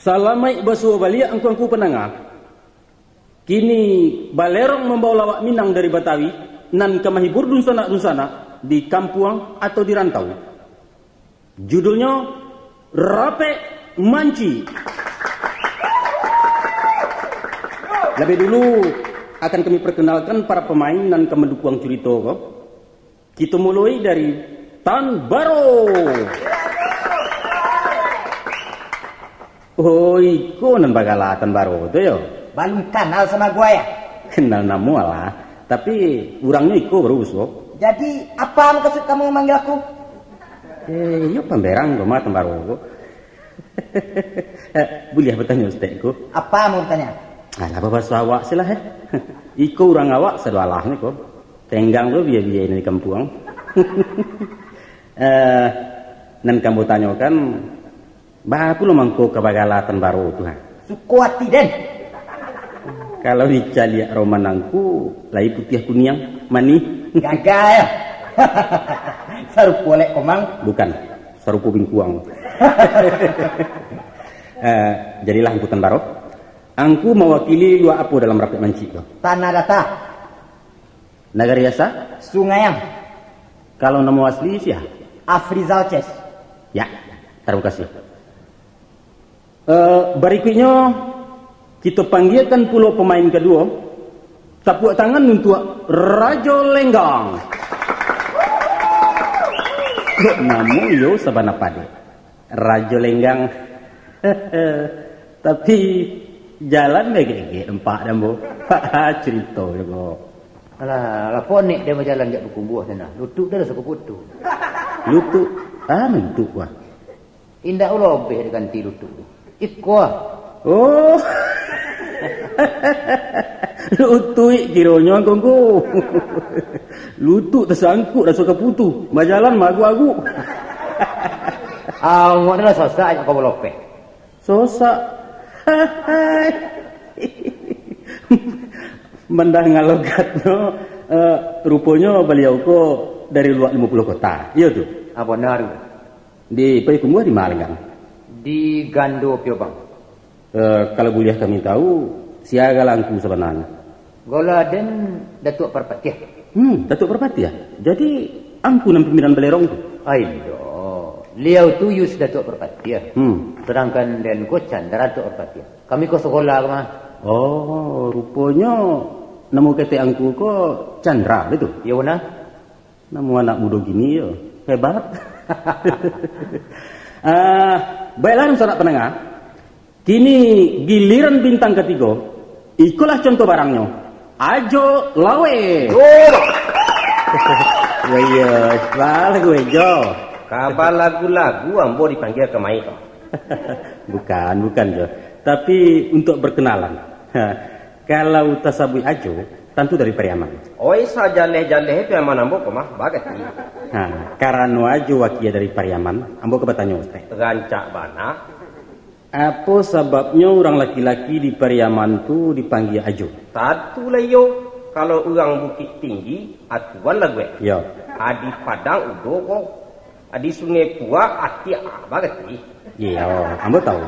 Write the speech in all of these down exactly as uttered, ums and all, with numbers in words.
Salamaik basuo baliak angku-angku pandanga. Kini balerong mambawa lawak Minang dari Batawi, nan ka mahibur dunsanak-dunsanak di kampuang atau di rantau. Judulnyo, Rapek Manci. Labiah dulu, akan kami perkenalkan para pamain nan ka mandukuang curito ko. Kito muloi dari Tan Baro. Oh, iko nan bagala Tan Baro tu yo? Balum kanal samo gua, yo? Kenal namo alah, tapi urangnyo iko baru, Bos. Jadi, apa maksud kamu memanggil aku? Eh, iyo pamberang ko mah Tan Baro ko. Eh, buliah batanyo, Ustaz ko? Apa mau ditanya? Alah, babaso awak se lah, eh. Iko urang awak sadoalahnyo ko. Tenggang tu bia-bia di kampuang. Eh, nan ka ambo tanyokan, baa pulo mangko ka bagala Tan Baro tu, ha? Suko ati den. Kalau dicaliak roman angku, lai putiah kuniang, manih. Gagai. Sarupo lek komang. Bukan, sarupo bingkuang. Eh, jadilah angku Tan Baro. Angku mawakili luak apo dalam rapek mancik tu? Tanah Data. Nagari asa? Sungaiang. Kalau namo asli sia? Afrizal Ces. Ya, tarimo kasih. Eh, barikuiknyo, kito panggiakan pulo pamain kaduo. Tapuak tangan untuak Rajo Lenggang. Dek namo iyo sabana padek. Rajo Lenggang. Tapi, jalan bagegek nampak den, Bo. Carito juo. Alah, lapok nek den bajalan jak Pakumbuah sinan. Lutuik den lah sakupuak tu. Lutuik? Ah, mantuik, wah. Indak lobih diganti lutuik tu. Iko ah. Oh. Lutuik kironyo angku-angku. Lutuik tasangkuik raso kaputu. Bajalan maaguk-aguk. Awak ni lah sosak jak ka balopeh. Sosak. Mandanga logatnyo, eh, ruponyo baliau ko dari luak limo puluah kota. Iyo tu? Ah, bana tu. Di Payakumbuah di ma, Lenggang? Di Gando Piobang. Eh, kalau buliah kami tahu, sia gala angku sabananyo? Gala den Datuak Parpatiah. Hmm, Datuak Parpatiah. Jadi, angku nan pimpinan balerong tu? Ai, indak. Liau tu Yus Datuak Parpatiah. Hmm. Sadangkan den ko Chandra Datuak Parpatiah. Kami ko sakolah ko mah. Oh, ruponyo namo ketek angku ko Chandra, betul? Iyo, bana. Namo anak mudo kini yo, hebat. Ah, baiklah, dunsanak pandanga. Kini giliran bintang katigo. Ikolah contoh barangnyo. Ajo Lawe. Oh. Wah, iyo, baa lagu Ajo? Kaba lagu-lagu ambo dipanggia kamari ko. Bukan, bukan, Jo. Tapi untuk berkenalan. Kalau tasabuik Ajo, tantu dari Pariaman. Oi, sajaleh-jaleh Pariaman ambo ko mah, bagati. Ha, karano Ajo wakia dari Pariaman, ambo ka batanyo, Ustaz. Rancak bana. Apo sababnyo urang laki-laki di Pariaman tu dipanggia Ajo? Tantu lah iyo. Kalau urang Bukik Tinggi, Atuan lah gue. Yo. Adi Padang Udo ko. Adi Sungai Puak, Atiak, ah, bagati. Iyo, ambo tahu.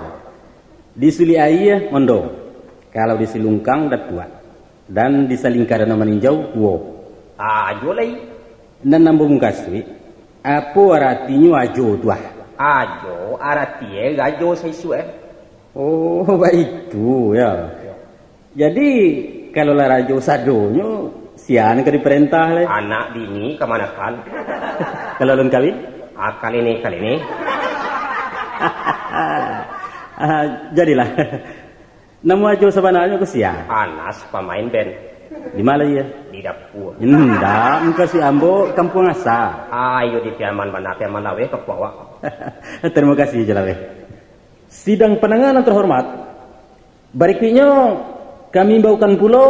Di Suli Aia, Mondo. Kalau di Silungkang, Datuak. Dan di Salingka Danau Maninjau, Kuo. Ajo lai. Nan ambo mukasuik, apo aratinyo Ajo tu, ah? Ajo, aratinyo rajo saisuak, eh. Oh, baitu, yo. Jadi, kalau lah rajo sadonyo, sia nan ka diparentah lai? Anak bini kamanakan. Kalau alun kawin? Ah, kalene-kalene. Ah, jadilah. Namo Ajo sabananyo ko sia? Anas, pamain ben. Di ma lai iyo? Di dapua. Indak, mukasuik ambo kampuang asa. Ayo di Piaman bana, Piaman Laweh kampuang awak. Tarimo kasih, Jo Laweh. Sidang pandanga nan terhormat, barikuiknyo kami imbaukan pulo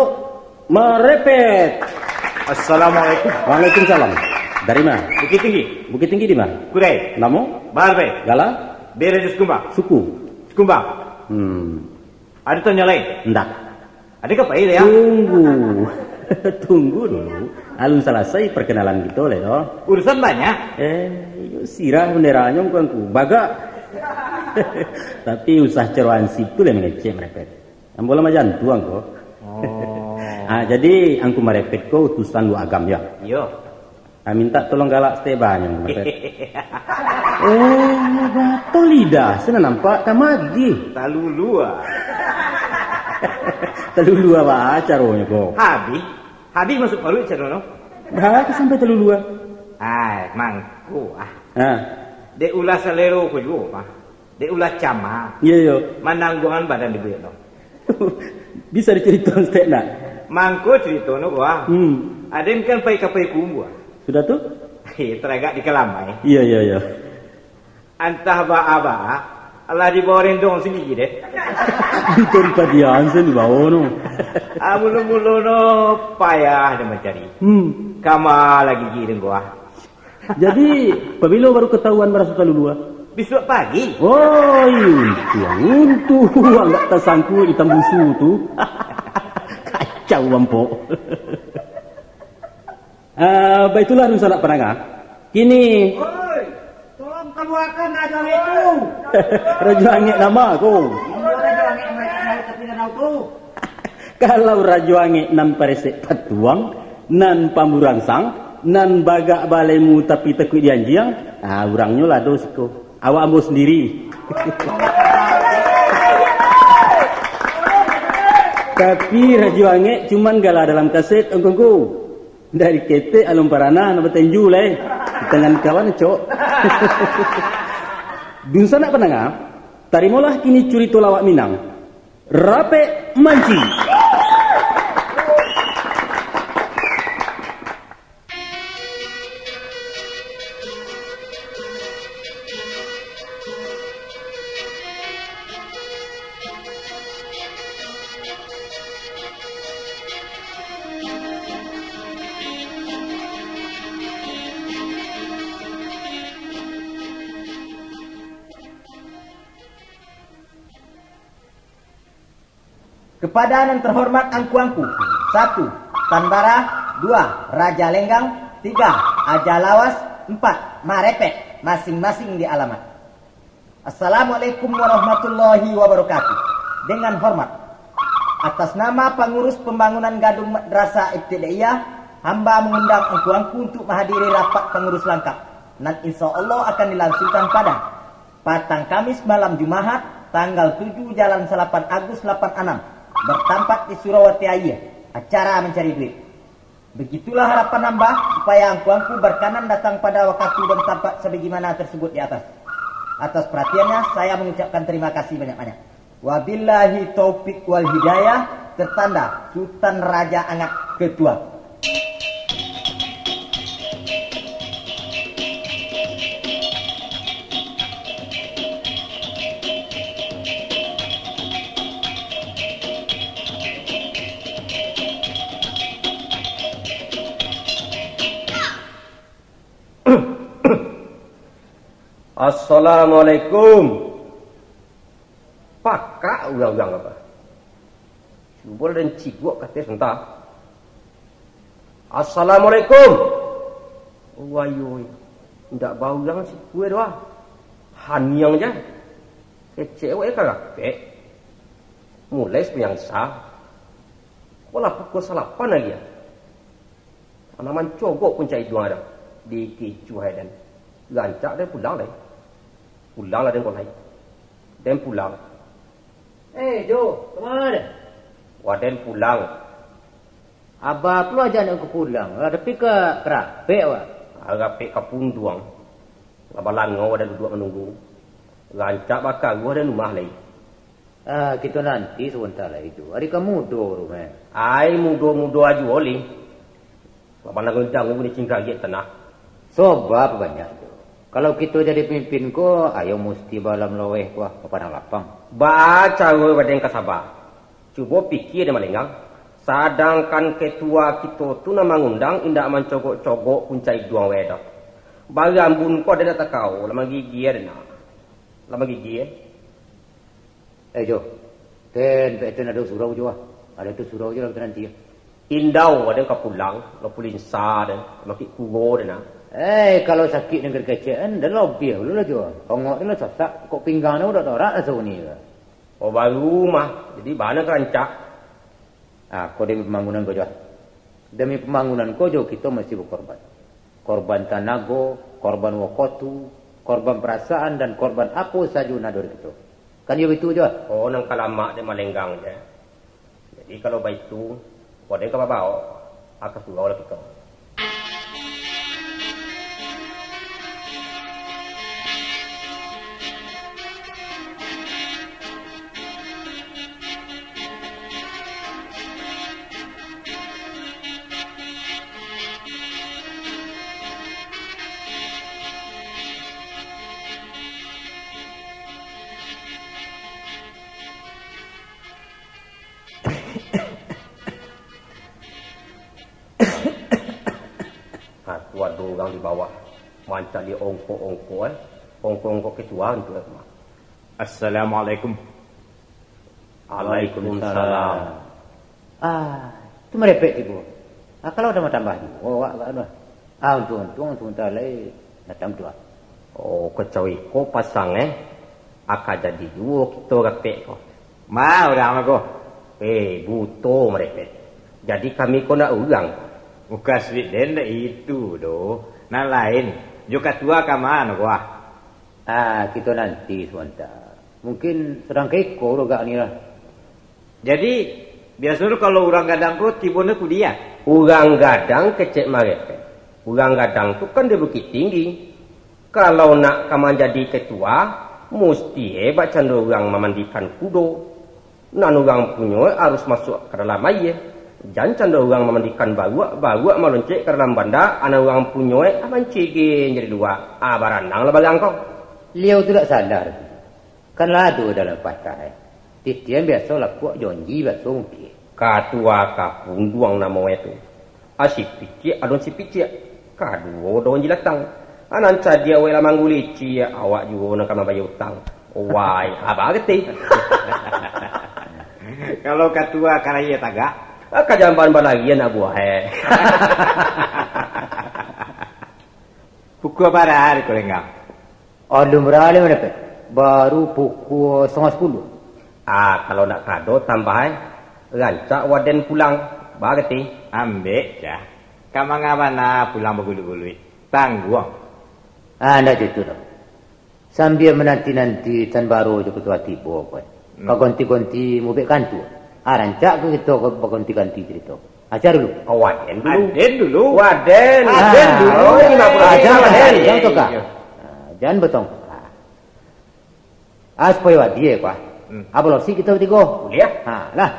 Marepet. Assalamualaikum. Waalaikumsalam. Dari ma? Bukittinggi. Bukittinggi di ma? Kurai. Namo? Bahar Pai. Gala? Bere di Sikumbang. Suku? Sikumbang. Hmm. Ado tanyo lai? Ndak. Ado ka pai lai, ah? Tunggu. Tunggu dulu. Alun salasai parkanalan kito lai doh. Urusan banyak. Eh, iyo sirah banderanyo muko angku. Bagak. Tapi usah caro hansip tu lai mangecek marepet. Ambo lah majantuang ko. Oh. Ah, jadi angku marepet ko utusan Luak Agam yo? Iyo. Ah, minta tolong galak saketek bana angku marepet. Eh, batua lidah, sinan nampak kamari. Talulua. Talulua baa caronyo ko? Habih. Habih masuak paruik caro no. Baa sampai talulua? Ai, mangko ah. Ha. Dek ulah salero ko juo mah. Dek ulah cama. Iyo, iyo. Manangguangan badan dibuek no. Bisa dicaritoan saketek nak? Mangko carito no ko ah. Hmm. Aden kan pai ka Payakumbuah. Sudah tu? Eh, taragak di Kalamai. Iyo, iyo, iyo. Antah baa-baa, alah dibawa rendong sandiri deh. Bukan padian sen dibawa no. Ah, mulo-mulo no payah deh mancari. Hmm. Kama lagi gigi dengko ah. Jadi, pabilo baru katahuan maraso talulua? Bisuak pagi. Oi, untuang, untuang ndak tasangkua itam busu tu. Kacau bampok. Ah, baitulah dunsanak pandanga. Kini Oi, tolong kaluakan Rajo Angek tu. Rajo Angek nama ko? Iyo, Rajo Angek nan paresek patuang, nan pamburangsang, nan bagak balemu tapi takuik dianjiang, ah, urangnyo lah do siko. Awak ambo sandiri. Tapi Rajo Angek cuman gala dalam kaset, angku-angku. Dari ketek alun paranah nak batenju lai. Di tangan kawan, cok. Dunsanak pandanga, tarimolah kini curito lawak Minang. Rapek Manci. Kepada nan terhormat angku-angku, satu, Tan Bara, dua, Raja Lenggang, tiga, Aja Lawas, empat, Marepet, masing-masing di alamat. Assalamualaikum warahmatullahi wabarakatuh. Dengan hormat, atas nama pangurus pambangunan gadung Madrasah Ibtidaiyah, hamba mangundang angku-angku untuk mahadiri rapat pangurus langkak, nan insya Allah akan dilangsungkan pada patang Kamis malam Jumahat, tanggal tujuh jalan salapan Agus lapan anam, bertampat di Surawati Aia, acara mancari duit. Begitulah harapan hamba, supaya angku-angku berkanan datang pada wakatu dan tampat sabagaimana tersebut di atas. Atas perhatiannya, saya mengucapkan terima kasih banyak-banyak. Wabillahi taufik wal hidayah, tertanda Sutan Raja Angak Ketua. Assalamualaikum. Pakak urang-urang apa? Cubo lah den ciguak ka ateh santa. Assalamualaikum. Wayoi, indak baurang sikua doh ah. Haniang ja. Kecek awak ka rapek. Mulai sumbayang Isya. Kok lah pukua salapan lai ah. Anak mancogok puncak iduang ado. Dikicuah den. Rancak den pulang lai. Pulang lah den ko lai. Den pulang. Eh, Jo, kama den? Wah, den pulang. Abah pulo aja nak ka pulang. Lah, tapi ka, ka rapek, wah. Ah, rapek ka punduang. Lah balangau aden duduak manunggu. Rancak bakaruah den rumah lai. Ah, kito nanti sabanta lai tu. Ari ka mudo tu, meh. Ai, mudo-mudo ajo, Li. Lah pandang-pandang ni cingkariak tanah. Sobab banyak tu. Kalau kito jadi pamimpin ko, ayo musti baalam laweh ko, ah, ka padang lapang. Baa caro baden ka saba? Cubo pikia dek Malenggang. Sadangkan ketua kito tu nan mangundang indak mancogok-cogok puncak iduang weh doh. Barambun ko aden nak takao, lah magigia aden nak. Lah magigia. Eh, Jo. Ten, pek ten ado surau jo, ah. Ado tu surau jo lah, kita nanti, ah. Indau ado ka pulang, lo pulinsa den, makik kugo den nah. Eh, kalau sakik nagari kecek kan, dah lobiah dulu lah jo. Ongok tu lah sasak, kok pinggang tu dah dorak lah sauni lah. Oh, baru mah, jadi bana ka rancak. Ah, ko demi pambangunan ko jo. Demi pambangunan ko jo kito mesti bakorban. Korban tanago, korban wakotu, korban parasaan, dan korban apo sajo nan ado di kito. Kan iyo bitu jo? Oh, nan ka lamak dek malenggang je. Jadi, kalau baitu, waden ka babaok, aka surau lah kito. Ha, tu ado urang di bawah, mancaliak ongkok-ongkok, eh. Ongkok-ongkok ketua tu, eh, Mak. Assalamualaikum. Waalaikumsalam. Ah, tu marepek tibo. Ah, kalau ado tambah juo awak agak ado. Ah, untuang-untuang, untuang talai datang tu, ah. Oh, kacau iko pasang, eh. Aka jadi juo kito rapek ko. Ma, urang ko. Eh, buto marepek. Jadi kami ko nak urang. Mukasuik den ndak itu doh. Nan lain, jo katua ka mano ko, ah? Ah, kito nanti sabanta. Mungkin sadang ka iko urang agak ni lah. Jadi, biaso tu kalau urang gadang ko tibo nyo kudia? Urang gadang kecek marepek. Urang gadang tu kan di Bukik Tinggi. Kalau nak ka manjadi ketua, musti hebat cando urang mamandikan kudo. Nan urang punyo arus masuak ka dalam aia. Jan cando urang mamandikan baruak, baruak maloncek ka dalam banda, anak urang punyo mancegeng jadi dua. Ah, baranang lah barang ko. Liau tu dak salah. Kan lah ado dalam patah, eh. Titian biaso lakuak, jonji biaso mungkin. Katua ka punduang namo e tu. Ah, si piciak, adon si piciak. Kaduo daun jilatang. Ah, nan cadiak awak lah manggulici, awak juo nan ka mambayia utang. Wai, abah getih. Kalau katua ka layia tagak? Ah, ka jamban balari anak buah, eh. Pukua bara hari ko lenggang? Alun baralih mah, Pek. Baru pukua satangah sapuluah. Ah, kalau nak kado tambah, eh. Rancak waden pulang. Barati. Ambek, cah. Ka manga bana pulang baguluik-guluik. Tangguang. Ah, ndak cocok doh. Sambia mananti-nanti tan baro jo ketua tibo, kan. Hmm. Ka gonti-gonti mubek kantua. Ah, rancak ka kito ka bagonti-ganti carito. Aja dulu. Oh, waden dulu. Aden dulu. Waden. Aden dulu. Oh, lima puluh. Ah, jan, waden. Jan tokah. Iyo. Ah, jan batongkok. Ah, supayo adie, kuah. Hmm. Apo losi kito batigo? Buliah. Ha, lah.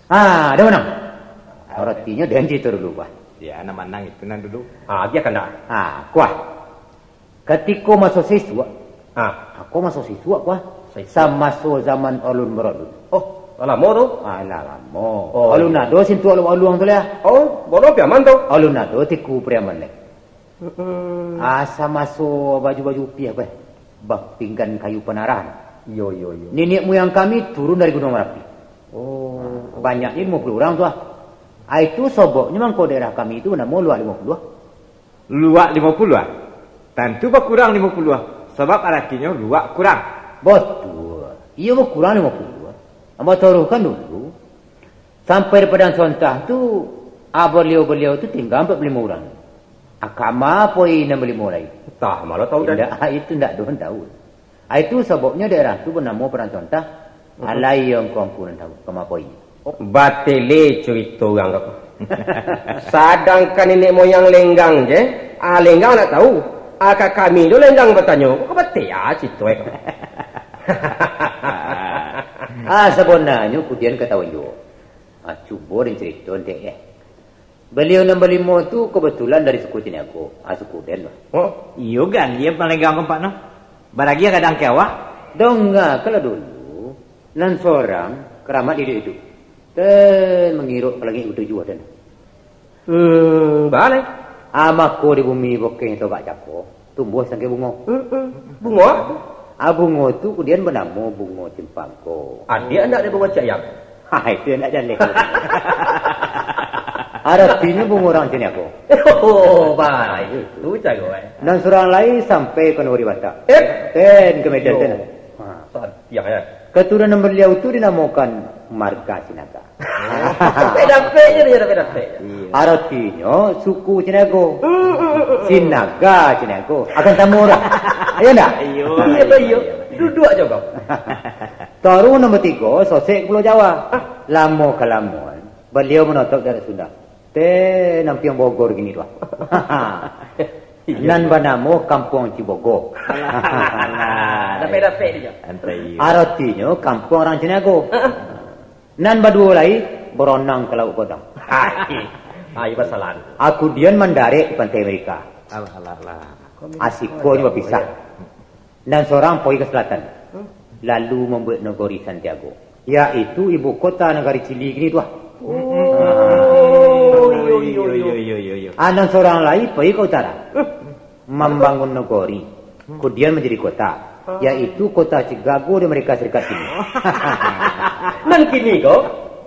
Ha, dah manang. Aratinyo den carito dulu, kuah. Ya, nan manang itu nan dulu. Ah, biakan dah. Ha, kuah. Katiko maso sisuak. Ah. Ako maso sisuak, kuah. Sisuak. Samaso zaman alun baralun. Oh, lah lamo tu? Ah, lah lamo. Oh, alun ado sintuak luak aluang tu lah. Oh, bono piaman tu? Alun ado tiku piaman leh. Mm-mm. Ah, samaso baju-baju upiah, beh. Bapinggan kayu panarah. Iyo, iyo, iyo. Niniak muyang kami turun dari Gunuang Marapi. Oh. Ah, banyaknyo limo puluah urang tu, ah. Ah, itu soboknyo mangko daerah kami tu banamo Luak Limo Puluah. Luak limo puluah? Tantu bakurang limo puluah, sabab aratinyo luak kurang. Batua. Iyo, bakurang limo puluah. Ambo taruihkan dulu. Sampai di Padang Sontah tu, ah, baliau-baliau tu tingga ampek puluah limo urang. Ah, kama poi nan balimo lai? Antah, malah tahu den. Indak, ah, itu ndak doh tahu. Ah, itu sababnyo daerah tu banamo Padang Sontah. Mhm. Alai angku-angku nan tahu, kama poi. Batele curito urang ko. Sadangkan niniak moyang Lenggang je, ah, Lenggang nak tahu. Ah, ka kami tu Lenggang batanyo, ko bateh ah, cito e ko. Ah, sabananyo kudian katahuan juo. Ah, cubo den carito ndek, eh. Baliau nan balimo tu kabatulan dari suku Caniago, ah, suku den lah. Oh, iyo gali Lenggang ko, Pak, no. Baragiah gadang ka awak. Dongakanlah dulu, nan sorang karamat iduik-iduik. Ten mangirok ka langik katujuah den. Hmm, baleh. Ah, mako di bumi bokeh togak cako, tumbuah sangkeh bungo. Hmm, hmm. Bungo apo? Ah, bungo tu kudian banamo bungo cimpangko. Adiak anak dari bungo cayam. Ha, itu yang nak jaleh. Aratinyo bungo urang caniago. Oh, baik. Tu caro, eh. Nan surang lai sampai ka nagori Batak. Eh? Ten ka Medan, ten. Ha. Satiang, ya. Keturunan beliau tu dinamokan marga Sinaga. Dapek-dapek je dia, dapek-dapek. Iya. Aratinyo suku Caniago. Hmm, hmm, hmm, hmm. Sinaga Caniago. Akan samo dah. Iya ndak? Iyo, iyo, iyo. Duduak je kau. Taruih nombor tigo, sosek Pulau Jawa. Hah? Lamo kalamoan, baliau manotop daerah Sunda. Teh, nampiang Bogor kini tu ah. Iya, iya. Nan banamo Kampuang Cibogo. Alah, alah, alah. Dapek-dapek dia. Santai. Aratinyo kampuang urang Caniago. Heeh. Nan baduo lai, baronang ka Lauik Godang. Hai. Ayo, basalahan. Akudian mandarek di Pantai Amerika. Alah, alah, alah. Asiko ni bapisah. Nan sorang pai ka salatan, lalu mambuek nagori Santiago, yaitu ibu kota nagari Cili kini tu ah. Oh, iyo, iyo, iyo, iyo, iyo. Ah, nan sorang lai pai ka utara, mambangun nagori, kudian manjadi kota, yaitu kota Chicago di Amerika Serikat kini. Nan kini ko?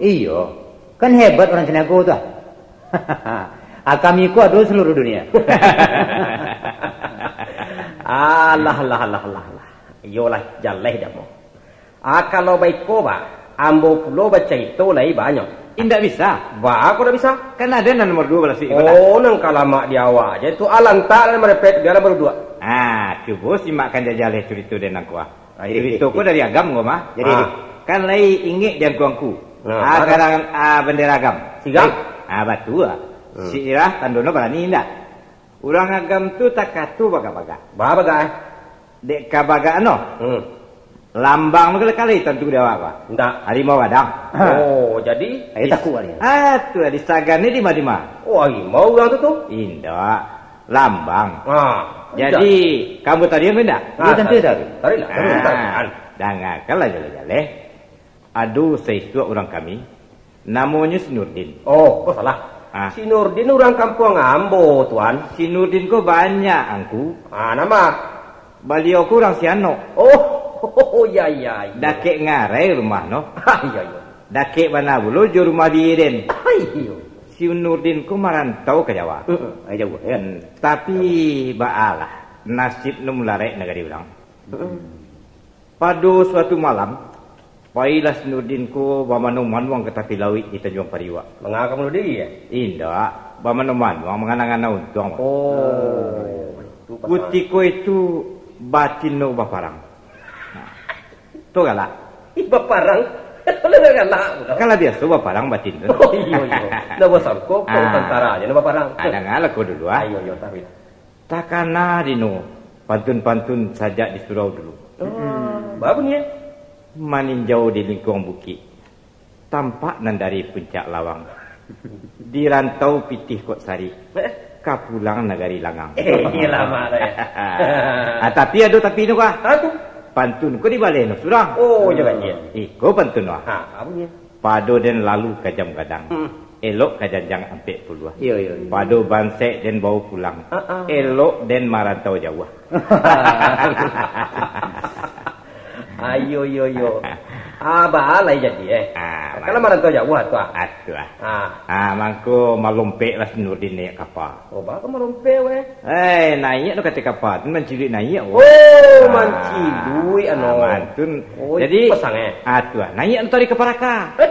Iyo, kan hebat urang Caniago tu ah. Ah, kami ko ado saluruh dunia. Alah, alah, alah, alah, alah. Iyolah, jaleh dek ambo. Ah, kalau baiko, bah, ambo pulo bacarito lai banyak. Indak bisa. Baa kok indak bisa? Kan ado nan nomor duo balasuik iko, dah. Oh, nan ka lamak di awak je tu. Alantak lah marepet, bialah baduduak. Ah, cubo simakkan jaleh carito den angku ah. Ah, jadi, carito ko dari Agam ko mah. Jadi, ah, jadi. Kan lai ingek di angku-angku. Nah, ah, baru. Karang, ah, bandera Agam. Siap. Ah, batua. Hmm. Sirah tandonyo barani indak? Urang Agam tu takato bagak-bagak. Bagak-bagak, eh? Dek ka bagak no. Hmm. Lambang tu kalai-kalai tantu di awak, Pak. Indak. Harimau gadang. Oh, jadi? Eh, takut kali. Ah, tu lah, disagani dima-dima. Oh, harimau urang tu tu? Indak. Lambang. Ah, jadi, indak. Kamu tadi yang indak? Ah, iya, tentu tahu. Tahu. Tahu lah, tahu, ah, tahu. Dangakanlah jaleh-jaleh. Ado saisuak urang kami, namonyo si Nurdin. Oh, kok salah? Ah. Si Nurdin urang kampuang ambo, Tuan. Si Nurdin ko banyak, Angku. Ah, nama? Baliau ko urang Sianok. Oh, ya, ya, ya. Dakek ngarai rumah no. Ah, iya, iya. Dakek bana pulo jo rumah bini den. Ah, iya. Si Nurdin ko marantau ka Jawa. Heeh, ah, jauah, ya. Hmm, tapi baalah, nasib no mularek nagari urang. Heeh. Pado suatu malam, pailah si Nurdin ko bamanuang-manuang ka tapi lauik di Tanjuang Pariuak. Manga ka bunuh diri, eh? Indak, bamanuang-manuang mangana-ngana untuang. Oh, itu pasal. Kutiko itu batin no baparang. Nah, tu galak. Ih, baparang? Lah galak pulo. Kan lah biaso baparang batin tu. Oh, iyo, iyo. Ndak basangko ko tantara je ndak baparang. Ah, dangalah ko dulu, ah. Ayo, iyo, taruih. Takana dino pantun-pantun sajak di surau dulu. Oh, babunyi, eh? Maninjau di lingkuang bukik, tampak nan dari puncak lawang. Di rantau pitih kok sarik, eh, ka pulang nagari langang. Eh, iyo lamo tu, eh. Ah, tapi ado tapi no kah? Apa tu? Pantun ko dibaleh no surang. Oh, jangan je. Iko pantun no. Ha, babunyi. Pado den lalu ka Jam Gadang. Hmm. Elok ka janjang ampek puluah. Iyo, iyo, iyo. Pado bansek den bawo pulang. Ah, ah. Elok den marantau jauah. Ayo, yo, yo. Ah, baa lai jadi, eh. Ah, kalau marantau jauah tu, ah. Atuh, ah. Ah. Ah, mangko malompeklah si Nurdin naiak kapa. Oh, baa ka malompek, weh? Eh, naiak tu kato kapa tu manciluik naiak, weh. Oh, ah, manciluik, anu. Ah, mantun. Oh, jadi, pasang, eh? Ah, tu, ah. Naiak tu tadi ka paraka. Eh?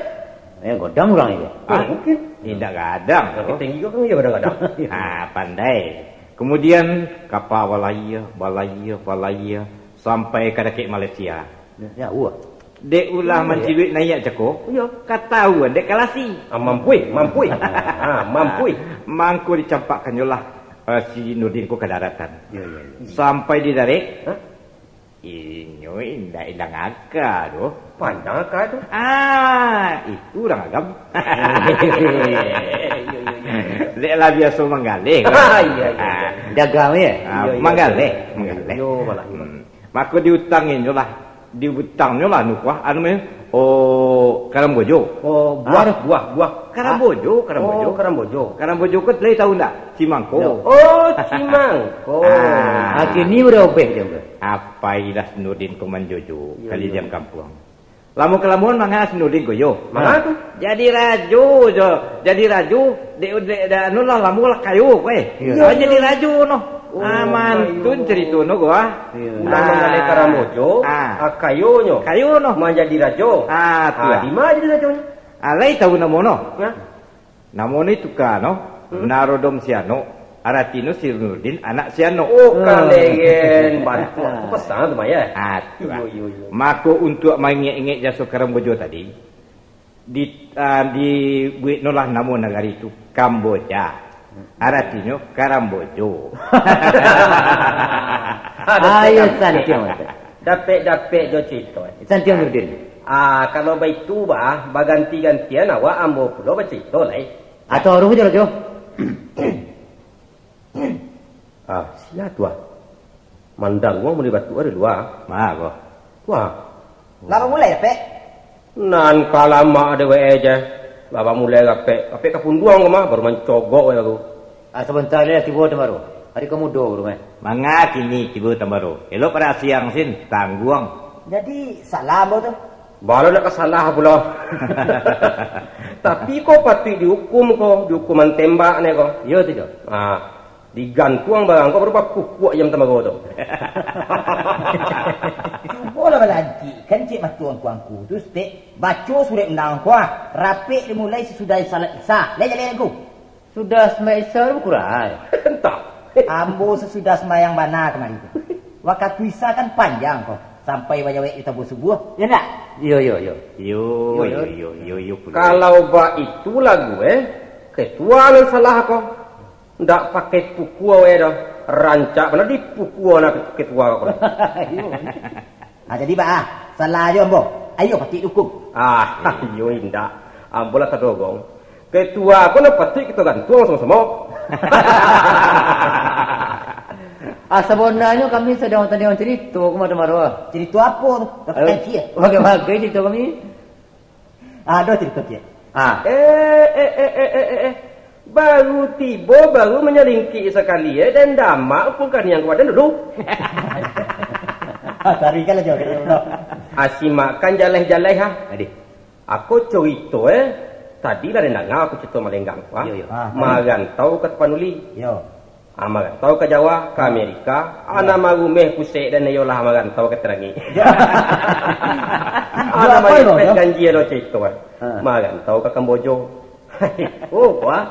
Eh, gadang urang itu. Ah, mungkin. Indak gadang. Tapi tinggi kok kan iyo gadang-gadang. Ah, pandai. Kemudian, kapa balayia, balayia, balayia, sampai ka dakek Malaysia. Ya, ya, wah. Dek ulah manciluik naiak cako. Iyo. Katahuan dek kalasi. Ah, mampuih, mampuih. Ah, mampuih. Mangko dicampakkannyo lah, eh, si Nurdin ko ka daratan. Iyo, iyo, iyo. Sampai di darek, hah? Inyo indak ilang aka doh. Panjang aka tu. Ah, itu urang Agam. Iyo, iyo, iyo. Dek lah biaso manggaleh. Ah, iyo, iyo, iyo. Ah. Dagang, ya? Ah, iyo, iyo, manggaleh, iyo. Manggaleh. Iyo, malah, iyo. Hmm. Mako diutanginnyo lah, diutangnyo lah, anu kuah, anu mah, oh, karambojo. Oh, buah, ah, buah, buah. Karambojo, ah, karambojo. Oh, karambojo. Karambojo ko lai tahu ndak? Cimangko. Oh, cimangko. Ah. Ah, kini udah obeh dia, udah. Apai lah si Nurdin ko manjojo, iyo, kali iyo, di kampuang. Lamo kalamoan manga si Nurdin ko yo. Manga tu? Jadi rajo jo, jadi rajo, dek, dek, dek, anu lah, lamo lah kayo ko, eh. Iyo. Ah, jadi rajo no. Oh, ah, mantun kayo. Carito no ko, ah. Iyo. Ulah manggaleh karamojo, ah, kayo nyo. Kayo no. Manjadi rajo. Ah, tu ah, lah. Di ma jadi rajo nyo? Ah, lai tahu namo no? Hah? Namo ni tuka no, hmm? Narodom Sianok, aratinyo si Nurdin anak Sianok. Oh, kalegen, bantuak tu pasang tu, Maya. Ah, tu lah. Iyo, iyo, iyo. Mako, untuak maingek-ingek jaso Karambojo tadi, di, ah, dibuek no lah namo nagari tu Kamboja. Aratinyo Karambojo. Ayo, santiang, Mat. Dapek-dapek jo carito, eh. Santiang, Nurdin. Ah, kalau baitu, bah, baganti-gantian awak, ambo pulo bacarito lai. Atau aruh jo, Jo. Ah, sia tu, ah? Mandanguang mulai batuk dari lua. Ma ko? Tu, ah. Lah bamulai, Pek? Nan ka lamak dek we je. Lah bamulai rapek. Rapek ka punduang ko mah, baru mancogok we baru. Ah, sabanta ni lah tibo tu baru. Ari ka mudo baru mah. Manga kini tibo tu baru. Elok pada siang sin, tangguang. Jadi, salah ambo tu? Baa lo nak ka salah pulo. Tapi ko patuik diukum ko, diukuman tembak ne ko. Iyo tu, Jo. Ah, digantuang barang ko baru bakukuak jam tamago tu. Cubolah balancikkan cek mato angku-angku tu, Stek. Baco surek undang ko, ah. Rapek dimulai sasudah salat Isya. Lai jaleh angku. Sudah sumbayang Isya baru bakurai. Entah. Ambo sasudah sumbayang bana kamari tu. Wakatu Isya kan panjang ko, sampai bajawek di tabuah subuah, yo ndak? Iyo, iyo, iyo. Iyo, iyo, iyo, iyo, iyo, pulo. Kalau baitu lagu, eh, ketua nan salah ko. Ndak pakai pukua we doh. Rancak bana dipukua nak ketua ko. Iyo. Ah, jadi, Pak, ah, salah jo ambo. Ayo, patuik diukum. Ah, iyo indak. Ambo lah tadogong. Ketua ko nan patuik kito gantuang samo-samo. Ah, sabananyo kami sadang tadanga carito ko, Mat Marwah. Carito apo tu? Ayo, bagai-bagai carito kami. Ado carito, Cik. Ah. Eh, eh, eh, eh, eh, eh, eh. Baru tibo, baru manyalingkik sakali, eh, den damak ukun kaniang ka badan dulu. Ah, tarikan lah, Jo. Ah, simakkan jaleh-jaleh, ha. Adi. Ako curito, eh. Tadi lah den danga aku curito malenggang tu, ha. Yo, yo. Ah, tadi. Marantau ka Tapanuli. Yo. Ah, marantau ka Jawa, ka Amerika, ah, nan marumeh pusek den iyolah marantau ka Tarangik. Ah, nan marepet ganjia lo carito, ah. Ha. Marantau ka Kambojo. Oh, ko ah.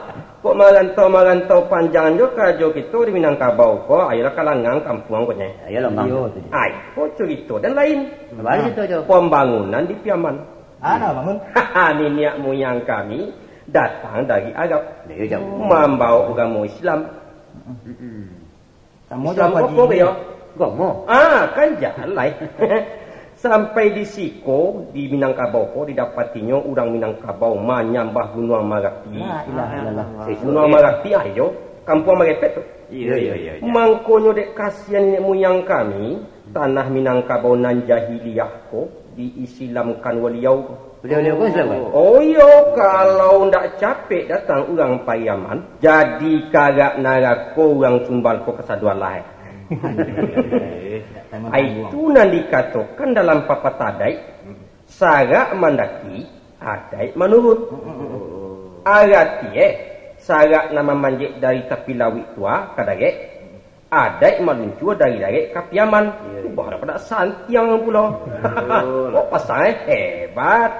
Kok marantau-marantau panjang jo karajo kito di Minangkabau ko, ayolah ka Langang kampuang ko nyo. Ayolah, Bang. Iyo, tu. Ai, ko curito den lain. Baa carito, Jo? Pambangunan di Piaman. Ah, nak bangun? Niniak muyang kami datang dari Arab. Dari Arab. Mambawa agamo Islam. Mm-mm. Samo Islam jo, Pak Haji. Apo ko yo? Agamo. Ah, kan jalai. Sampai di siko, di Minangkabau ko, didapatinyo urang Minangkabau manyambah Gunuang Marapi. La ilaha illallah. Gunuang Marapi, ayo, kampuang marepet tu. Iyo, iyo, iyo, iyo. Mangkonyo dek kasian niniak muyang kami, tanah Minangkabau nan jahiliah ko diisilamkan waliau ko. Baliau-baliau ko Islam kan? Oh iyo, kalau ndak capek datang urang Pariaman, jadi karak narako urang Sumbal ko kasado alai. Ai tu nan dikatokan dalam papatah adaik, sarak mandaki, adaik manurun. Arati, eh, sarak nan mamanjek dari tapi lauik tu ka darek, adaik maluncua dari darek ka Piaman. Iyo, iyo. Ubah daripada santiang pulo. Betul. Kok pasang, eh, hebat.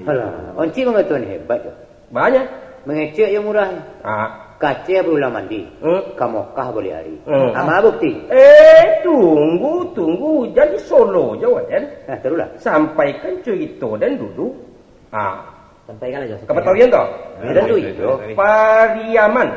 Alah, oncik mangatoan hebat tu. Banyak. Mangecek yo murah. Ah. Ka Aceh baru lah mandi. Hmm. Ka Mokah boleh hari. Hmm. Ama bukti? Eh, tunggu, tunggu. Jadi solo jo, Den. Nah, tarulah. Sampaikan curito den dulu. Ah. Sampaikanlah jo. Ka Batawian tu? Iyo, iyo, iyo. Pariaman.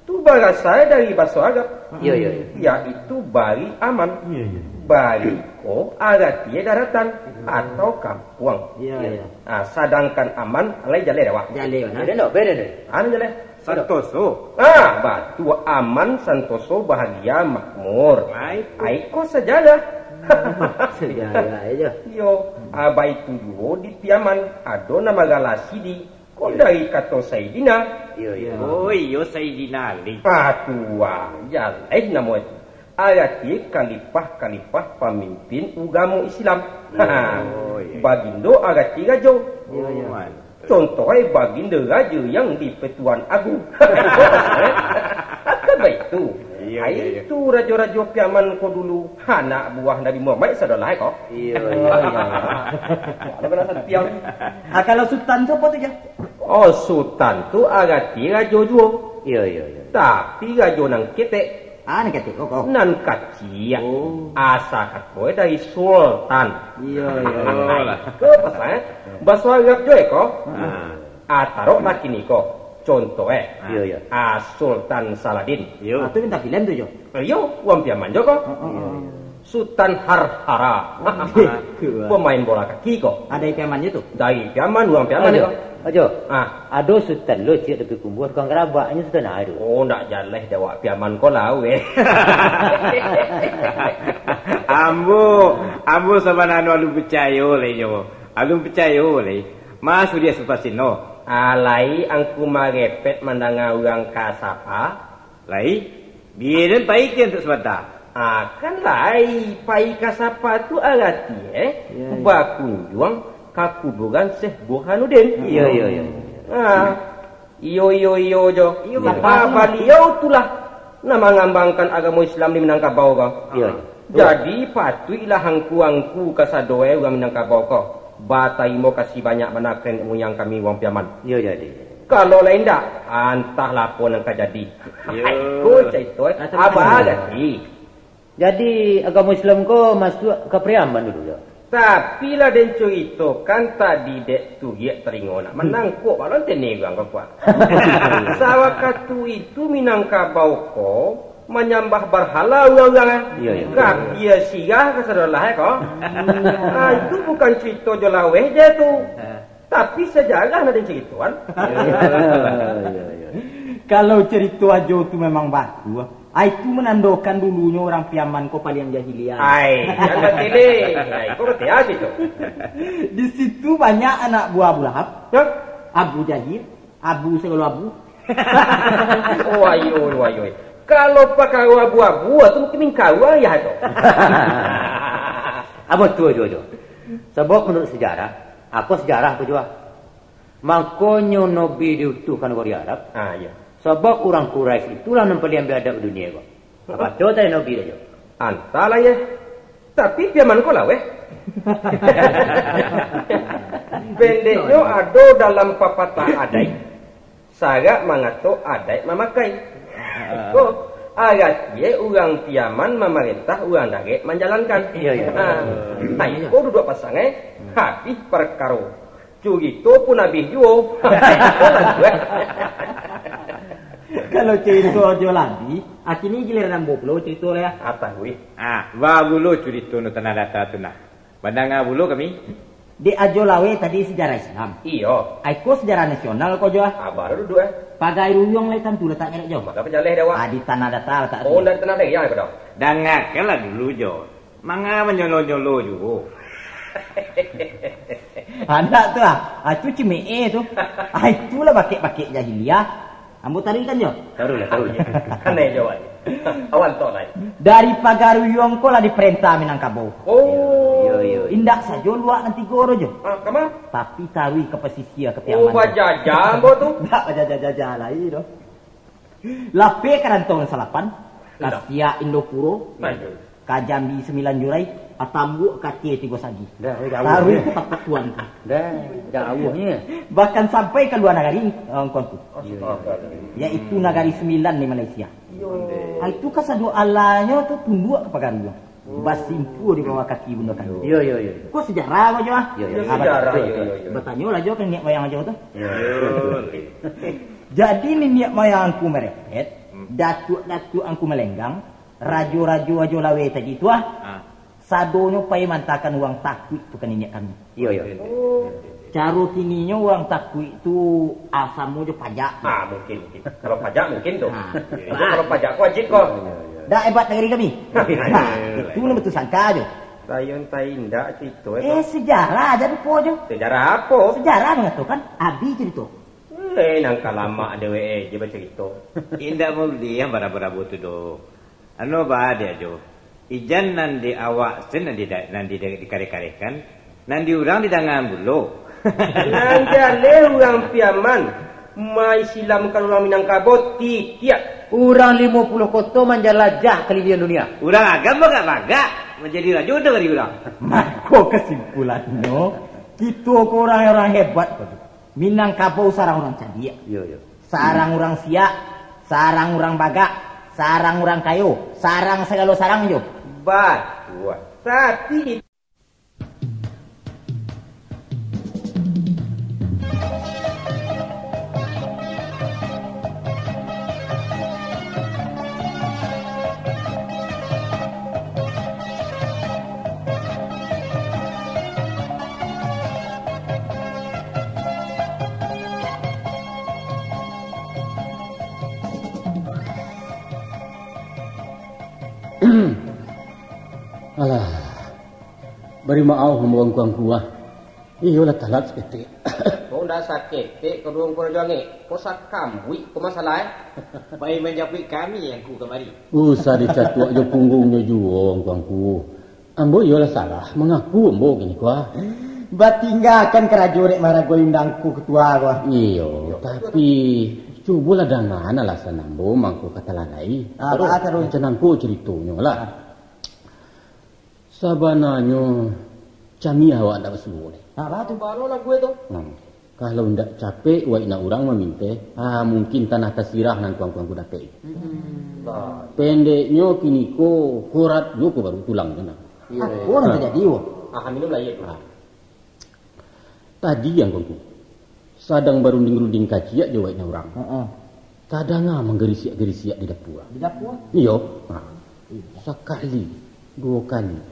Tu barasal dari baso Arab, iyo, iyo, iyo, yaitu bari aman. Iyo, iyo. Bari ko aratinyo daratan atau kampuang. Iyo, iyo. Ah, sadangkan aman, alai jaleh dek awak. Jaleh, nah. Jaleh, no, beda, deh. Anu jaleh. Santoso. Ah, batua, aman, santoso, bahagia, makmur. Baik. Ai ko sajarah. Sajarah aja. Iyo, ah, baitu juo di Piaman, ado nan baralah Sidi. Ko dari kato Saidina. Iyo, iyo. Oh, iyo, Saidina Ali. Ah, tu ah, jaleh namo itu. Arati khalifah-khalifah pamimpin ugamo Islam. Oh, iyo. Bagindo arati rajo. Iyo, iyo. Contoh e, bagindo rajo yang di Pertuan Agung. Kan baitu. Iyo, iyo, iyo. Itu rajo-rajo Piaman ko dulu, anak buah Nabi Muhammad sadolah ko. Iyo, iyo. Kalau bana sampiang. Ah, kalau Sutan tu apo tu, Jo? Oh, Sutan tu arati rajo juo. Iyo, iyo, iyo. Tapi rajo nan ketek. Ah, nan ketek ko, ko. Nan kaciak. Oh. Asa kato dari sultan. Iyo, iyo, iyo. Ai, ko pasal, eh? Baso Arab juo, eh, ko? Ah. Ah, taroklah kini ko. Contoh, eh. Iyo, iyo. Ah, Sultan Saladin. Iyo. Ah, tu bintang filem tu, Jo. Iyo, urang Piaman juo ko. Heeh, heeh. Sutan Harhara. Pemain bola kaki ko. Ado di Piaman tu? Dari Piaman, urang Piaman ko. Ajo. Ah. Ado Sutan lo ciek tapi kumbuah tukang garabaknyo Sutan ado. Oh, ndak jaleh dek awak Piaman ko lah, weh. Ambo, ambo sabananyo alun picayo lai nyo. Alun picayo lai. Mas Surya Supasino. Alai angku marepet mandanga urang ka sapa? Lai, bia den pai ka untuak sabanta. Ah, kan lai, pai ka sapa tu arati, eh? Iyo, iyo. Bakunjuang ka kuburan Syekh Burhanuddin. Iyo, iyo, iyo. Ah, iyo, iyo, iyo jo. Iyo, ah, Bapak. Baliau tu lah nan mangambangkan agamo Islam di Minangkabau ko. Iyo, iyo. Jadi, patuiklah angku-angku kasadoe urang Minangkabau ko batarimo kasih banyak bana ka nenek muyang kami urang Piaman. Iyo, jadi. Kalau lai indak, antahlah apo nan ka jadi. Iyo. Ko carito, eh. Abah Gati. Jadi, agamo Islam ko masuak ka Piaman dulu, yo? Tapi lah den curitokan tadi dek turiak talingo nak manangkok balon tene urang ko kuat. Sawakatu itu Minangkabau ko manyambah barhala urang-urang, eh. Iyo, iyo. Kapia sirah ka sadolah, eh, ko. Ah, itu bukan curito jo laweh je tu. Ah. Tapi sajarah nan den caritoan. Iyo, iyo, iyo. Kalau carito Ajo tu memang batua, ai tu manandokan dulunyo urang Piaman ko paliang jahiliah. Ai, jan batilik. Ai, ko batua tu. Di situ banyak anak buah Abu Lahab. Hah? Abu Jahil, Abu sagalo Abu. Oh, ayo, ayo. Kalau pakaro abu-abu, tu mungkin mingkaru ayah tu. Apo tu, Ajo, Ajo? Sabab manuruik sajarah, apo sajarah ko juo? Makonyo Nabi diutuhkan ka nagari Arab. Ah, iyo. Sabab urang Quraisy itulah nan paliang biadab di dunia ko. Apo tu tadi Nabi tu, Ajo? Antahlah, yo. Tapi Piaman ko lah, weh. Pendeknyo, ado dalam papatah adaik, sarak mangato adaik mamakai. Ko, aratinyo urang Piaman mamarentah, urang darek manjalankan. Iyo, iyo. Ha, nah, iko duduak pasangai, habih parkaro. Curito pun habih juo. Kalau carito Ajo lah abih, kini giliran ambo pulo carito lah, yo. Apo, weh? Ah, bagulo curito nu tanah data tu nah. Mandanga pulo kami. Dek Ajo Laweh tadi sejarah Islam. Iyo. Ai ko sejarah nasional ko, Jo, ah. Apo duduak, eh? Pagaruyuang lai tantu latak nyo, Jo. Mako pajaleh dek awak. Ah, di tanah data latak tu. Oh, dari tanah data, yo, betul. Dangakanlah dulu, Jo. Manga manyolo-nyolo juo. Anak tu ah, ah, tu cimeeh tu. Ah, itulah bakek-bakek jahiliah. Ambo taruihkan, Jo. Taruihlah, taruihlah. Kanai jawab. Awan tok lai. Dari Pagaruyuang ko lah diparentah Minangkabau. Oh. Iyo, iyo, iyo. Indak sajo luak nan tigo tu, Jo. Ah, kama? Tapi taruih ka pasisia, ka Piaman. Oh, bajajah ambo tu. Indak bajajah-jajah lai tu. Lapeh ka Rantau Nan Salapan, ka Siak Indopuro, ka Jambi Sambilan Jurai, ka Tambuak ka Aceh Tigo Sagi. Dah, jauah. Taruih ka tapak tuan tu. Dah, jauahnyo. Bahkan sampai ka lua nagari, eh, ngku tu. Iyo, iyo. Yaitu Nagari Sambilan di Malaysia. Iyo. Ah, itu kasadoalahnyo tu tunduak ka Pagaruyuang. Basimpua di bawah kaki Bunda Kandung. Iyo, iyo, iyo. Ko sejarah ko, Jo, ah? Iyo, iyo. Ah, sejarah, batanyo, iyo, iyo, iyo. Batanyolah, Jo, ka niniak moyang Ajo tu. Iyo. Jadi, niniak moyang Angku Merepet, datuak-datuak Angku Malenggang, rajo-rajo Ajo Laweh tadi tu, ah, sadonyo pai mantakan urang Takuik tu ka niniak kami. Iyo, iyo. Caro kininyo urang Takuik tu, ah, samo jo pajak. Ah, mungkin, mungkin. Kalau pajak, mungkin tu. Ah. Iyo, kalau pajak ko wajib ko. Dak hebat nagari kami. Itu nan batusangka jo. Tayun tai indak carito, eh, sejarah aja lupo jo. Sejarah apo? Sejarah mangatokan, abih carito. Eh, nan ka lamak dewek eh, je bacarito. Indak mauliah barabo-rabo tu doh. Anu ba dek jo. Ijan nan di awak sen nan di, nan di, dikareh-karehkan, nan di urang didangaan pulo. Nan jaleh urang Piaman, maisilamkan urang Minangkabau titiak. Urang limo puluah koto manjalajah kaliliang dunia. Urang agam bagak-bagak, manjadi rajo dari urang. Mako kasimpulannyo, kito ko urang-urang hebat ko tu. Minangkabau sarang urang cadiak. Iyo, iyo. Sarang urang siak, sarang urang bagak, sarang urang kayo, sarang sagalo sarang jo. Batua. Tapi Alah, bari maoh ambo angku-angku ah. Iyolah talat saketek. Kok ndak saketek, kaduo angku rajo angek? Kok sakambuik ko masalah, eh? Pai manjapuik kami angku kamari. Usah dicatuak jo punggungnyo juo angku-angku. Ambo iyolah salah, mangaku ambo kini ko ah. Batinggakan karajo dek maragoi undang angku ketua ko ah. Iyo, tapi cubolah dangaan alasan ambo mangko ka talalai. Ah, taruih, taruih. Macam nangko caritonyo lah. Sabananyo, camiah awak ndak basuo ni. Ah, batu. Baru lagu itu. Hmm. Kalau ndak capek, wak inak urang maminteh, ah, mungkin tanah tasirah nan kuang-kuang ku dapek. Hmm. Pendeknyo, kini ko korat juo ko baru tulang tu nah. Iyo, iyo. Apo nan tajadi, wo? Ah, minum lah, iyo. Ah. Tadi, angku-angku, sadang barunding-runding kaciak jo wak inak urang. Heeh. Tadanga manggarisiak-garisiak di dapua. Di dapua? Iyo. Ha. Sakali, duo kali.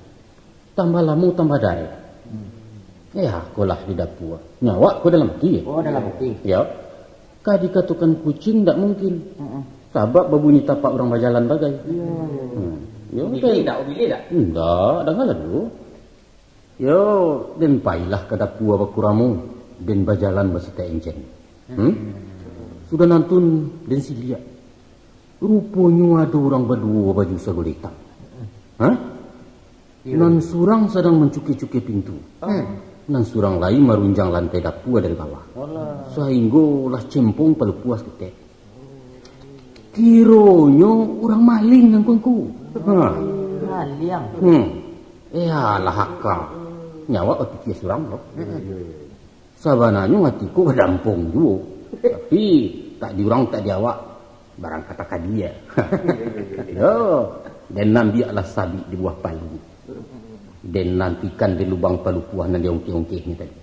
Tambah lamo, tambah dareh. Hmm. Yo, ko lah di dapua. Nyo awak ko dalam ati. Oh, dalam ati. Yo. Ka dikatokan kuciang, ndak mungkin. Heeh. Sabab babunyi tapak urang bajalan bagai. Iyo, iyo, iyo. Hmm. Yo, ubilih ndak, ubilih ndak? Ndak, dangalah dulu. Yo, den pailah ka dapua baku ramo, den bajalan basitek encen. Hmm? Sudah nantun, den siliak. Ruponyo ado urang baduo baju sagulai itam. Hah? Iyo. Nan surang sadang mancukia-cukia pintu. Hmm. Nan surang lai marunjang lantai dapua dari bawah. Walah. Sainggo lah cempong palupuah saketek. Kironyo urang maling, angku-angku. Ha. Maling. Hmm. Eh, alah, aka. Nyo awak bapikia surang, lo. Hmm. Sabananyo ati ko badampong juo. Tapi, tak di urang, tak di awak. Barang kata ka dia. Yo, den ambiaklah sabik di buah palu. Den nantikan di lubang palupuah nan diongkeh-ongkehnyo tadi.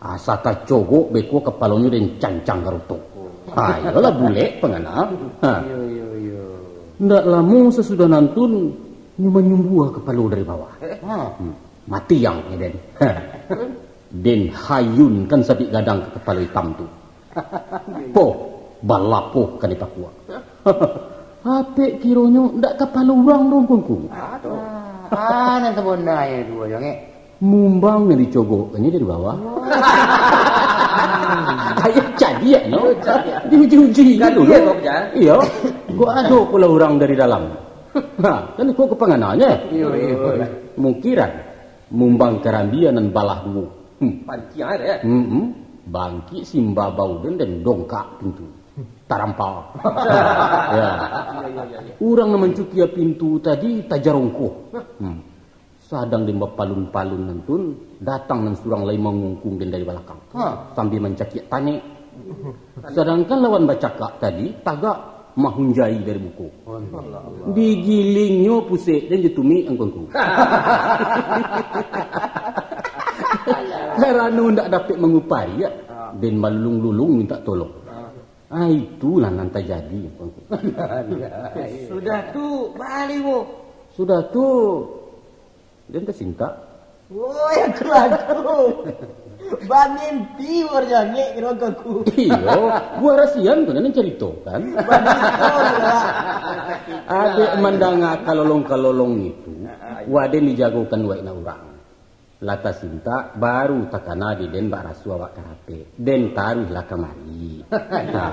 Asa tacogok beko kapalonyo den cancang garotok. Ha, iyolah bulek pangana. Ha. Iyo, iyo, iyo. Ndak lamo sasudah nantun, nyo manyumbua kapalo dari bawah. Ha. Hmm. Mati yang den. Ha. Den hayunkan sabik gadang ka kapalo itam tu. Poh, balapoh ka dipakuak. Apek kironyo ndak kapalo urang doh, angku-angku. Aduh. Ah, nan sabananyo duo yo, ngek. Mumbang nan dicogokkannyo dari bawah. Wah. Kayak cadiak, no? Cadiak. Diuji-uji dulu. Iyo. Kok ado pula urang dari dalam. Ha, kan iko kepangananyo. Iyo, iyo. Mungkiran. Mumbang karambia nan balah duo. Hmm. Panciang ado, ya? Hmm, hmm. Bangkik simbabau den, den dongkak pintu. Tarampal. Ya. Iya, iya, iya, iya. Urang nan mancukia pintu tadi tajarongkoh. Hmm. Sadang den bapalun-palun nantun, datang nan surang lai mangungkung den dari balakang. Ha. Sambil mancakiak tanek. Sadangkan lawan bacakak tadi tagak mahunjai dari muko. Digilingnyo pusek den jo tumik, angku-angku. Karano ndak dapek mangupari, ya, den malulung-lulung mintak tolong. Ah, itulah nan tajadi, angku-angku. Sudah tu, baliwo. Sudah tu, den tasintak. Woi, aku laku. Bamimpi urang jangek kiro aku. Iyo, buah rasian tu nan caritokan. Bamimpi urang. Adek mandanga kalolong-kalolong itu, waden dijagokan waik nak urang. Lah tasintak, baru takana di den bak raso awak karapek. Den taruihlah kamari. Nah.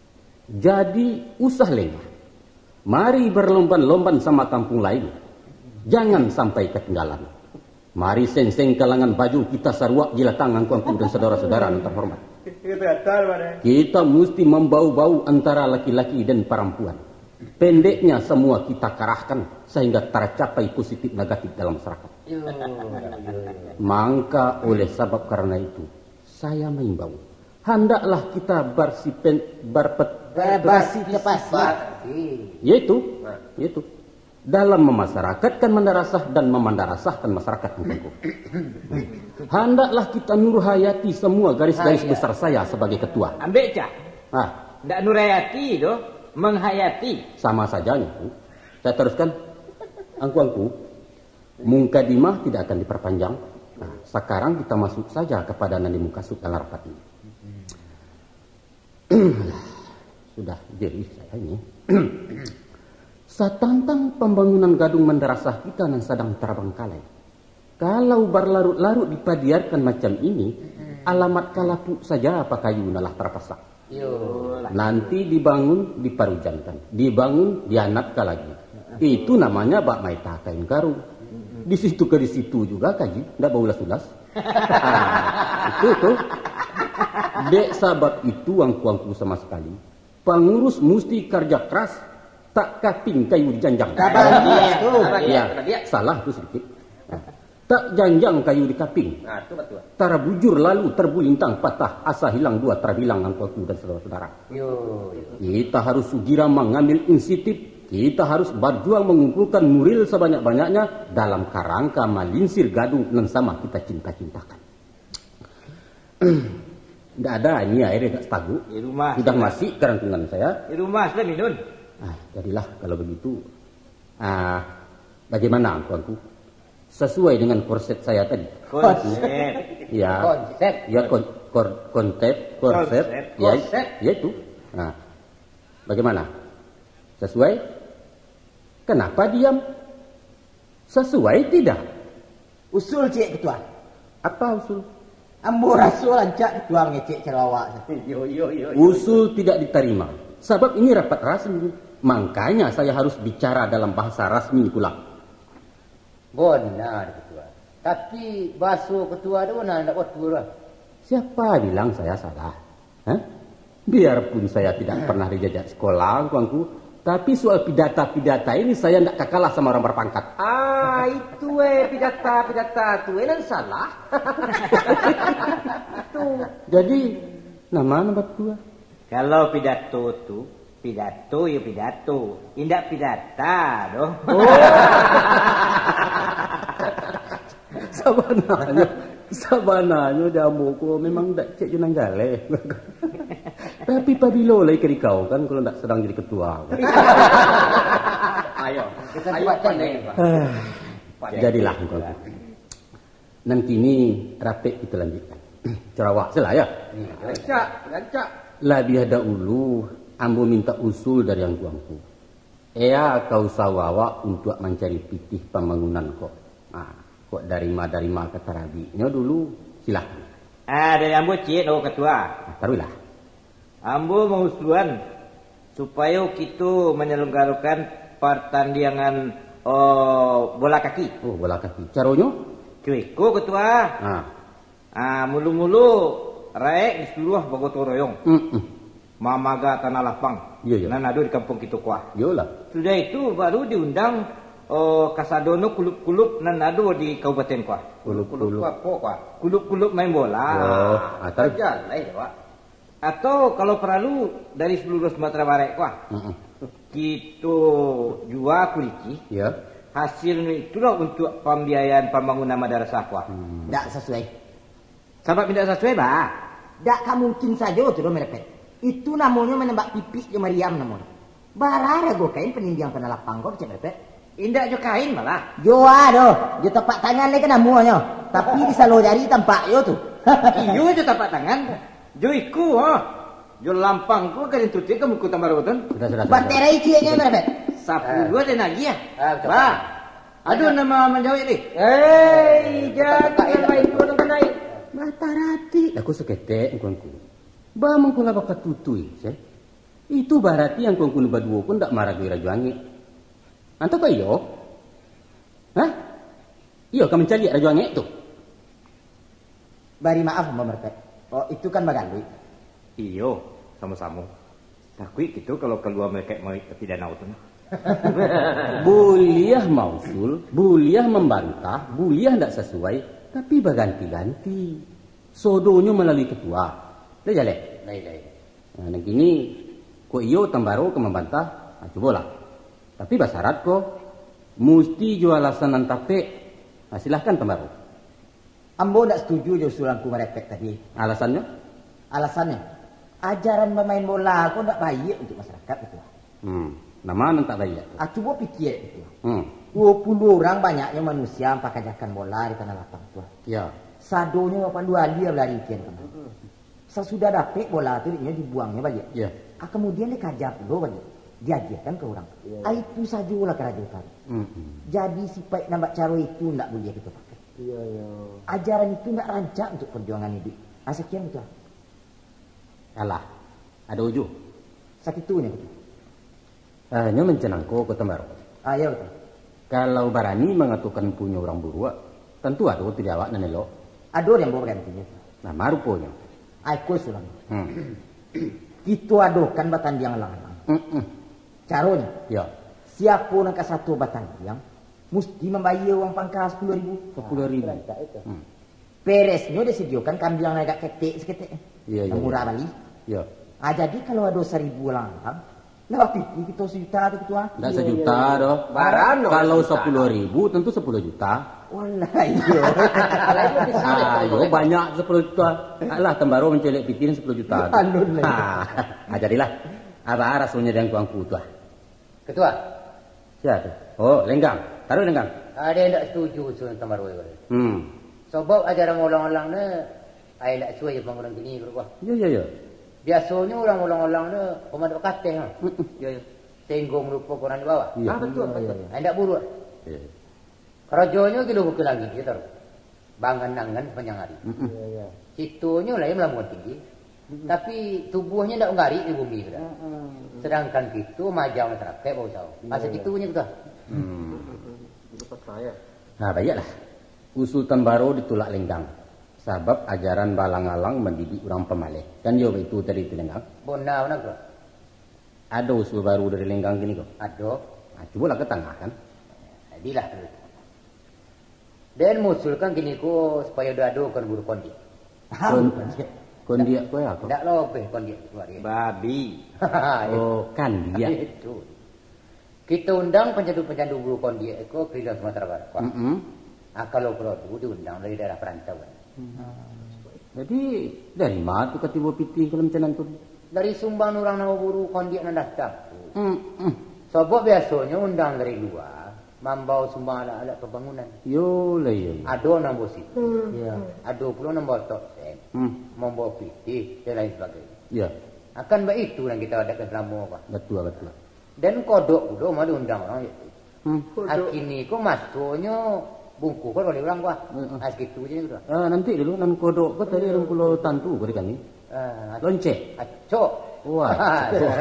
Jadi usah lengah. Mari berlomban-lomban sama kampung lain. Jangan sampai ketinggalan. Mari sengseng kalangan baju kita saruak jilatang angku-angku dan saudara-saudara nan terhormat. Kita musti membau-bau antara laki-laki dan perempuan. Pendeknya semua kita kerahkan sehingga tercapai positif negatif dalam masyarakat. Mangka oleh sabab karena itu, saya mengimbau, hendaklah kita bersipen, berpet, Berbasi kepasi. Yaitu, yaitu dalam memasyarakatkan madrasah dan memandarasahkan masyarakat, angku-angku. Hendaklah kita nurhayati semua garis-garis besar saya sebagai ketua. Ambek cah. Ah, Ndak nurayati doh, menghayati. Sama saja, angku. Saya teruskan. Angku-angku, mukadimah tidak akan diperpanjang. Nah, sekarang kita masuk saja kepada nan dimukasuik dalam rapat ini. Alah, sudah jerih saya ini. Satantang pambangunan gadung madrasah kita nan sadang tarabangkalai. Kalau barlarut-larut dipadiarkan macam ini, alamat ka lapuk saja pakayu nan lah tarpasak. Yo. Nanti dibangun, diparujankan. Dibangun, dianatkan lagi. Itu namanya bak maitah kain karu. Di situ ka di situ juga kaji, ndak baulas-ulas. Itu tu. Dek sabab itu, angku-angku sama sekali, pangurus musti karja keras, tak kaping kayu dijanjang. Tabagiak tu. Ya, salah tu sedikit. Nah, tak janjang kayu dikaping. Nah, tu batua. Tarabujur lalu terbulintang patah, asa hilang dua terbilang, angku-angku dan saudara-saudara. Yo, yo. Kita harus segera mengambil inisiatif. Kita harus berjuang mengumpulkan nuril sebanyak-banyaknya dalam karangka malinsir gadung nan sama kita cinta-cintakan. Ndak ada ni air dekat setaguk. Di rumah sudah sudah. Masih kerangkungan saya. Di rumah sudah minum. Ah, jadilah kalau begitu. Ah, bagaimana, angku-angku? Sesuai dengan konsep saya tadi? Konsep. Ya. Konsep. Ya, kon-, kor-, konsep, konsep. Konsep. Ya, konsep. Ya itu. Nah, bagaimana? Sesuai? Kenapa diam? Sesuai tidak? Usul ciek, Ketua. Apa usul? Ambo raso rancak Ketua mangecek caro awak. Yo, yo, yo, yo. Usul tidak diterima. Sabab ini rapat rasmi. Makanya saya harus bicara dalam bahasa rasmi pula. Benar, Ketua. Tapi bahaso Ketua tu nah ndak batua lah. Siapa bilang saya salah? Hah? Biarpun saya tidak pernah dijajak sekolah, angku-angku, tapi soal pidata-pidata ini saya ndak kalah sama orang berpangkat. Ah, itu eh, pidata-pidata tu eh, nan salah. Tu. Jadi, nama nan batua? Kalau pidato tu, pidato yo pidato, indak pidata doh. Oh. Sabananyo, sabananyo di ambo ko memang dak cek jo nan jaleh. Tapi pabilo lai ka dikau kan, kalau dak sadang jadi ketua. Ayo, kita ayo buat pandai, Pak. Ah, pandai. Jadilah engkau. Nan kini rapek kita lanjutkan. Caro awak se lah, ya. Hmm, rancak, rancak. Labiah dahulu, ambo minta usul dari angku-angku. Ea ka usaho awak untuak mancari pitih pambangunan ko. Nah, kok dari ma-dari ma ka tarabiknyo dulu, silahkan. Ah, dari ambo ciek, oh, Ketua. Nah, taruihlah. Ambo mausuan supayo kito manyalanggarakan partandiangan, oh, bola kaki. Oh, bola kaki. Caronyo? Cuy ko, Ketua. Ah. Ah, mulo-mulo raek disuruah bagotong royong. Mm-mm. Mamaga tanah lapang. Iyo, iyo. Nan ado di kampuang kito ko ah. Iyolah. Sudah itu baru diundang, oh, kasadonyo kulub-kulub nan ado di kabupaten ko ah. Kulub-kulub. Kulub-kulub apo ko ah? Kulub-kulub main bola. Yo, atau? Ajalah, Pak. Atau kalau paralu dari saluruah Sumatera Barat ko ah. Mm-mm. Kito jua kuliki. Ya. Hasilnyo itulah untuak pambiayaan pambangunan madarasah ko ah. Hmm. Ndak sasuai. Sabab indak sasuai, bah? Ndak ka mungkin sajo tu doh, Merepet. Itu namonyo manembak pipik jo mariam namonyo. Bara rago kain panindiang tanah lapang ko, kecek Merepet? Indak jo kain malah. Jo a doh, jo tapak tangan lai ka namonyo. Tapi di salo jari tampak jo tu. Iyo, jo tapak tangan. Jo iko, ha. Jo lampang ko ka dintutuik ka muko tambaro tu. Sudah, sudah, sudah. Baterai cieknyo, Merepet. Sapuluah den agiah. Ah, betul. Bah. Aduh, nama manjawek ni. Hei, jangan main turun ke naik. Mata rati. Aku saketek, angku-angku. Ba mangko lah bakatutui, se. Itu barati angku-angku baduo pun ndak maragoi Rajo Angek. Antah kok iyo? Hah? Iyo ka mancaliak Rajo Angek tu? Bari maaf, Mbah Merpek. Oh, itu kan bagaluik. Iyo, samo-samo. Takuik kito kalau kalua malaikat mauik tapi danau tu nah. Buliah mausul, buliah mambantah, buliah ndak sasuai, tapi baganti-ganti. Sodonyo malalui ketua. Lai jaleh? Lai, lai. Nah, nan kini, kok iyo tambaro ka mambantah, nah, cubolah. Tapi basyarat ko, musti jo alasan nan tapek. Nah, silahkan tambaro. Ambo ndak satuju jo usulan Angku Marepet tadi. Alasannyo? Alasannyo, ajaran bamain bola ko ndak baiak untuak masarakaik, Ketua. Hmm, nama nan tak baiak tu? Ah, cubo pikia, Ketua. Hmm. Duo puluah urang banyaknyo manusia ampakajakan bola di tanah lapang tu. Ya. Sadonyo bapandu alia balari kian kamari. Sasudah dapek bola tu, diknyo dibuangnyo baliak. Ya. Ah, kamudian dikaja pulo baliak. Diagiahkan ka urang. Ya. Ah, itu sajolah karajo tadi. Mm-mm. Jadi, sipaik nan bak caro itu ndak buliah kito pakai. Iya, iya. Ajaran itu ndak rancak untuk perjuangan iduik. Ah, sakian, Ketua. Alah, ado uju. Sakitunyo, Ketua. Ah, nyo mancanangko, Ketua Tambaro. Ah, iya, Ketua. Kalau barani mangatokan punyo urang buruak, tantu ado tu di awak nan elok. Ado di ambo bagantinyo. Nah, ma ruponyo. Ai, ko sulang. Hmm. Kito adokan batandiang alang-alang. Mm-mm. Caronyo, Yo. siapo nan ka sato batandiang, musti mambayia uang pangka sapuluah ribu. Sapuluah ribu. Hmm. Peresnyo disadiokan kambiang nan agak ketek saketek. Iya, iya, Nan murah iya. bali. Iya. Ah, jadi kalau ado saribu alang-alang, lah bapiti kito sajuta tu, Ketua. Ndak Iya, sajuta iya. doh. Barano Kalau sajuta. sapuluah ribu, tentu sapuluah juta. Walah, iyo. Ah, yo, banyak sapuluah juta. Alah, Tambaro mancaliak piti sapuluah juta tu. Alun lah. Ah, ah, jadilah. Apa rasonyo di angku-angku tu, ah? Ketua. Sia tu? Oh, Lenggang. Taruih Lenggang. Ado indak setuju usulan Tambaro ko. Hmm. Sabab ajaran ulang-ulang ne, ai indak suai jo pangurang kini, Ketua. Yo, yo, yo. Biasonyo urang ulang-ulang ne, pamain bakateh, ha. Mm-mm. Yo, yo. Sehinggo malupokan urang di bawah. Iya. Ah, betul, Iya, betul. iya, iya. Ai indak buruak. Iya. Karajonyo gilo bukik langik, gitu. Bangan-angan sapanjang ari. Mm-mm. Iya, iya. Situnyo lah yang melamuan tinggi. Mm-mm. Tapi tubuahnyo ndak manggarik di bumi, Ketua. Mm-mm. Sedangkan kito majang masyarakat bausaho. Iya, Masa iya. kitunyo, Ketua. Hmm. Mm-mm. Itu percaya. Nah, baiklah. Usul Tambaro ditulak Lenggang. Sabab ajaran balang-alang mandidik urang pamaleh. Kan yo baitu tadi tu, Lenggang? Bona, bona, Ketua. Ado usul baru dari Lenggang kini ko? Ado. Nah, cubolah ka tangah kan. Jadilah. Den mausulkan kini ko supayo diadokan buruak kondiak. Kon-, kondiak ko apo? Ndak lobeh kondiak tu, Dik. Babi. Oh, kandiak. Itu. Kito undang pancandu-pancandu buruak kondiak ko keliling Sumatera Barat. Mm-mm. Ah, kalau paralu diundang dari daerah perantauan. Hmm. Jadi, dari ma tu ka tibo pitih kalau macam nan tu? Dari sumbang urang nan baburu kondiak nan datang tu. Hmm, hmm. Sabab biasonyo undang dari lua, mambao sumbang alat-alat pambangunan. Yo lah, yo, yo. Ado nan bawa situ. Hmm. Yo. Ado pulo nan bawa toksen, Hmm. mambawa pitih, dan lain sabagainyo. Yo. Akan baitu nan kito adakkan salamo ko. Batua, batua. Dan kodok pulo mah diundang urang je. Hmm. Kodok. Kini ko masonyo bungkuh ko oleh urang ko. Hmm, hmm. Ah, sakitu je tu. Ah, nanti dulu, nan kodok ko tadi urang pulo tantu ko di kami. Ah, Loncek. Acok. Wah, acok.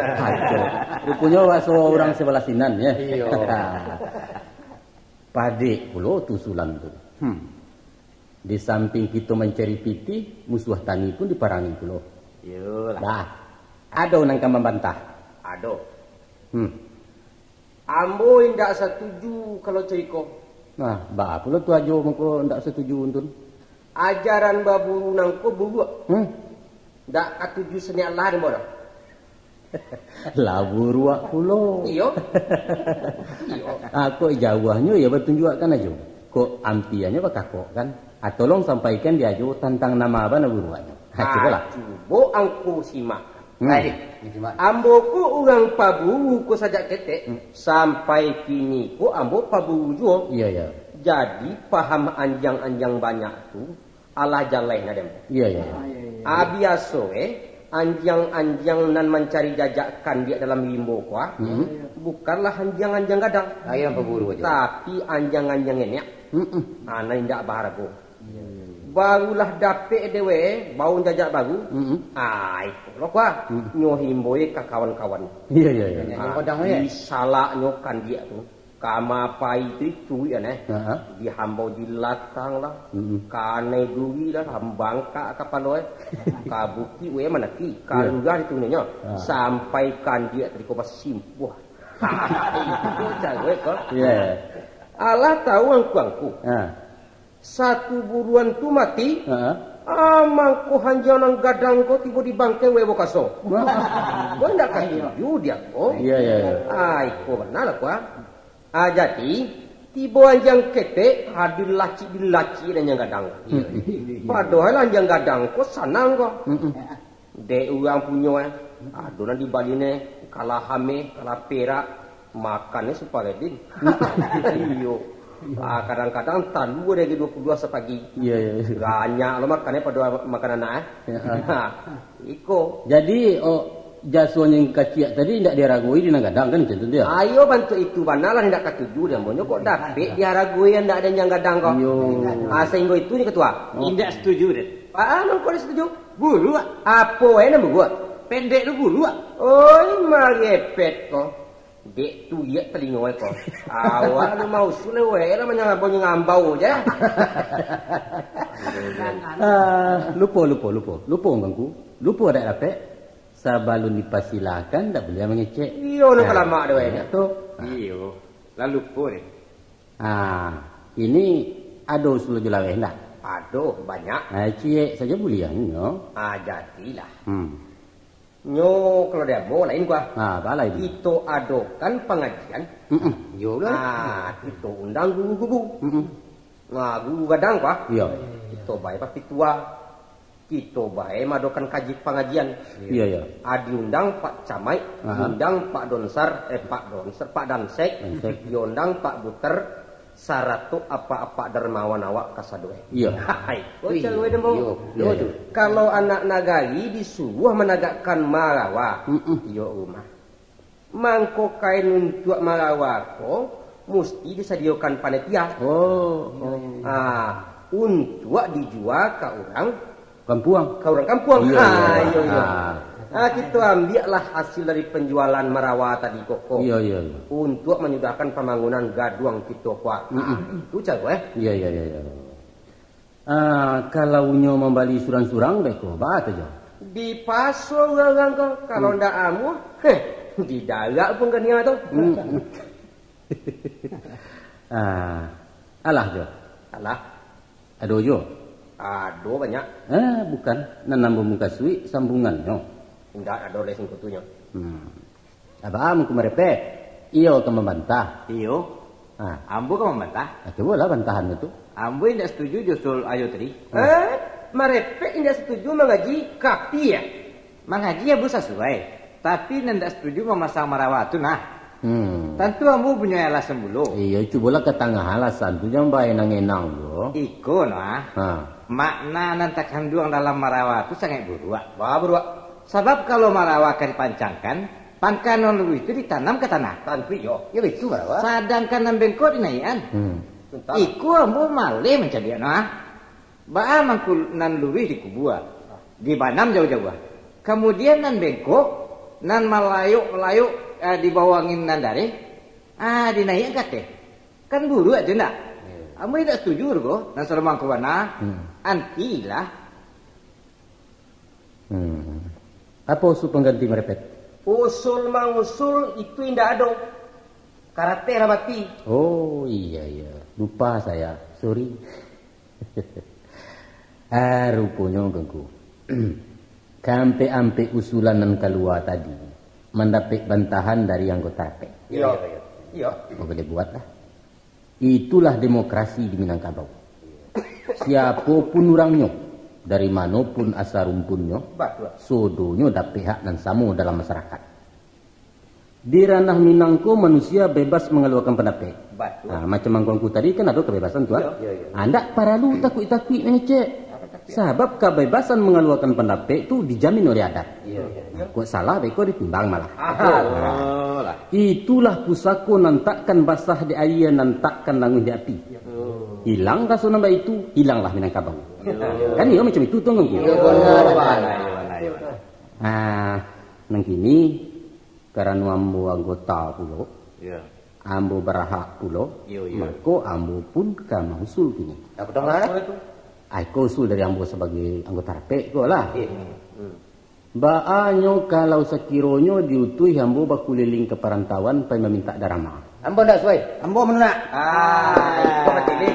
Ruponyo bahaso urang sebelah sinan, ya. Iyo. Padek pulo tu usulan tu. Hmm. Di samping kito mancari pitih, musuah tani pun diparangi pulo. Iyolah. Bah, ado nan ka mambantah? Ado. Hmm. Ambo indak satuju kalau cako iko. Nah, baa pulo tu ajo mangko ndak satuju, Untun? Ajaran baburu nangko buruak. Hmm? Ndak katuju saniat lah dek ambo doh. Lah buruak pulo. Iyo. Iyo. Ah, kok jauahnyo iyo batunjuakkan ajo. Kok ampiahnyo bakakokkan. Ah, tolong sampaikan di ajo tantang nan ma bana buruaknyo. Ha, cubolah. Ah, cubo angku simak. Hmm. Baik, simak. Ambo ko urang paburu ko sajak ketek, Hmm. sampai kini ko ambo paburu juo. Iya, iya. Jadi, paham anjiang-anjiang banyak tu, alah jaleh na den. Iya, iya, iya. Ah, biaso, eh, anjiang-anjiang nan mancari jajak kandiak dalam rimbo ko, ah, Hmm. bukanlah anjiang-anjiang gadang. Ah, iyo, paburu ajo. Tapi anjiang-anjiang enek. Hmm, hmm. Ah, nan indak bahargo. Iya, iya, iya. Barulah dapek dek we, baun jajak baru. Mm-mm. Ah, iko lo kua. Mm. Nyo himboi ka kawan-kawan. Iya, iya, iya. Ah, Kodang, ya? Disalaknyo kandiak tu. Kama pai tu cuik kan, eh. Aha. Dihambau jilatang lah. Mm-mm. Kanai duri lah, hambangkak kapalo, eh. Ka bukik we manaki, ka Iya. lurah ditunyo. Ah. Sampai kandiak tadi ko basimpuah. Itu caro, eh, ko. Iya. Alah tahu angku-angku. Ah. Satu buruan tu mati, Ha? ah, mangko hanjiang nan gadang ko tibo di bangkai we bokaso. Wah. Ko indak katuju dia ko. Iya, iya, iya. Ah, iko bana lah ko, ah. Ah, jadi, tibo hanjiang ketek, ah, dilacik-dilacik hanjiang gadang. Iya, iya. Padahal hanjiang gadang ko sanang ko. Mm-mm. Dek urang punyo, eh. Ado nan dibali ne, kalah ameh, kalah perak. Makannyo suparedin. Iyo. Ah, kadang-kadang talua dari dua puluh dua sapagi. Iyo, iyo, iyo. Banyak lo makannyo pado makan anak, eh. Iyo. Iko. Jadi, oh, jasonyo nan kaciak tadi indak diaragoi di nan gadang kan, macam tu, yo? Ayo, bantuak itu bana lah indak katuju dek ambo nyo, kok dapek diaragoi indak ado nan gadang ko. Iyo. Ah, sahinggo itu nyo, Ketua. Oh. Indak setuju, Den. Ah, mangko indak setuju? Buruak. Apo wae nan buruak? Pendek tu buruak. Oi, marepet ko. Dek tu liek talingo ko. Awak lu mausul wae lah manyangabau-nyangambau je. Ah, lupo, lupo, lupo. Lupo, Angku. Lupo dak dapek. Sabalun dipasilakan, dak buliah mangecek. Iyo, nak kalamak tu, eh. Iyo. Lah lupo deh. Ah, ini ado usul jo laweh ndak? Ado, banyak. Ah, ciek sajo buliah nyo. Ah, jadilah. Hmm. Nyo, kalau di ambo lain, Kua. Ah, baa lain? Kito adokan pangajian. Mm-mm. Iyo lah. Ah, kito undang guru-guru. Mm-mm. Nah, guru gadang, Kua. Iyo. Kito bae papitua. Kito bae maadokan kaji pangajian. Iyo, iyo. Ah, diundang Pak Camaik, ah, diundang Pak Donsar, eh, Pak Donsar, Pak Dansek, Dansek. Diundang Pak Buter, sarato apak-apak dermawan awak kasadonyo. Iyo. Hai. Iyo, iyo, iyo. Kalau anak nagari disuruah managakkan marawa, mm-mm, iyo rumah. Mangko kain untuak marawa ko musti disadiokan panitia. Oh, oh. Ah, untuak dijua ka urang kampuang. Ka urang kampuang. Iyo, ah, iyo, iyo. Ah. Ah, kito ambiaklah hasil dari penjualan marawa tadi ko, ko. Iyo, iyo, iyo. Untuak manyudahkan pambangunan gaduang kito ko. Mm-mm. Itu caro, eh. Iyo, iyo, iyo, iyo. Ah, kalau nyo mambali surang-surang, beko, baa tu jo? Di paso urang ko, kalau ndak amuah, heh, didarak pun kania tu. Hmm. Ah, alah jo. Alah. Ado jo? Ado banyak. Ah, bukan. Nan ambo mukasuik sambungannyo. Indak ado lai singkutunyo. Hmm. Abah, Angku Marepek, iyo ka mambantah. Iyo. Ah. Ambo ka mambantah. Ah, cubolah bantahan tu. Ambo indak setuju jo usul ayo tadi. Hmm. Eh, Marepek indak setuju mangaji kapi, yo? Mangaji ambo sasuai, tapi nan indak setuju mamasang marawa tu nah. Hmm. Tantu ambo punyo alasan pulo. Iyo, cubolah ka tangah alasan tu, jan baenang-enang tu. Iko nah. Ha. Makna nan takanduang dalam marawa tu sangaik buruak. Baa buruak? Sabab kalau marawa ka dipancangkan, pangka nan luruih tu ditanam ka tanah. Tantu iyo. Iyo baitu, barawa. Sadangkan nan bengkok dinaiakan. Hmm. Iko ambo maleh mancaliak nah. Baa mangko nan luruih dikubua, dibanam jauah-jauah. Kamudian nan bengkok, nan malayok-malayok, eh, di bawah angin nan dareh, ah, dinaiakan ka ateh. Kan buruak tu ndak? Iyo. Ambo indak setuju tu ko, nan salomang ko bana. Hmm. Antilah. Hmm. Apo usul pangganti Marepet? Usul mangusul itu indak ado. Karateh lah mati. Oh, iya, iya. Lupa saya. Sorry. Ah, ruponyo, Angku. Kaampek-ampek usulan nan kalua tadi mandapek bantahan dari anggota rapek. Iyo. Iyo. Mako, buliah buatlah. Itulah demokrasi di Minangkabau. Siapo pun urangnyo, dari mano pun asa rumpunnyo, batua, sodonyo dapek hak nan samo dalam masarakaik. Di ranah Minang ko, manusia bebas mangaluakan pandapek. Batua. Nah, macam angku-angku tadi kan ado kabebasan tu, ah. Iyo, iyo, iyo. Ah, ndak paralu takuik-takuik mangecek. Sabab kabebasan mangaluakan pandapek tu dijamin oleh adat. Iyo, iyo, iyo. Nah, kok salah, beko ditimbang malah. Ah, betul. Nah, itulah pusako nan takkan basah di aia, nan takkan languih di api. Iyo. Hilang raso nan baitu, hilanglah Minangkabau. Iyo. Kan iyo macam itu tu, angku? Iyo, bana, bana, bana, bana. Ah, nan kini, karano ambo anggota pulo, iyo, ambo barhak pulo, iyo, iyo, mako ambo pun ka mausul kini. Apo tu, Mak? Ai, ko usul dari ambo sabagai anggota rapek ko lah. Iyo. Hmm. Baa nyo kalau sakironyo diutuih ambo bakuliling ka parantauan pai mamintak darama? Ambo ndak suai. Ambo manulak. Ah, iko batili.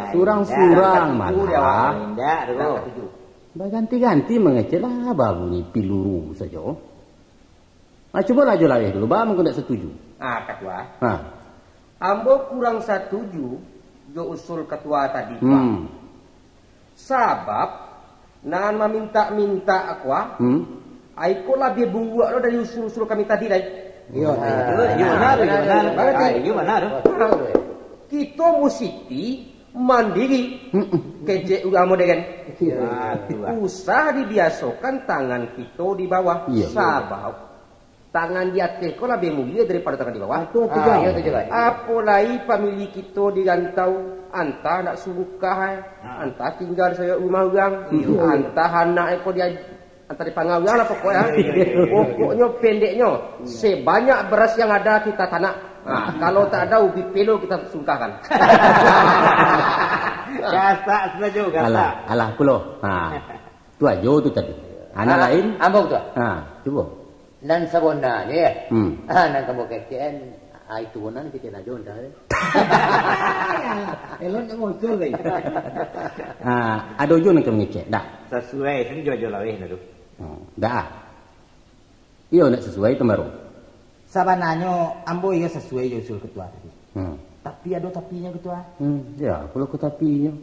Surang-surang malah. Indak, tu. Baganti-ganti mangecek lah, babunyi piluru sajo. Ah, cubolah jo laweh dulu, baa mangko ndak satuju? Ah, Katua. Ha. Ambo kurang satuju jo usul Katua tadi, Tua. Hmm. Sabab, nan mamintak-mintak, Katua, hmm, ai ko labiah buruak lo dari usul-usul kami tadi, lai. Iyo, iyo, iyo, benar, iyo, benar. Ah, iyo, benar. Kito musiti mandiri. Mm-mm. Kecek urang modern. Iyo. Ah, tu lah. Usah dibiasokan tangan kito di bawah. Iyo. Sabab tangan di ateh ko labiah mulia daripado tangan di bawah. Betul, betul. Ah, iyo, tu je, Pak. Apo lai pamili kito di rantau, antah nak surukah, eh, antah tingga di sayok rumah urang, antah anak ko dia antah di pangawai lah pokoknyo. Pokoknyo, pendeknyo, sebanyak beras yang ada kita tanak. Ha, kalau tak ada, ubi pelo kita sungkahkan. Gasak sajo, gasak. Alah, alah, pulo. Ha. Tu ajo tu tadi. Anak lain? Ambo tu. Ha, cubo. Nan sabonanyo, ya. Hmm. Ah, nan kamu kecekan, ah, itu nan kecek ajo, entah, eh. Elok nak muncul, eh. Ah, ado juo nan ka mangecek, dah. Sasuai, sini juo-juo laweh, nah, tu. Hmm, dah. Iyo, nak sasuai, Tuan Baro. Sabananyo, ambo iyo sasuai jo usul ketua tadi. Hmm. Tapi ado tapinyo, Ketua. Hmm, ya, apo lah ko tapinyo?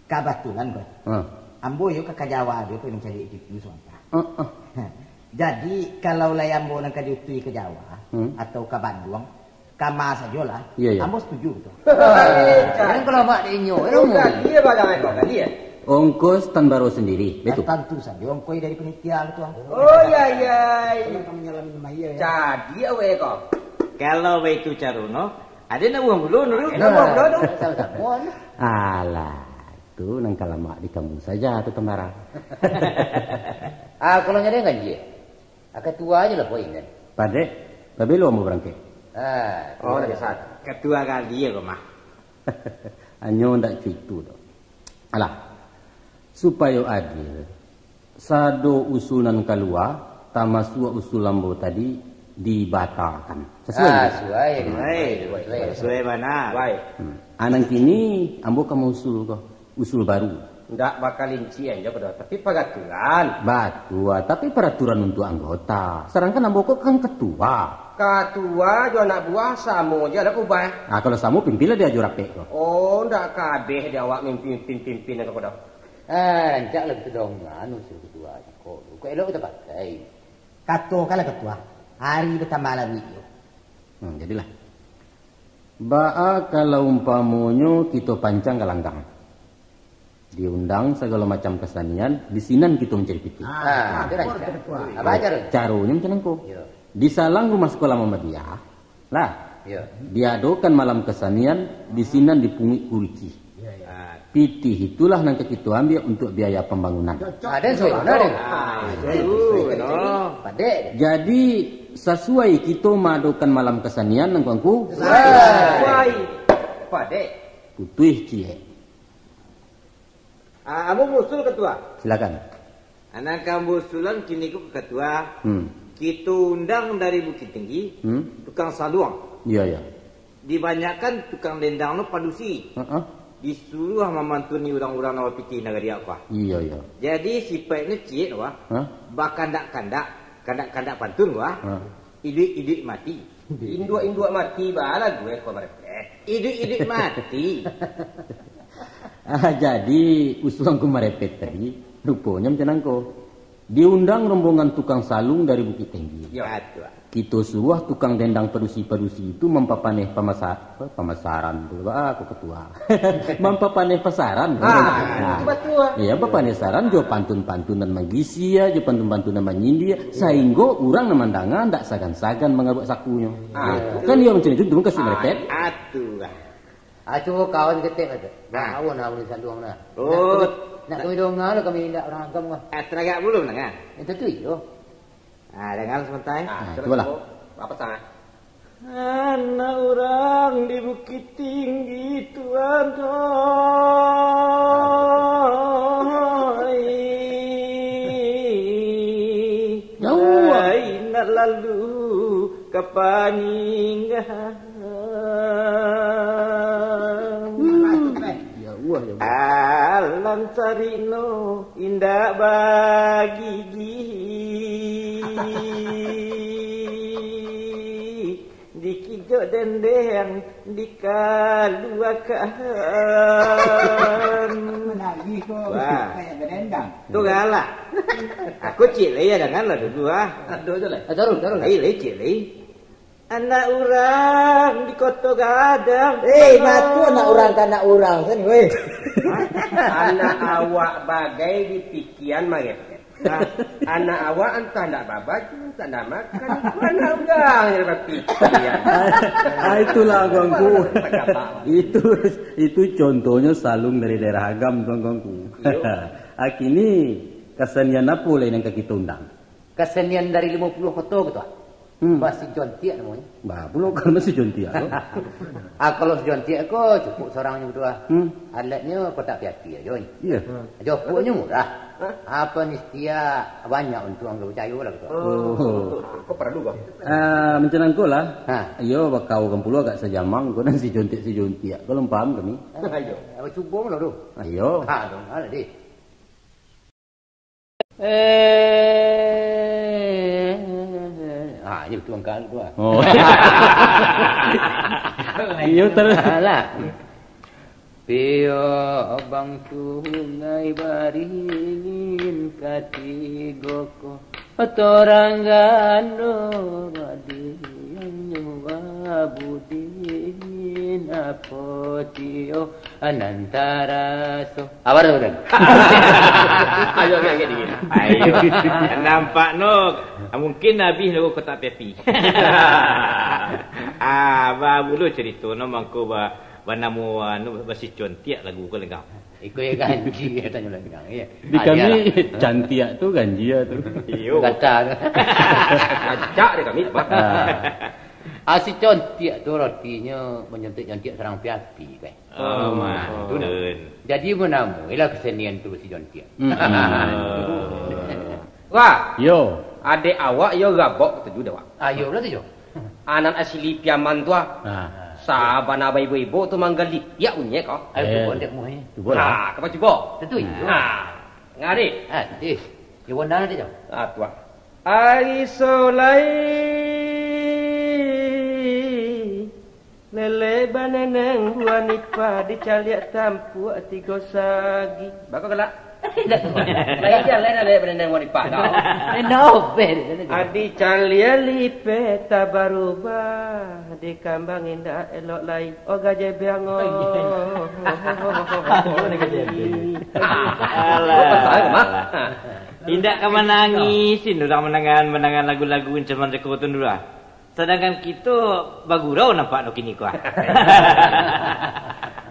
Kabatulan, Ketua. Hmm. Ambo iyo ka, ka Jawa jo, pai mancari cucu sabanta. Heeh. Jadi, kalau lai ambo nan ka diutuih ka Jawa, Hmm. atau ka Banduang, kama sajolah, Iya, iya. ambo setuju, Ketua. Kan kalau mak dek inyo, Ongkos ilmu. Tadi ya, Bang, ongkos tadi ya? Ongkos Tuan Baro sendiri, betul? Tantu sajo ongkos dari panitia, Ketua. Oh, iya, iya. Kalau kamu nyalamin rumah iya, ya. Jadi, awak kau. Kalau baitu caro no, ado nak buang bulu dulu. Ado nak buang bulu dulu. Sama-sama. Alah, tu nan ka lamak di kamu saja tu, Tuan Baro. Ah, kalau nyari kan dia. Ah, ketua aja lah poin kan. Padek, babelo ambo barangkek. Ah, Oh, ketua dah aja. Besar. Ketua kali ya, kau mah. Hanyo ndak cuitu doh. Alah, supayo adil, sado usul nan kalua, tamasuak usul ambo tadi, dibatakan. Sasuai Ah, tu? Suai. Hmm. Suai, suai, suai. Suai bana. Suai. Hmm. Ah, nan kini, ambo ka mausul ko, usul baru. Ndak bakalincian jo ko doh, tapi paraturan. Batua, tapi paraturan untuak anggota. Sadangkan ambo ko kan ketua. Katua jo anak buah samo je lah ubah. Ah, kalau samo, pimpinlah dia jo rapek ko. Oh, ndak kabeh di awak mimpin-pimpin ko doh. Ah, rancak lah kita dongan usul ketua ko. Kok elok kita pakai. Katokanlah ketua, hari bertambah lagi. Hmm, jadilah. Baa kalau umpamonyo kito pancang galanggang. Diundang sagalo macam kasanian, di sinan kito mancari pitih. Ah, itu rancak. Apa caro? Caronyo macam nangko. Yo. Di salang rumah sekolah Muhammadiyah, lah. Yo. Diadokan malam kasanian, di sinan dipunguik kuriki. Yo, yo. Ah. Pitih itulah nan ka kito ambiak untuak biaya pambangunan. Ah, den suai, nah, den. Ah, itu, no. Padek. Jadi, sasuai kito maadokan malam kasanian, Angku-angku? Suai. Padek. Putuih ciek. Ah, ambo musul, Ketua. Silakan. Anak ambo usulan kini ko, Ketua. Hmm. Kito undang dari Bukittinggi, Hmm. tukang saluang. Iya, iya. Dibanyakan tukang dendang no padusi. Heeh. Disuruah mamantuni urang-urang nan bapitih nagari ko. Iya, iya. Jadi, sipaiknyo ciek ko. Hah? Bakandak-kandak, kandak-kandak pantun ko. Hah? Iduik-iduik mati. Induak-induak mati, baa lagu eh, ko marepet. Iduik-iduik mati. Ah, jadi, usulan ko marepet tadi, ruponyo macam nangko. Diundang rombongan tukang saluang dari Bukittinggi. Yo. Batua. Kito suruah tukang dendang padusi-padusi itu mampapaneh pamasa-, apa, pamasaran tu, ah, ko ketua. Mampapaneh pasaran. Ah, nah, itu batua. Iya, mampapaneh pasaran jo pantun-pantun nan magisia, jo pantun-pantun nan manyindia, sainggo urang nan mandanga ndak sagan-sagan mangaruak sakunyo. Ah, kan iyo macam itu, tu kan kasih merepet. Ah, itu lah. Ah, cubo kawan ketek lah tu. Nah. Kawan lah, ulun saluang lah. Oh. Nak kami, nak kami donga lah, kami indak urang agam lah. Ah, taragak bulu mandanga. Itu tu iyo. Ah, dangan sabanta, eh. Ah, cubolah. Apa sangat? Anak urang di Bukittinggi, Tuan, oi. Jauah. Ai, nak lalu ka Paninggahan. Hmm. Jauah, jauah. Alam sarino indak bagigi. Dikijok dendeng dikaluakan. Menagih ko. Wah. Kayak bedendang. Tu galak. Aku ciek lai, ya, janganlah dulu, ah. Aduh, tu lah. Ah, taruh, taruh lah. Lai, lai, ciek lai. Anak urang di Koto Gadang. Eh, ma tu anak urang ka anak urang sani, weh. Anak awak bagai di pikian marepet. Nah, anak awak antah ndak babaju, antah ndak makan, itu anak urang yang bapikian. Ah, itulah, Tuanku. Itu, itu contohnyo Salung dari daerah Agam, Tuanku. Iyo. Ah, kini kasenian apo lai nan ka kito undang? Kasenian dari limo puluah koto gitu, ah. Hmm. Basi jontiak namonyo. Bah, pulo kan basi jontiak tu. Ah, kalau si jontiak ko cukup sorang nyo tu, ah. Hmm. Alatnyo kotak api-api ajo. Iya. Ajo pokoknyo murah. Hah? Apa nistia banyak untuang, anggo picayo lah gitu. Oh. Kok perlu, Bang? Ah, macam nangko lah. Ha. Iyo, bakau kan pulo agak sajamang ko nan si jontiak, si jontiak. Kalau paham kami. Ayo. Apa cubo lo tu? Ayo. Ha, dong, alah deh. Eh, ah, ini betul angka tu, ah. Oh. Iyo, ter- Alah. Pio bang sungai baringin katigo ko. Torang gando badiang nyo babudin apo tio anantara so. Apa tu, Bang? Ayo, ayo, ayo, ayo. Ayo. Nampak no, mungkin habis no kotak api-api. Ah, ba dulu cerita no mangko ba, banamo anu, basi contiak lagu ko lengkap. Iko ya ganji, katonyo lah dengar, ya. Di kami, cantiak tu ganjia tu. Iyo. Gata tu. Acak di kami, Pak. Ah. Ah, si contiak tu rotinyo mencontiak-contiak sarang api-api, kan. Oh, nah, tu nah. Jadi, manamuilah kesenian tu si Jontiak. Hmm. Wah. Yo. Adek awak yo gabok katuju dek awak. Ah, yo, betul tu, yo. Anan asli Piaman tu, ah. Ah. Sabana baibo-ibo tu manggalitiak bunyi ko. Ayo, cubo, dek muai. Cubo lah. Ah, kapa cubo? Tentu iyo. Ah, ngari. Ah, eh. Yo, benar tu, yo. Ah, tu, ah. Ari solai, lele baneneng buah nipah dicaliak tampuak tigo sagi. Bako galak? Lain jan, lain lele baneneng buah nipah kau. Lain novel. Adi caliak lipeh tabarubah, di kambang indak elok lai. Oh, gajah beango. Alah. Indak ka manangih, sin urang mandangan, mandangan lagu-lagu ancaman reko tu dulu ah. Sadangkan kito bagurau nampak no kini ko ah.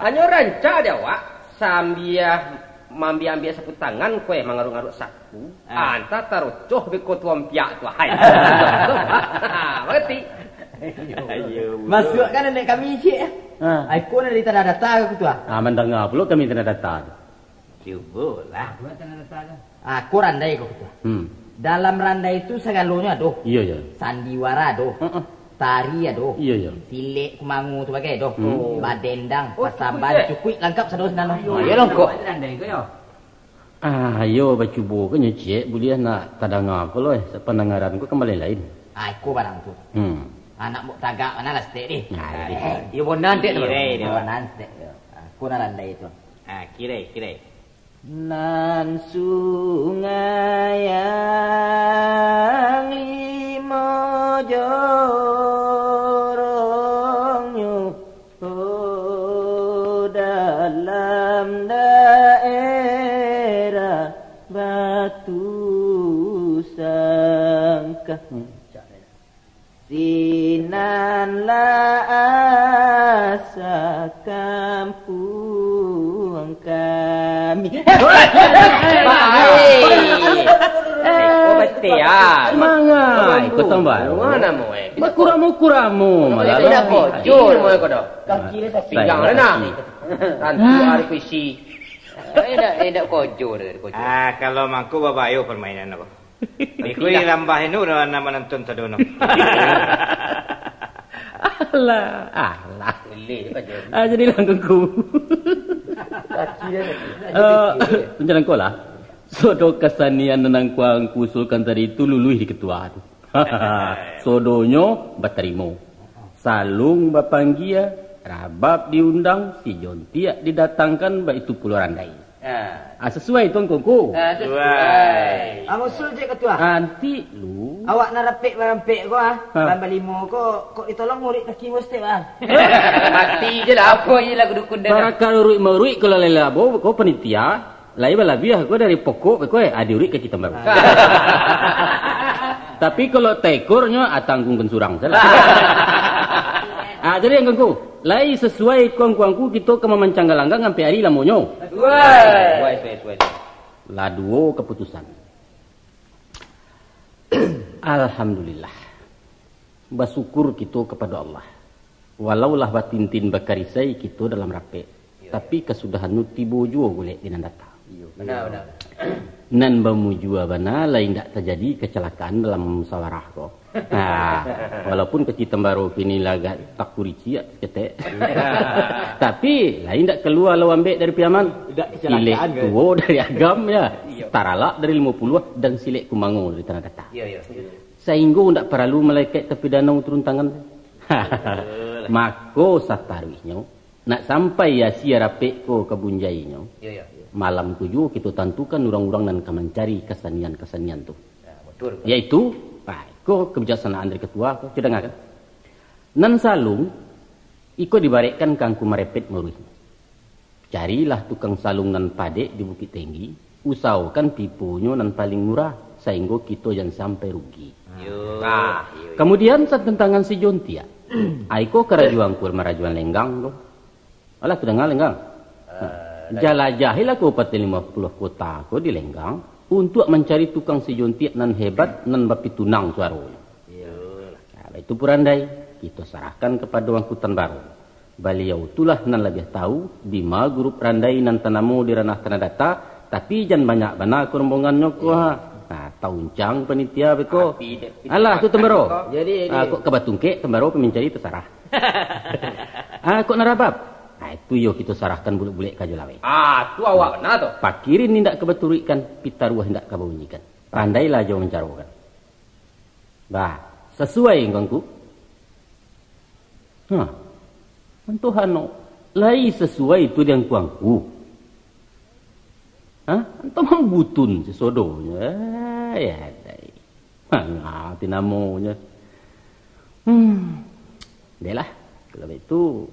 Hanyo rancak dek awak, sambia mambiak-ambiak sapu tangan, kue mangaruk-ngaruk sapu, ah. Antah tarocoh beko tuan piak tu, hai. Mangarti? Ayo, budak. Masuakkan nenek kami, Cik, ya. Ha. Ai, ko nan dari tanah data ko tu, ah. Ah, mandanga pulo kami tanah data tu. Cubolah. Ah, ko randai ko, Ketua. Hmm. Dalam randai tu sagalonyo ado. Iyo, iyo. Sandiwara ado. Heeh. Tari ado. Iyo, iyo. Silek kumango tu bagai ado. Hmm. Badendang, oh, pasaban, cukuik, eh? Cukuik langkap sado sinan. Ayo, iyo, langkok. Randai ko, yo. Ah, iyo, bacubo ko nyo ciek, buliah nak tadanga ko lo, eh. Pandangaran ko kan lain-lain. Ah, iko barang tu. Hmm. Anak muk tagak mano lah setek ni. Nah, jadi. Iyo, bonan tek tu. Iyo, iyo. Bonan setek. Ah, ko nan randai tu. Ah, kirai, kirai. Nan sungai ang limo jorongnyo, oh, dalam daerah Batu Sangkah. Sinan lah asa kampuang kami. Baik. Oh, betul, ya. Mangai, kau tambah. Mana mau, eh? Bakuramo-kuramo, malah. Tidak kocok, mau kau dah. Kaki dia tak pinggang dah, nah. Tantu hari kuisi. Eh, tidak, tidak kocok dia, kocok. Ah, kalau mangko babayo permainan apa? Iko rambah ino urang nan manonton sadono. Alah, alah. Boleh je kan, Jon. Ah, jadi langkungku. Kaki dia sakit. Eh, macam nangko lah. Sodo kasanian nan angku usulkan tadi tu luluih di ketua tu. Sodonyo batarimo. Salung bapanggia, rabab diundang, si Jontiak didatangkan, baitu pulo randai. Ah. Ah, sasuai tu, Angku-angku? Ah, sasuai. Sasuai. Ah, usul je, Ketua. Ah, nanti lu Awak nan rapek marampek ko, ah. Ha. Ban balimo ko, kok ditolong murid kaki mustik, ah. Mati je lah, apo je lah dukun dah. Barakah uruik-maruik, kalau lela bo, ko panitia, lai balabiah ko dari pokok ko, eh, adi uruik kaki tambaru. Ah. Tapi kalau tekornyo, atanggung kan surang, salah. Ah, jadi angku-angku, lai sasuai ko angku-angku kito ka mamancang galanggang ampek ari lamonyo. Suai. Suai, suai, suai. Lah duo kaputusan. Alhamdulillah. Basyukur kito kapado Allah. Walau lah batintin bakarisai kito dalam rapek, iyo, tapi kasudahan tu tibo juo gulek di nan datang. Iyo, bana, bana. Nan bamujua bana, lai indak tajadi kacalakaan dalam musawarah ko. Nah, walaupun kaki tambaro kini lah agak takuricik saketek. Tapi, lai indak kalua lo ambek dari Piaman. Indak kacalakaan, kan? Silek tuo dari Agam, ya. Iyo. Taralak dari Limo Puluah, dan silek kumango dari Tanah Datar. Iyo, iyo. Sainggo ndak paralu malaikat tapi danau turun tangan. Betul. Mako sataruihnyo, nak sampai asia rapek ko ka bunjainyo, iyo, iyo, iyo, malam ko juo kito tantukan urang-urang nan ka mancari kasanian-kasanian tu. Ya, betul, betul. Yaitu, ah, ko kabijaksanaan dari ketua ko, kito dangakan. Nan salung, iko dibarekkan ka angku marepet maruih. Carilah tukang salung nan padek di Bukik Tinggi, usahokan tiponyo nan paling murah, sainggo kito jan sampai rugi. Yo. Nah, yo, yo. Kamudian, satantangan si Jontiak. Ai ko karajo angku marajoan Lenggang ko. Alah, tu danga Lenggang. Ah, nah, jalajahilah Kabupaten Limo Puluah Kota ko di Lenggang, untuak mancari tukang si Jontiak nan hebat, nan bapitunang suaronyo. Iyolah. Nah, baitu pun Randai, kito sarahkan kapado angku Tan Baro. Baliau tu lah nan labiah tahu, dima gurup Randai nan tanamo di ranah Tanah Data, tapi jan banyak bana ko rombongannyo ko, ha. Nah, tauncang panitia beko. Alah, tu Tan Baro. Jadi, jadi. Ah, kok ka batungkek, Tan Baro pamincari tasarah. Ah, kok narabab? Ah, itu yo kito sarahkan bulek-bulek ka Jolaweh. Ah, tu awak bana tu. Pakirin indak ka baturuikkan, pitaruah indak ka baunyikan. Pandailah jo mancarokan. Bah, sasuai angku-angku? Hah, antoh ano, lai sasuai tu di angku-angku? Hah, antoh mambutun sasodonyo? Ai, adai. Manga ti namonyo? Hmm, dehlah, kalau baitu,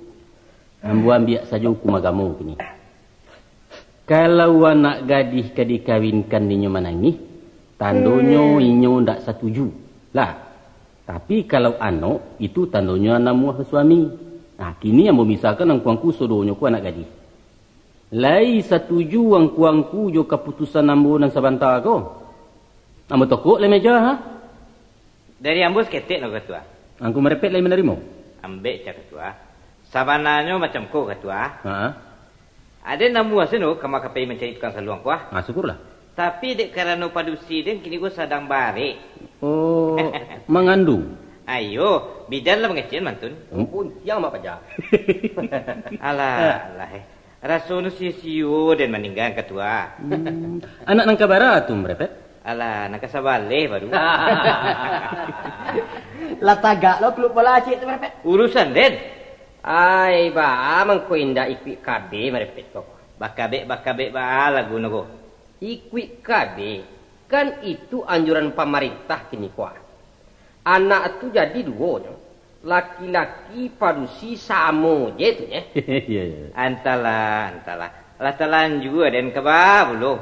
ambo ambiak sajo hukum agamo kini. Kalau anak gadih ka dikawinkan inyo manangih, tandonyo inyo ndak satuju. Lah, tapi kalau anok, itu tandonyo namuah suami. Nah, kini ambo misalkan angku-angku sodonyo ko anak gadih. Lai satuju angku-angku jo kaputusan ambo nan sabanta ko? Ambo tokok lai meja, ha? Dari ambo saketek no, Katua. Angku Marepet lai manarimo? Ambek cah, Katua. Sabananyo macam ko, Katua. Ha? Aden namuah sino ka makapai mancari tukang saluang ko, ah. Ah, syukurlah. Tapi dek karano padusi den kini ko sadang barek. Oh, mangandung? Ayo, bidan lah mangecek mantun. Hmm. Puntiang mak paja. Alah, alah, eh. Rasonyo sio-sio den maningga, Katua. Hmm. Anak nan kabara tu, Marepet? Alah, nan kasabaleh baru. Lah tagak lo klub bola ciek tu, Marepet. Urusan den. Ai, baa mangko indak ikuik kabeh, Marepet ko? Bakabek-bakabek baa lagu no ko. Ikuik kabeh, kan itu anjuran pamarintah kini ko, ah. Anak tu jadi duo nyo, laki-laki padusi samo je tu, nyo. Iya, iya. Antahlah, antahlah. Lah talanjua den kaba pulo.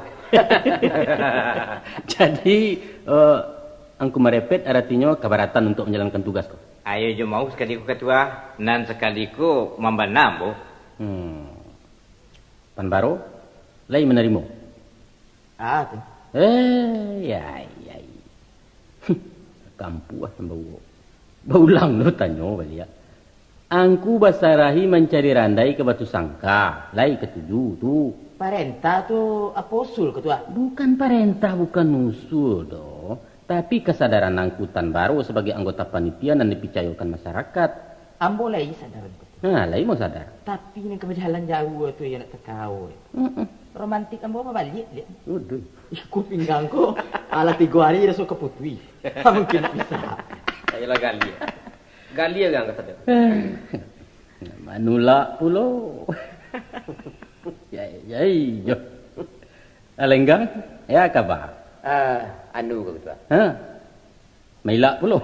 Jadi, eh, Angku Marepet aratinyo kabaratan untuk manjalankan tugas ko? Ayo jo mau sakali ko, Katua, nan sakali ko mambana ambo. Hmm. Tan Baro, lai manarimo? Ah, tu. Eh, yai, yai. Kampuah tambah uwok. Baulang lo tanyo baliak. Angku basarahi mancari randai ka Batu Sangka, lai katuju tu. Parentah tu apo usul, Katua? Bukan parentah, bukan usul doh. Tapi kasadaran Angku Tan Baro sabagai anggota panitia nan dipicayokan masarakat. Ambo lai sadar, Katua. Ha, lai mau sadar. Tapi nan ka bajalan jauah tu, iyo nak takao. Mm-mm. Romantik ambo babaliak, liak. Waduh. Iko pinggang ko, alah tigo hari raso ka putuih. Ha, mungkin nak bisa. Ayolah gali. Gali agak angkat sadar. Manulak pulo. Yai, yai, yo. Alenggang, ya kaba? Ah, anu ko, Katua. Ha? Mailak pulo?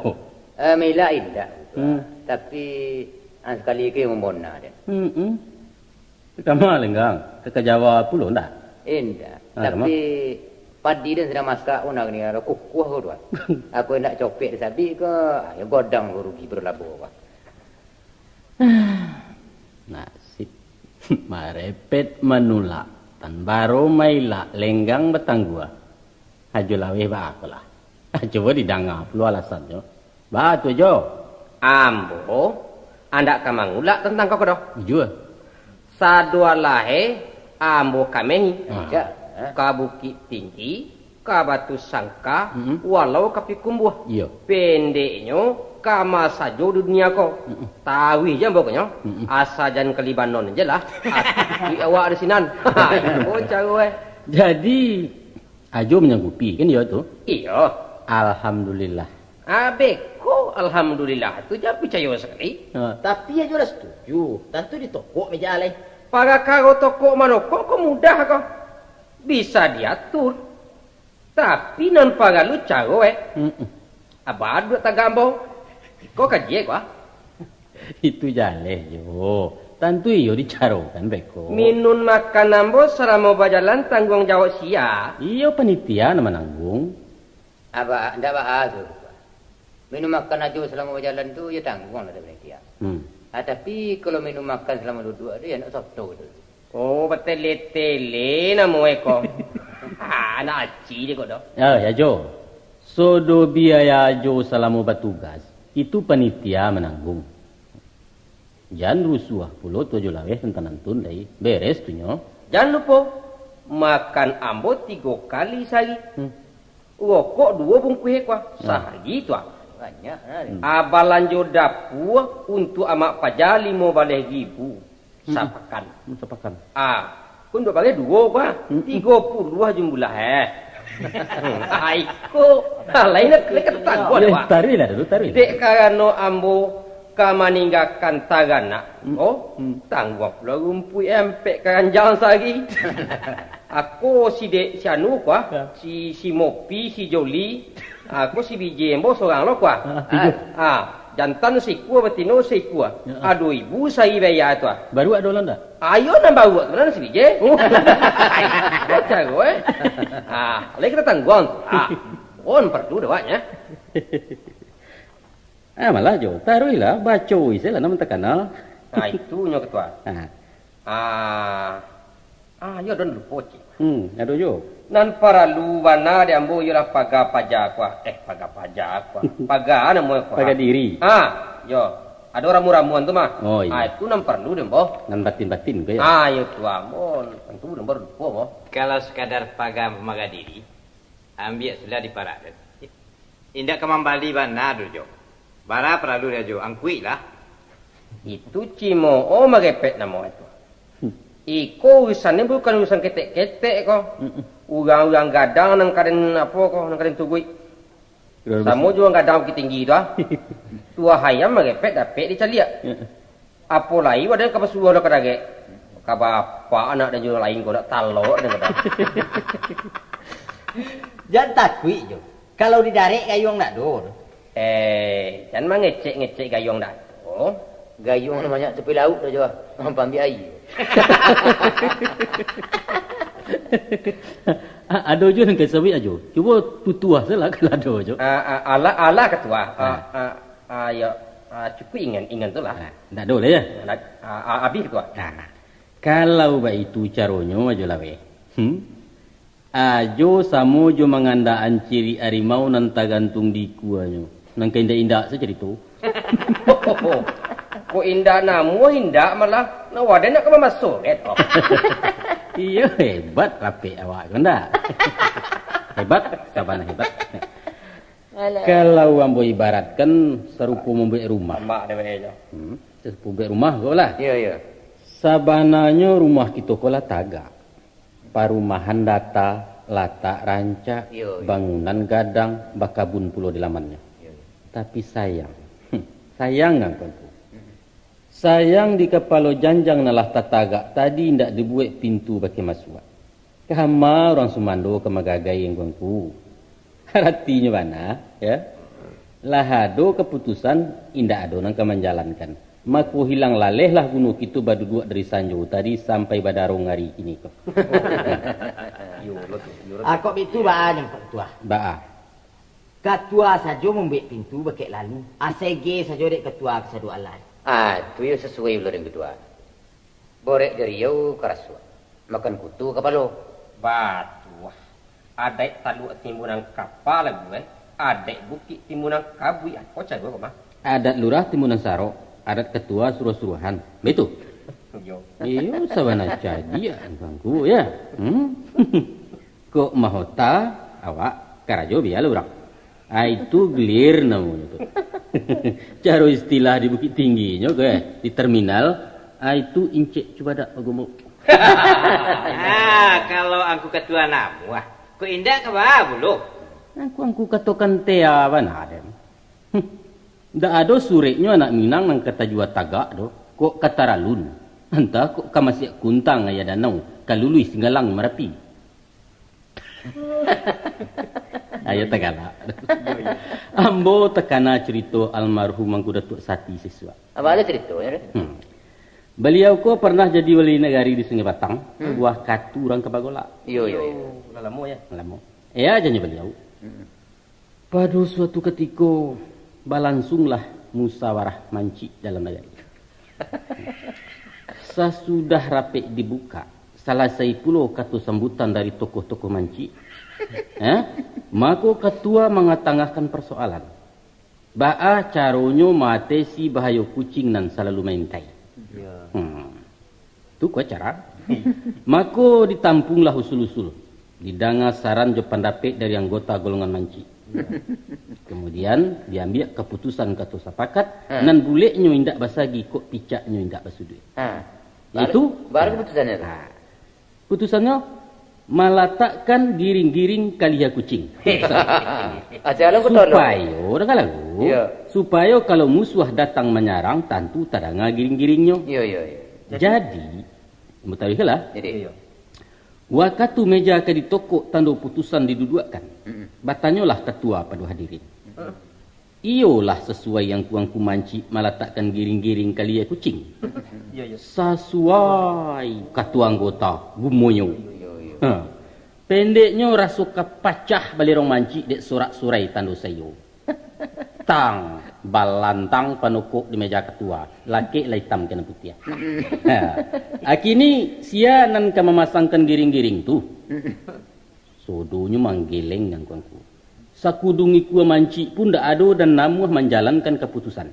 Eh, mailak indak. Hmm. Tapi, ah, sakali ko mambona den. Hmm, hmm. Kama Lenggang, ka, ka Jawa pulo ndak? Indak. Ah, kama? Tapi padi den sadang masak, ko nak ni, ado kukuah ko tu, ah. Aku indak copek di sabik ko, ah, yo godang ko rugi berlabo, ah. Nasib. Marepet manulak, tan baro mailak Lenggang batangguah. Ajo Laweh baa ko lah. Cubo didanga pulo alasannyo. Baa tu, Jo? Ambo andak ka mangulak tantang ko, ko doh. Jujua. Sadoalahe ambo kamehi. Ah. Ka Bukik Tinggi, ka Batu Sangka, Mm-mm. walau ka Pikumbuah. Iyo. Pendeknyo, kama sajo di dunia ko. Mm-mm. Taruih je ambo ko nyo. Mm-mm. Asa jan ka Libanon je lah. Atuik awak di sinan. Ha, iko caro, eh. Jadi, Ajo manyanggupi, kan iyo tu? Iyo. Alhamdulillah. Abeh ko alhamdulillah tu jan picayo sakali. Ha. Tapi Ajo lah setuju, tantu ditokok meja alai. Parakaro tokok manokok ko mudah ko. Bisa diatur. Tapi nan paralu caro, eh. Mm-mm. Abah duduak tagak ambo. Iko kaji ko, ah. Itu jaleh jo. Tantu iyo dicarokan beko. Minun makan ambo salamo bajalan tangguang jawab sia. Iyo panitia nan manangguang. Abah, ndak baa tu. Minun makan Ajo salamo bajalan tu, iyo tangguang lah dari panitia. Hmm. Ah, tapi kalau minun makan salamo duduak tu, iyo nak soto tu. Oh, batele-tele namo eko. Ah, anak aci je ko doh. Ah, yo, Jo. Sodo biaya Ajo salamo batugas, itu panitia manangguang. Jan rusuah pulo tu Ajo Laweh tantang nantun lai. Beres tu nyo. Jan lupo, makan ambo tigo kali sahari. Hmm. Rokok duo bungkuih ko, ah. Ah. Sahari tu, ah. Banyak, ah. Hmm. Ah, balanjo dapua untuak amak paja limo baleh ribu. Mm-mm. Sapakan. Mm, sapakan. Ah, kun duo baleh duo ko, ah. Mm-mm. Tigo puluah jumlah, eh. Ai ko. Ah, lain lah, lain kan tangguang, Yo, Pak. Taruihlah dulu, taruihlah. Dek karano ambo ka maninggakan taranak, Mm. oh, Mm. tangguang pulo rumpuik ampek karanjang sahari. Ako si dek si anu ko, ah, Ya. si, si Mopi, si Joli, ako si Bije ambo sorang lo ko, ah. Ah, tigo. Ah, jantan sikua, batino sikua. Ya. Ado ibu sari baya tu, ah. Baruak ado lah ndak? Ayo nan baruak tu nan si Bije. Oh. Iko caro, eh. Ah, lai kita tangguang tu. Ah, on perlu dawaknya. Ah, malah Jo, taruihlah, baco isi lah nan takana. Ah, itu nyo ketua. Ah. Ah, ah, yo, don lupo, Cik. Hmm, ado Jo. Nan paralu bana di ambo iyolah paga paja ko, ah. Eh, paga paja ko, ah. Paga namo ko, ah. Paga diri. Ah, yo. Ado ramu-ramuan tu mah. Oh, iyo. Ah, itu nan paralu di ambo. Nan batin-batin ko, yo? Ah, iyo tu, ambo. Tantu di ambo lupo, ambo. Kalau sekadar paga pamaga diri, ambiak sudah diparak tu. Indak ka mambali bana tu, Jo. Bara paralu dia, Jo? Angkuik lah. Itu cimo o marepet namo itu. Hmm. Iko urusan ni bukan urusan ketek-ketek ko. Mm-mm. Urang-urang gadang nan kaden apo ko, nan kaden tuguik. Urang Samo basi. jo urang gadang Bukik Tinggi tu, ah. Tuah ayam marepet dapek dicaliak. Mm-mm. Apo lai wadah ka basuo lo ka darek. Ka bapak anak dan jo lain ko dak talok dan kata. Jan takuik Jo. Kalau di darek gayuang dak do. Eh, jan mangecek-ngecek gayuang dak do. Gayuang nan banyak tepi lauk dah Jo. Pambiak aia. A-, ado Jo nan ka sabuik Ajo. Cubo tutuah salah kalau ado Jo. Ah, ah, alah, alah ketua. Ah, Ah. ah, ah, ya. Ah, cukuik ingan, ingan tu lah. Ah, ndak ado lah ya. Ndak, ah, ah, abih ketua. Nah, kalau baitu caronyo Ajo Laweh. Hmm? Ajo samo jo mangandakan cirik arimau nan tagantung di ikuanyo. Nan ka indak-indak sa carito. Kok indak namuah indak malah, nak wadah nak ka mamaso, eh, toh. Iyo, hebat rapek awak ko ndak? Hebat, sabana hebat. Alah. Kalau ambo ibaratkan sarupo mambuek rumah. Amak dek bae jo. Hmm, sarupo mambuek rumah ko lah. Iyo, iyo. Sabananyo rumah kito ko lah tagak. Parumahan data, latak rancak, Iyo, iyo. bangunan gadang, bakabun pulo di lamannyo. Iyo, iyo. Tapi sayang, hmm, sayang angku. Mm-mm. Sayang di kapalo janjang nan lah tatagak tadi indak dibuek pintu bakeh masuak. Kama urang sumando ka magagai angku-angku. Aratinyo bana, ya. Lah ado kaputusan, indak ado nan ka manjalankan. Mako hilang lalehlah guno kito baduduak dari sanjo tadi sampai badarong ari kini ko. Yo, lo tu, yo, lo tu. Ah, kok bitu baa nyo, Pak Ketua? Baa. Katua sajo mambuek pintu bakek lalu. A C G sajo dek katua kasaduo alah. Ah, tu yo sasuai pulo dek katua. Borek jariau karasuak, makan kutu kapalo. Batuah. Adaik Taluak Timbunang Kapa lagu, eh? Adaik Bukik Timbunang Kabuik, apo caro ko mah? Adat lurah Timbunang Sarok, adat katua suruah-suruahan. Baitu? Yo. Iyo, sabana cadiak angku, ya. Hmm? Kok mahota, awak karajo bialah urang. Ah, itu gelir namonyo tu. Caro istilah di Bukittinggi nyo ko, eh, di terminal, ah, itu incek cubadak pagombok. Ah, kalau angku katua namuah, kok indak ka baa pulo? Angku-angku katokan tea bana den. Hmm. Ndak ado sureknyo anak Minang nan ka tajua tagak doh, kok ka taralun, antah kok ka masiak kuntang aia danau, ka luluih Singgalang Marapi. Ayo tagalak. Ambo takana carito almarhum Angku Datuak Sati sisuak. Apo ado caritonyo tu? Hmm. Baliau ko parnah jadi wali nagari di Sungai Batang, hmm, buah katu urang ka bagolak. Iyo, iyo, iyo. Lah lamo, ya? Lamo. Iyo, janyo baliau. Hmm. Pado suatu katiko, balansunglah musawarah mancik dalam nagari. Sasudah rapek dibukak, salasai pulo kato sambutan dari tokoh-tokoh mancik, eh, mako katua mangatangahkan parsoalan, baa caronyo maatesi bahayo kucing nan salalu maintai. Yo. Hmm. Tu ko cara. Mako, ditampunglah usul-usul, didanga saran jo pandapek dari anggota golongan mancik. Kemudian, diambiak kaputusan kato sapakat, ha, nan buleknyo indak basagi, kok picaknyo indak basuduik. Ha. Yaitu, baru, baru kaputusannyo tu? Ha. Putusannyo, malatakkan giring-giring kalia kucing. Aja lo betul. Supayo, danga lagu. Iya. Supayo kalau musuah datang manyarang, tantu tadanga giring-giringnyo. Iya, iya, iya. Jadi, mutaruihkanlah. Jadi, iya. Wakatu meja ka ditokok tando putusan diduduakkan, mm-mm, batanyolah katua pado hadirin. Mm-mm. Iyolah sasuai angku-angku mancik malatakkan giring-giring kalia kucing. Iya, iya. Sasuai, katua anggota, gumonyo. Iya, iya. Ha. Pendeknyo, raso ka pacah balerong mancik dek sorak-sorai tando saiyo. Tang, balantang panokok di meja katua, lakek lah itam ka nan putiah. Ha. Akini, sia nan ka mamasangkan giring-giring tu? Sodonyo manggeleng angku-angku. Sakudung ikua mancik pun ndak ado dan namuah manjalankan kaputusan.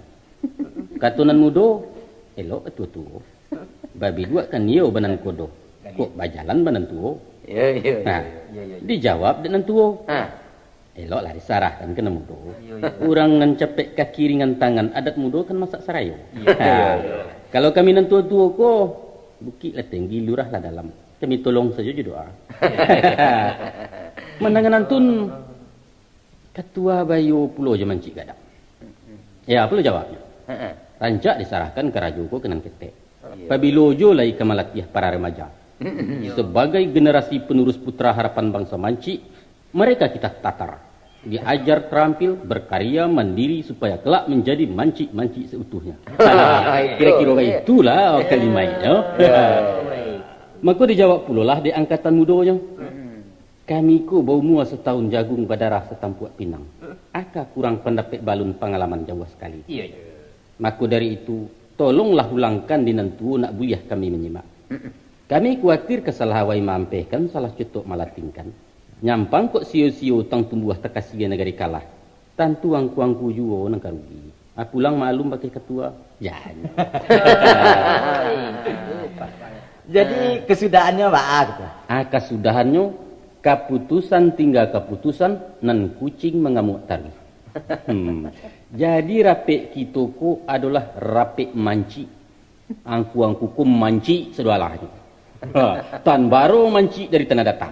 Kato nan mudo, elok ka tuo-tuo. Babiluak kan iyo banan kodo, kok bajalan banan tuo. Iyo, iyo, iyo. Nah, iyo, iyo, iyo. Dijawab dek nan tuo. Ha. Eloklah disarahkan ka nan mudo. Iyo, iyo. Urang nan capek kaki ringan tangan, adat mudo kan masak sarayo. Iyo, ha, iyo, iyo. Kalau kami nan tuo-tuo ko, bukik lah tinggi, lurah lah dalam. Kami tolong sajo jo doa. Mandangan antun, katua bayo pulo jo mancik gadang. Ya, pulo jawabnyo. Heeh. Rancak disarahkan karajo ko ka nan ketek. Iyo. Pabilo jo lai ka malatiah para remaja. Mm-mm. Sabagai generasi penerus putra harapan bangsa mancik, mereka kita tatar. Diajar terampil, berkarya, mandiri, supaya kelak menjadi mancik-mancik seutuhnya. Kira-kira itulah kalimat itu. Ya. Mako dijawab pulolah dek angkatan mudonyo. Mm-mm. Kami ko baumua satahun jagung, badarah satampuak pinang. Aka kurang pandapek balun, pangalaman jauah sakali. Iyo, iyo. Mako dari itu, tolonglah ulangkan di nan tuo, nak buliah kami manyimak. Mm-mm. Kami kuatir ka salah awai maampehkan, salah cutok malatingkan. Nyampang kok sio-sio tang tumbuah takasia nagari kalah. Tantu angku-angku juo nan ka rugi. Ah, pulang maklum bakeh katua. Jan. Jadi, kasudahannyo baa gitu? Ah, kasudahannyo, kaputusan tingga kaputusan, nan kucing mangamuak taruih. Hmm. Jadi, rapek kito ko adolah rapek mancik. Angku-angku ko mancik sadoalahnyo. Ha, tan baro mancik dari Tanah Datar.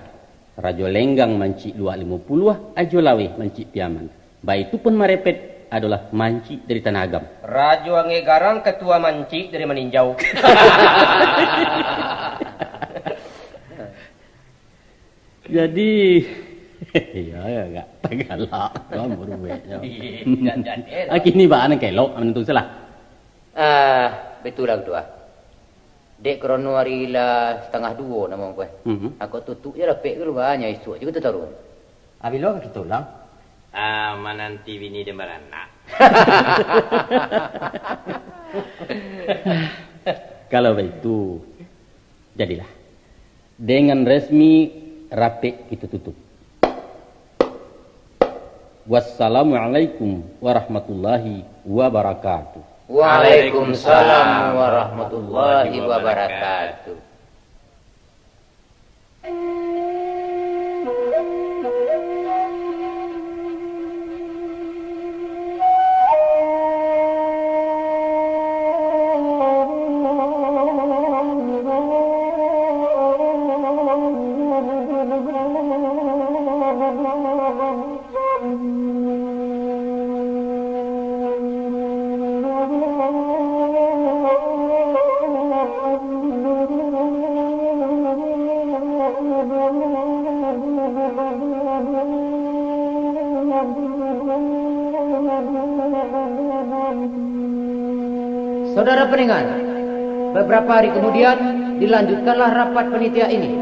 Rajo Lenggang mancik Luak Limo Puluah, Ajo Laweh mancik Piaman. Baitu pun Marepet adolah mancik dari Tanah Agam. Rajo Angek Garang katua mancik dari Maninjau. Jadi, Iyo, iyo, agak tagalak, kan, barueknyo. Iyo, jan-jan, eh. Ah, kini baa nan ka elok, manantu salah. Ah, baitulah, Ketua. Dek karano ari lah satangah duo namo ko, eh. Mhm. Ako tutuik jo rapek ko, banyak isuak juo tu taruih. Ah, bilo ka kito ulang? Ah, mananti bini den baranak. Kalau baitu, jadilah. Dengan resmi, rapek kito tutup. Wassalamualaikum warahmatullahi wabarakatuh. Waalaikumsalam warahmatullahi wabarakatuh. Saudara pendengar, beberapa hari kemudian dilanjutkanlah rapat panitia ini.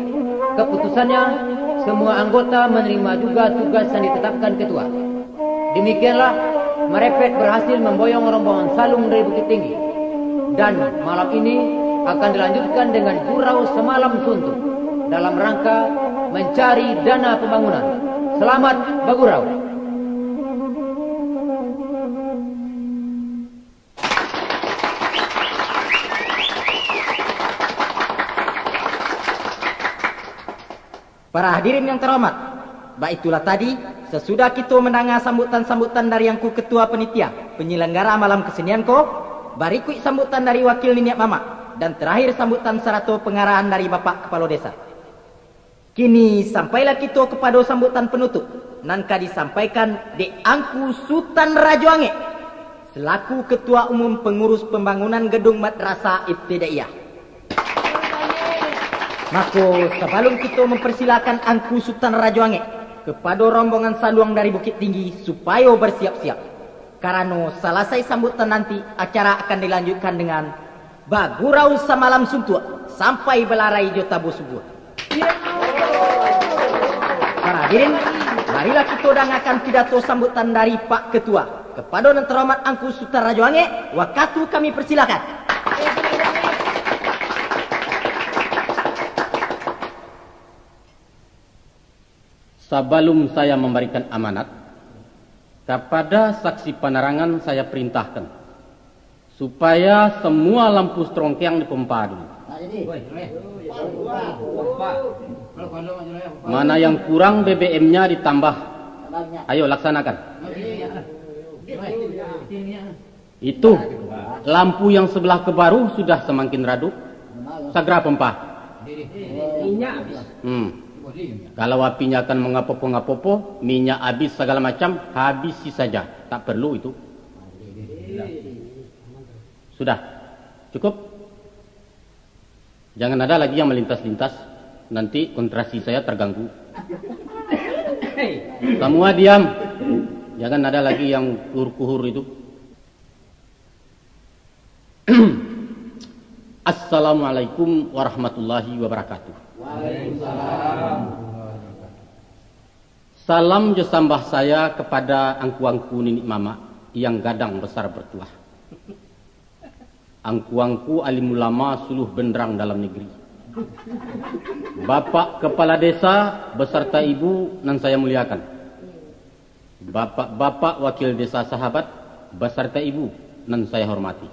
Keputusannya, semua anggota menerima juga tugas yang ditetapkan ketua. Demikianlah, Marepet berhasil memboyong rombongan Saluang dari Bukittinggi. Dan malam ini akan dilanjutkan dengan gurau samalam suntuk dalam rangka mencari dana pembangunan. Selamat bagurau. Para hadirin yang terhormat, baitulah tadi, sasudah kito mandanga sambutan-sambutan dari Angku Ketua Panitia Penyelenggara Malam Kesenian ko, barikuik sambutan dari wakil niniak mamak, dan terakhir sambutan sarato pangarahan dari Bapak Kapalo Desa. Kini, sampailah kito kapado sambutan panutup, nan ka disampaikan dek Angku Sutan Rajo Angek, selaku Ketua Umum Pengurus Pembangunan Gedung Madrasah Ibtidaiyah. Mako, sabalun kito mamparsilakan Angku Sutan Rajo Angek kapado rombongan Saluang dari Bukittinggi, supayo barsiap-siap, karano salasai sambutan nanti, acara akan dilanjutkan dengan bagurau samalam suntuak, sampai balarai jo tabo subuah. Para hadirin, marilah kito dangakan pidato sambutan dari Pak Ketua kapado nan tarhormat Angku Sutan Rajo Angek, wakatu kami persilakan. Sabalum saya mambarikan amanat, kapada saksi panarangan saya parintahkan, supaya samua lampu strongkeang dipompa dulu. Mana yang kurang B B M-nya ditambah. Ayo, laksanakan. Itu, lampu yang sebelah ke baru sudah samakin radup. Sagera pompa. Hmm. Kalau apinya akan mangapopo-ngapopo, minyak habis sagala macam, habisi saja. Tak perlu itu. Sudah. Cukup. Jangan ada lagi yang melintas-lintas. Nanti konsentrasi saya terganggu. Semua diam. Jangan ada lagi yang kuhur-kuhur itu. Assalamualaikum warahmatullahi wabarakatuh. Salam jo sambah saya kepada angku-angku niniak mamak yang gadang besar bertuah. Angku-angku alim ulama suluah benderang dalam negeri. Bapak Kepala Desa beserta Ibu nan saya muliakan. Bapak-bapak wakil desa sahabat beserta Ibu nan saya hormati.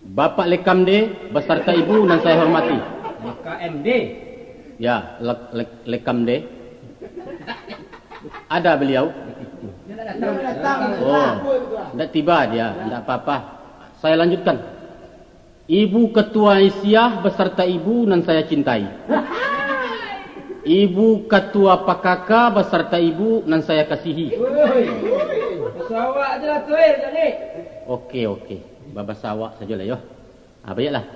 Bapak Lekamde beserta Ibu nan saya hormati. Lekamde? Ya, Lek-, Lek-, Lekamde. Ada beliau? Oh, ndak tiba dia, ndak apa-apa. Saya lanjutkan. Ibu Ketua Aisyah beserta Ibu nan saya cintai. Ibu Ketua P K K beserta Ibu nan saya kasihi. Woi, baso awak je lah tu, eh, Johnny. Oke, oke. Babaso awak sajolah, yo. Ah, baiklah.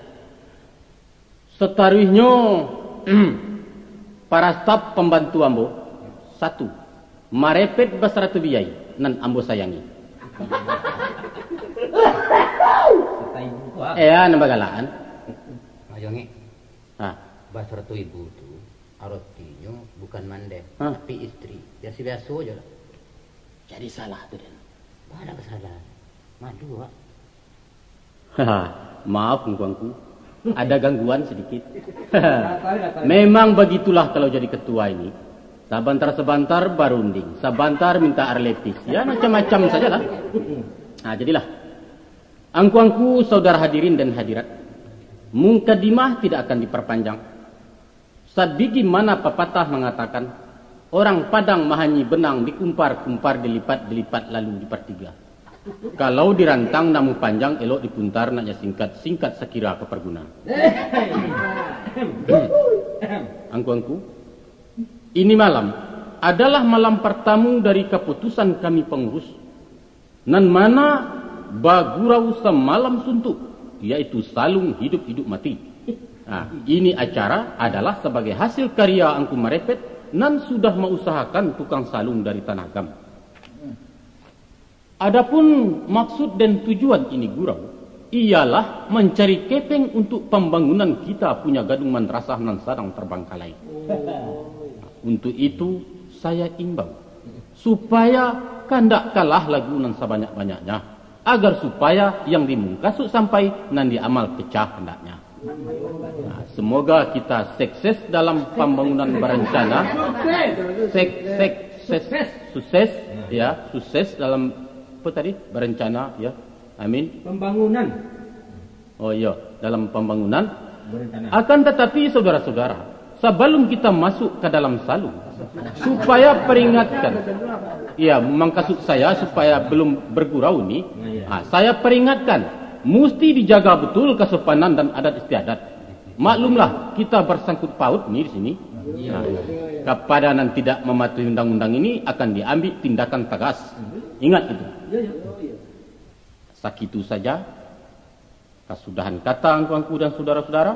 Sataruihnyo, Para staf pambantu ambo, satu, marepet basarato biai, nan ambo sayangi. Sata ibu ko, ah. Eh, ah, nan bagalaan. Mak Jongek, Ah, basarato ibu tu arotinyo bukan mandeh, Ah. tapi istri. Biaso-biaso jo lah. jadi salah tu, Den. Baa kasalahan? Malu awak. Haha, maaf, Angku-angku. Ada gangguan sedikit. Memang begitulah kalau jadi ketua ini. Sabantar-sabantar barunding, sabantar minta air lepis. Ya, macam-macam sajalah. Nah, jadilah. Angku-angku, saudara hadirin dan hadirat, mukadimah tidak akan diperpanjang. Sabagaimana papatah mangatakan, orang Padang mahanyi benang, dikumpar-kumpar, dilipat-dilipat, lalu dipartiga. Kalau dirantang namuah panjang, elok dipuntar, naknyo singkat, singkat sakira ka parguna. Angku-angku, ini malam adalah malam partamu dari kaputusan kami pangurus, nan mana bagurau samalam suntuk, yaitu salung hidup-hidup mati. Nah, ini acara adalah sabagai hasil karya Angku Marepet nan sudah mausahakan tukang salung dari Tanah Agam. Adapun maksud dan tujuan ini gurau, ialah mancari kepeng untuk pambangunan kita punya gadung madrasah nan sadang tarbangkalai. Untuk itu, saya imbau, supaya kandak kalah lagu nan sabanyak-banyaknya, agar supaya yang dimungkasuik sampai, nan diamal pecah handaknya. Nah, semoga kita sukses dalam pambangunan barancana. Sek, sek, ses, sukses, ya, sukses dalam apa tadi? Barancana, ya. Amin. Pambangunan. Oh iya, dalam pambangunan. Barancana. Akan tatapi, saudara-saudara, sabalum kita masuk ka dalam salung, supaya peringatkan, ya, mangkasuk saya supaya belum bergurau ni, ah, saya peringatkan, musti dijaga betul kasopanan dan adat istiadat. Maklumlah, kita bersangkut paut ni di sini. Nah, kapada nan tidak mematuhi undang-undang ini akan diambil tindakan tegas. Ingat itu. Sakitu saja. Kasudahan kata angku-angku dan sudara-sudara,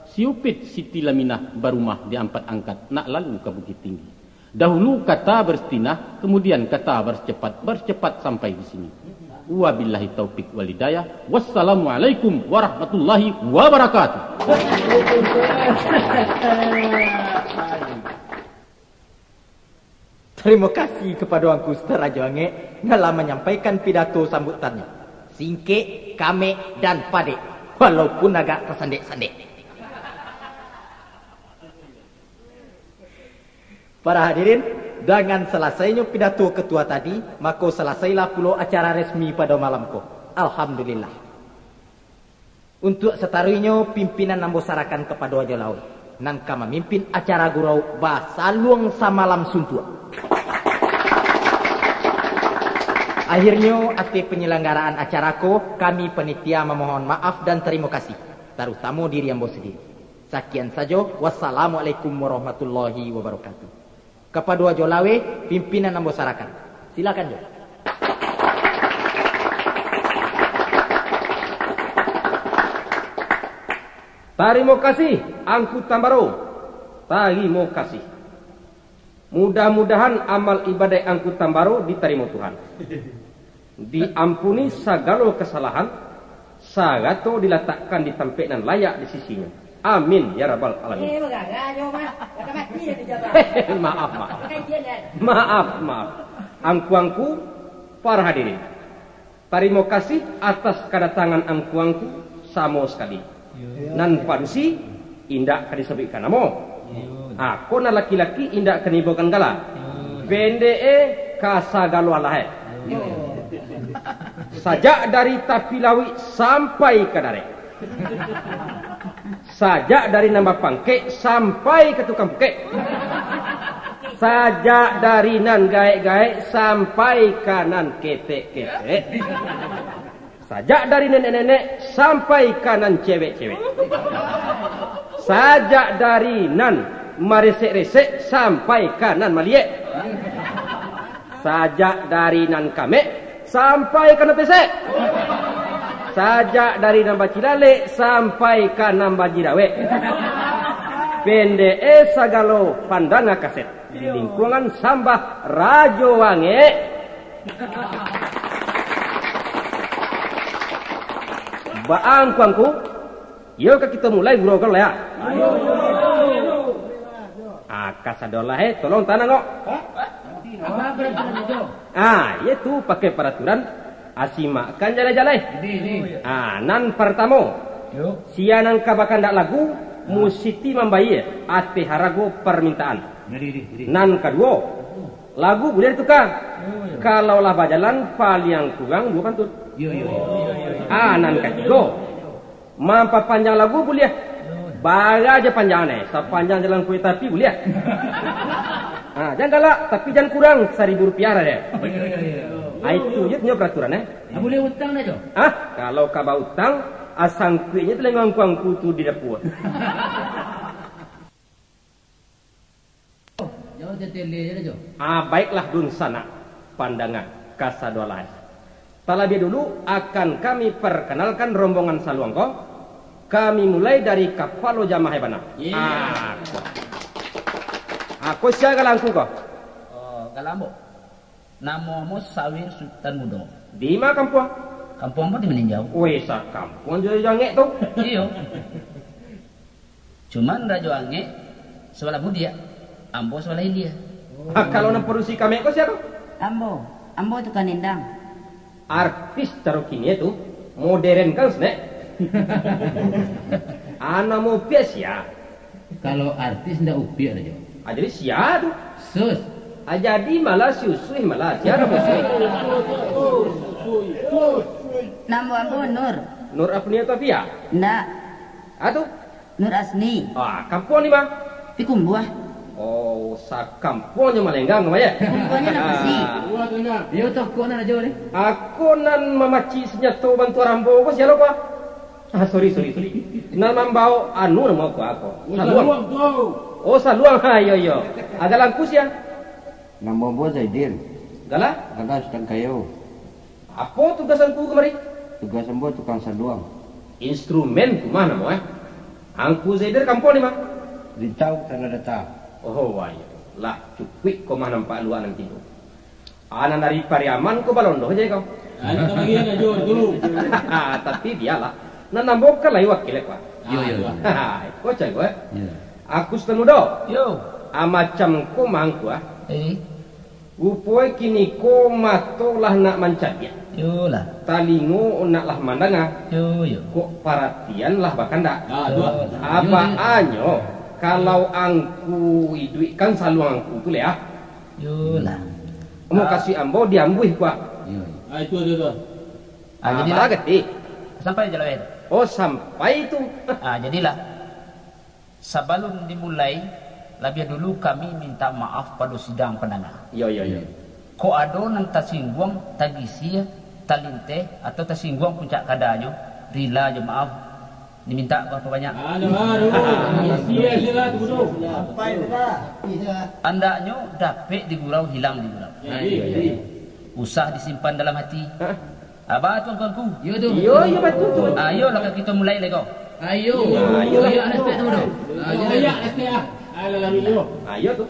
si Upit Siti Laminah barumah di ampat angkat nak lalu ka Bukittinggi. Dahulu kata baristinah, kamudian kata barcepat, barcepat sampai di sini. Wabillahi taufik wal hidayah. Wassalamualaikum warahmatullahi wabarakatuh. Tarimo kasih kapado Angku Sutan Rajo Angek nan lah manyampaikan pidato sambutannyo. Singkek, kamek, dan padek, walaupun agak tasandek-sandek. Para hadirin, dangan salasainyo pidato ketua tadi, mako salasailah pulo acara resmi pado malam ko. Alhamdulillah. Untuak sataruihnyo, pimpinan ambo sarakan kapado Ajo Laweh, nan ka mamimpin acara gurau basaluang samalam suntuak. Akhirnyo, ateh panyalanggaraan acara ko, kami panitia mamohon maaf dan tarimo kasih, tarutamo diri ambo sandiri. Sakian sajo, wassalamualaikum warahmatullahi wabarakatuh. Kapado Ajo Laweh, pimpinan ambo sarakan. Silakan, Jo. Tarimo kasih, Angku Tambaro. Tarimo kasih. Mudah-mudahan amal ibadaik Angku Tambaro ditarimo Tuhan. Diampuni sagalo kasalahan, sarato dilatakkan di tampek nan layak di sisi-Nyo. Amin, ya rabbal alamin. Eh, bagagah jo, mah. Kata mati dah dijawab. Maaf, maaf. Kajian, Dan. Maaf, maaf. Angku-angku, para hadirin. Tarimo kasih atas kadatangan angku-angku samo sakali. Nan padusi indak ka disabuikkan namo. Ha, ko nan laki-laki indak ka nibokan gala. Pendek e ka sagalo alah e. Sajak dari tapi lauik sampai ka darek. Sajak dari nan bapangkek sampai ka tukang pukek. Sajak dari nan gaek-gaek sampai ka nan ketek-ketek. Sajak dari nenek-nenek sampai ka nan cewek-cewek. Sajak dari nan maresek-resek sampai ka nan maliek. Sajak dari nan kamek sampai ka nan pesek. Sajak dari nan bacilalek sampai ka nan bajirawek. Pendek e sagalo pandanga kaset di lingkungan sambah Rajo Angek. Baa angku-angku, iyo ka kito mulai gurau ko lah, ya? Ah, kasadolah, eh, tolong tanang kok. Ah, iyo tu pakai paraturan, asimakkan jalai-jalai. Ah, nan partamo, sia nan ka bakandak lagu, musiti mambayia ateh harago parmintaan. Nan kaduo, lagu buliah dituka. Kalau lah bajalan, paliang kurang duo pantun. Ah, nan katigo, mampapanjang lagu buliah. Bara ja panjang ne, sapanjang jalan kureta api buliah. Ah, jan galak, tapi jan kurang saribu rupiah lah deh. Ah, itu je punyo peraturan, eh. Ah, buliah utang dah, Jo? Ah, kalau ka bautang, ah, sangkuiknyo tu lenggang angku-angku tu di dapua. Jauh tetele je, Jo. Ah, baiklah, dunsanak pandanga kasadolah. Talabiah dulu akan kami parkanalkan rombongan saluang ko. Kami mulai dari kapalo jamaah e bana. Iyo. Ah, ko. Ah, ko sia galangku ko? Oh, galang ambo. Namo ambo Sawir Sutan Mudo. Di ma kampuang? Kampuang ambo di Maninjau. Weh, sakampuang jo Rajo Angek tu. Iyo. Cuman Rajo Angek sabalah mudiak, ambo sabalah ilia. Ah, kalau nan padusi kamek ko sia tu? Ambo, ambo tukang nindang. Artis caro kini tu, modern kan, Snek? Ah, namo upiak sia? Kalau artis ndak upiak dah, Jo. Ah, jadi sia tu? Sus. Ah, jadi malah si Usuih malah. Sia namo Usuih? Namo ambo Nur. Nur Apnia Taufia? Ndak. Ah, tu? Nur Asni. Ah, kampuang di ma? Pikumbuah. Oh, sakampuang jo malenggang, Mak, ya? Pikumbuahnyo nan pasti. Ah. Iyo, tu kok nan ajo ni. Ako nan mamacik sanjato bantuak ambo ko, sia lo ko? Ah, sorry, sorry, sorry. Nan mambaok anu namo ko ako? Oh, saluang. Saluang tu. Oh, saluang. Ha, iyo, iyo. Agak langkus ya. Namo ambo Zaidin. Gala? Gala Sutan Kayo. Apo tugas angku kamari? Tugas ambo tukang saluang. Instrumen tu mah namo, eh? Angku Zaider kampuang di ma? Rintau Tanah Data. Oh, wah, iyo. Lah, cukuik ko mah nampak luak nan tigo. Anak dari Pariaman ko balondo je kau. Ah, itu bagian ajo tu. Tapi bialah. Nan ambo kan lai wakil, eh, Pak? Iyo, iyo, iyo. Ko cai ko, eh? Iyo. Aku Sutan Mudo. Yo. Ah, macam ko mah angku, ah. Eh. Rupo e kini ko mato lah nak mancaliak. Iyolah. Talingo nak lah mandanga. Yo, yo. Kok paratian lah bakandak. Ah, tu lah. Yo, yo. Apak anyo, kalau angku iduikkan saluang angku tu leh, ah. Iyolah. Ambo kasuik ambo diambuih kuah. Yo, yo. Ah, itu, itu, itu. Ah, jadilah. Apak gede. Sampai je lah, eh. Oh, sampai tu. Ah, jadilah. Sabalun dimulai, labiah dulu kami mintak maaf pado sidang pandanga. Iyo, iyo, iyo. Kok ado nan tasingguang, tagisia, talinteh, atau tasingguang puncak kadanyo, rila jo maaf dimintak bapabanyak. Anu, anu, sia sila tu, tu. Andaknyo dapek digurau, hilang digurau. Jadi, jadi. Usah disimpan dalam hati. Hah? Aba tu angku-angku. Iyo tu. Iyo, iyo, batua tu. Ayo lah, ka kito mulai lai ko. Ayo. Ayo. Ayo, respect tu, bro. Ayo, ayo, respect ah. Alah, alah, ayo. Ayo tu.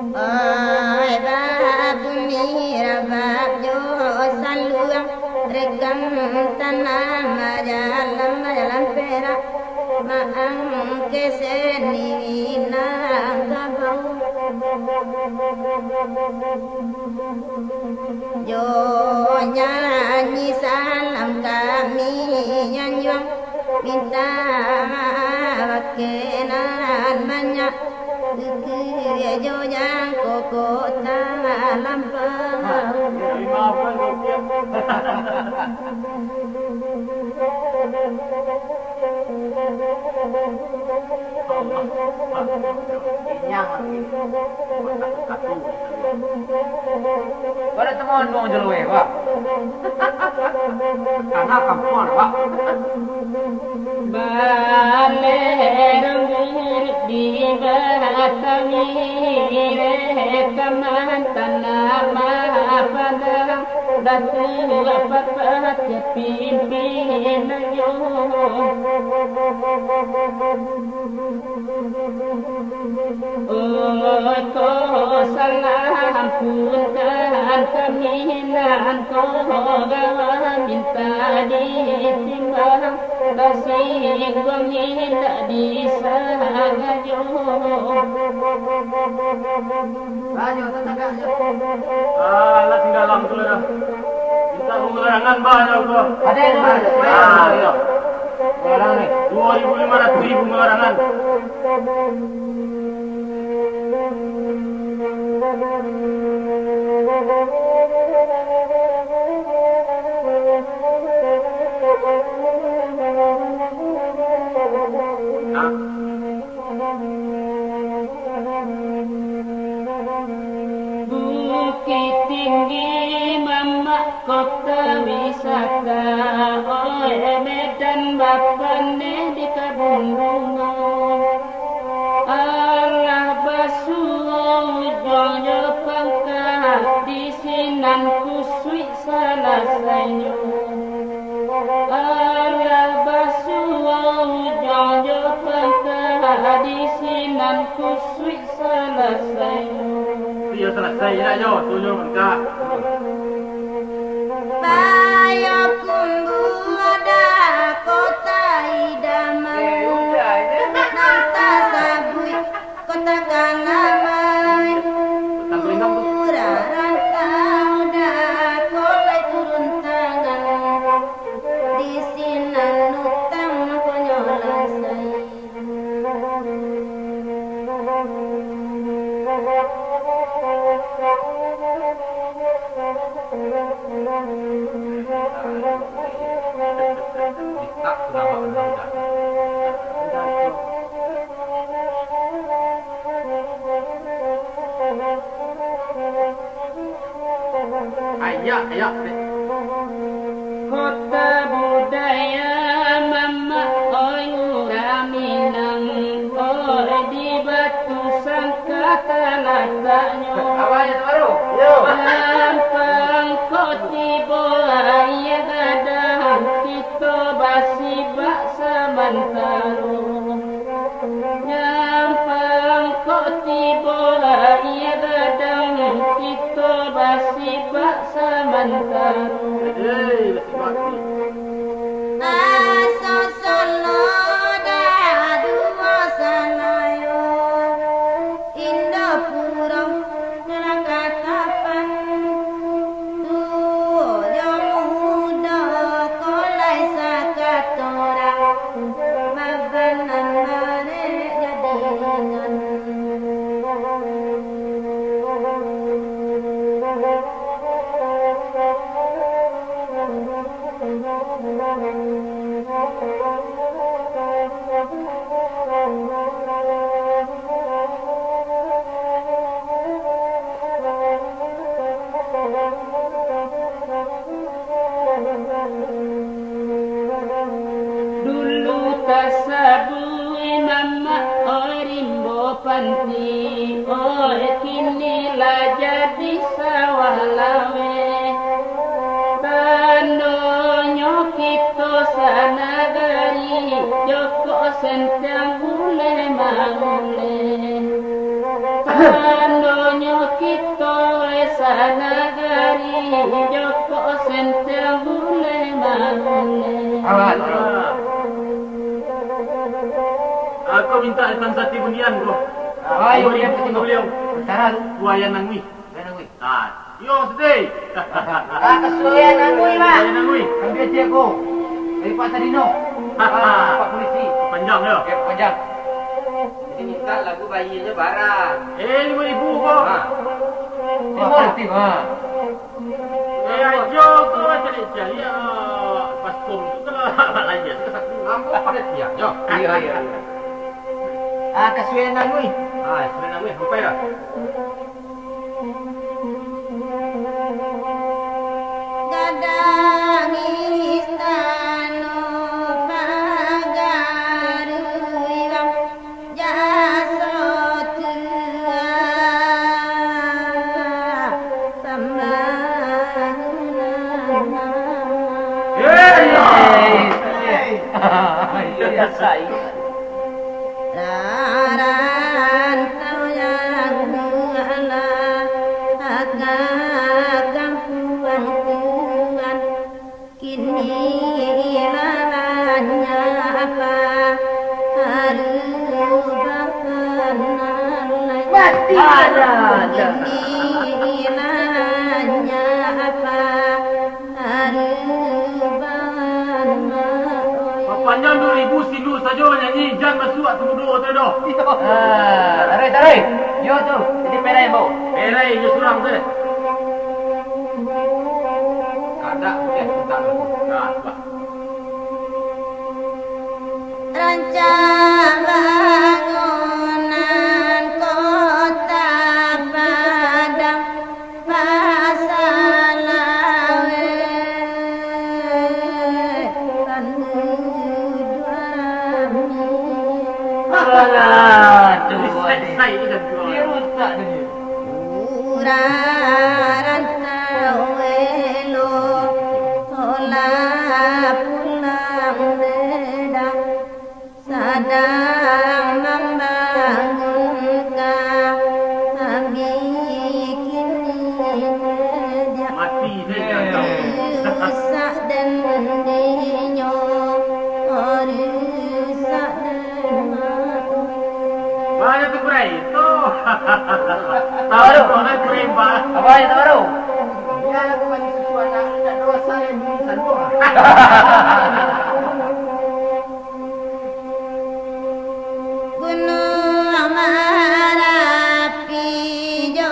Oi, babuni rabab jo saluang, rekam tanah majalan, majalan perak, maang kesen di Minangkabau. Jo nyanyi salam kami nyanjuang, minta maaf bakenan banyak, keke jo jangko kota lampau. Kada temuan dong jalue, Pak. Tanah kampuan, Pak. Baleh rambut di batang ireh, taman tanah padang, datu papat pimpinannyo. Oi, ko salah ampunkan kami nan ko gawa minta ditimbang, tasingguang indak disangajo. Alah, tinggalan tu lah dah. Minta pangalarangan banyak tu. Ada yang ada? Ah, iya. Pangalarangan ni. Dua ribu lima ratus ribu pangalarangan. Bukik Tinggi, mamak kota wisata, oi, Medan bapandeh di kabun bungo. Alah basuo ujuang jo pangka, di sinan kusuik salasainyo. Alah basuo ujuang jo pangka, di sinan kusuik salasainyo. Iyo salasai lah yo, tu yo mangka. Payakumbuah kota idaman, nan tasabuik kota Kanamai. Urang rantau dako lai turun tangan, di sinan utang mangkonyo lasai. Ayak, ayak, dek. Kota budaya mamak, oi, urang Minang, oi, di Batusangka talataknyo. Abah, ya, tu baru. Yo. Gampang kok tibo aia gadang, kito basibak samantaro. Nyampang kok tibo aia gadang, kito basibak samantaro. Hei, basibak ni. Aso solo dah duo sanayo, Indopuro. Nyo lah katapan, tuo jo mudo ko lai sakato urang, babanan barek jadi ringan. Dulu tasabuik mamak, oi, rimbo panti, oi, kini lah jadi sawah laweh. Tandonyo kito sanagari Jokok sentiang buleh mauleh. Tandonyo kito sanagari, jokok sentiang buleh mauleh. Awak tu. Aku minta Tan Sati Bunian ko. Ayo, Bunian, beliau. Sekarang. Buaya Nangui. Buaya Nangui. Ah, yo, sedih. Ah, kasuaian Nangui, Mak. Kasuaian Nangui. Ambil cek ko. Dari Pak Sadino. Ah, Pak Polisi. Panjang, yo. Oke, panjang. Jadi, minta lagu bayinya barang. Eh, lima ribu ko. Ha. Lima. Aktif, ha. Eh, ajo ko cari-cari, ah, pas kom tu kalau layan. Ambo pada siap, yo. Iya, iya, iya. Ah, kasuaian Nangui. Ah, kasuaian Nangui, sampai lah. Gadang istano pagar urang, jaso tua pambangunan. Hei! Hei! Rantau yang alah ka kampuang tuan, kini lalahnya apa, haru bapanalai. Mati. Kini lalahnya apa, Papanjang duo ribu sindu sajo nyanyi, jan masuak tu mudo tu doh. Ah, tarik, tarik. Yo tu, jadi perai, Bo. Perai je surang tu. Kadak boleh tentang tu. Nah, bah. Rancak bangunan Kota Padang. Alah, tu. Sai-sai je dah jual. Dia rusak tadi. Urang rantau elok, lah pulang bedang. Sadang mambangun ka, bikin ni media. Mati deh, kacau. Rusak dendinyo, rusak dendinyo. Banyak tu, Bray. Tu. Tahu tu, nak kering, Pak. Apa yang terbaru? Dia lagu bagi susu anak, tak dosa yang beli sandung. Gunuang Marapi jo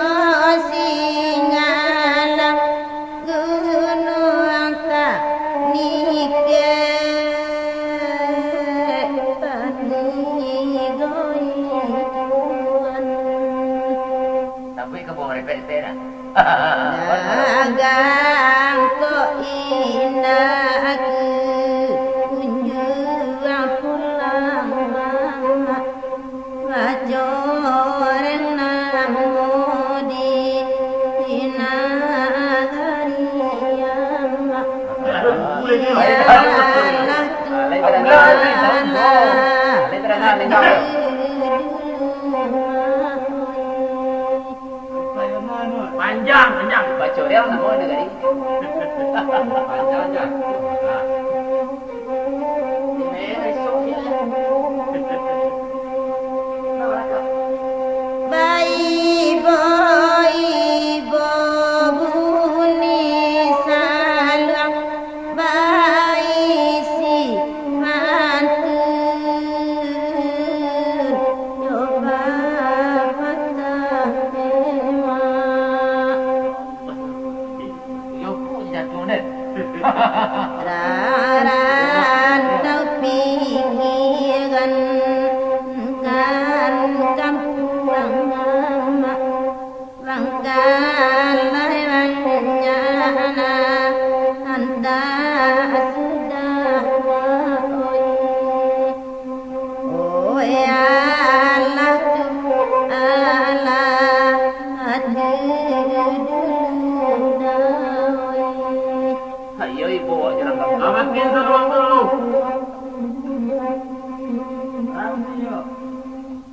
Singgalang, Gunuang Tanikek, Tanigoiduan. Tapi ka buang repet-repet dah. Dagang kok indak kunjuang pulang mamak, bacoreng namo di nagari amak. Iyalah Tuhan Allah. Panjang, panjang. Baco dia namo dia tadi. Panjang aja. Nah. Baibo-ibo bunyi saluang. Baisi pantun, jo papatah tema. Yo, kok jatuh, Nek?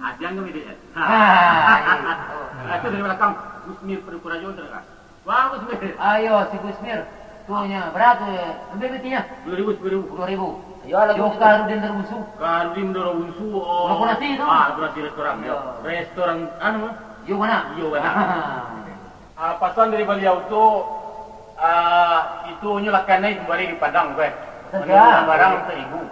Adiang kami dek, eh? Ha, iyo. Ah, tu dari balakang. Gusmir Paduko Rajo, saudara. Wah, Gusmir. Ayo, si Gusmir. Tu nyo, bara tu, ambiak pitinyo. Dua ribu, dua ribu. Dua ribu. Yo, lagu Yo, tu. Kaharudin Dara Bunsu. Kaharudin Dara Bunsu, oh. Lagu nasi tu. Ah, lagu nasi restoran, yo. Yo. Restoran, anu? Yo, mana? Yo, mana? Ah. Ah, pasan dari baliau tu, ah, itu nyo lah kanai kembali di Padang, kan. Saja. Barang saribu.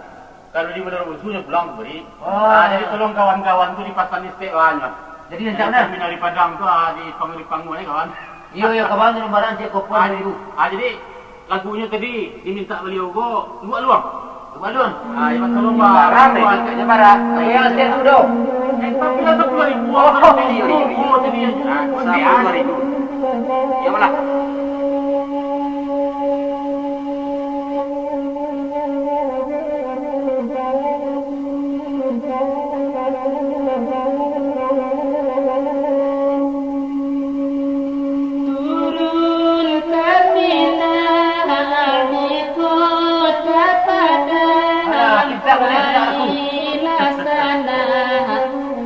Kalau di Menara Bunsu nyo pulang kembali. Oh. Ah, jadi tolong kawan-kawan tu dipasan di stek lah, nyo. Jadi, rancak nah. Terminal di Padang tu, ah, di panggung, di panggung, eh, kawan. Iyo, iyo, kawan tu barang cek kopor Ah, dulu. Ah, jadi, lagunyo tadi dimintak baliau ko, Luak Luang. Luak Luang. Ah, iyo, tolong, Pak. Barang, eh, caknyo barang. Iyo, stek tu doh. Eh, tapi lah sapuluah ribu. Oh, iyo, iyo, iyo. Oh, tadi, ah, sapuluah ribu. Iyo lah. Turun terminal di Kota Padang, Alah, kita boleh tidak aku? Laksana,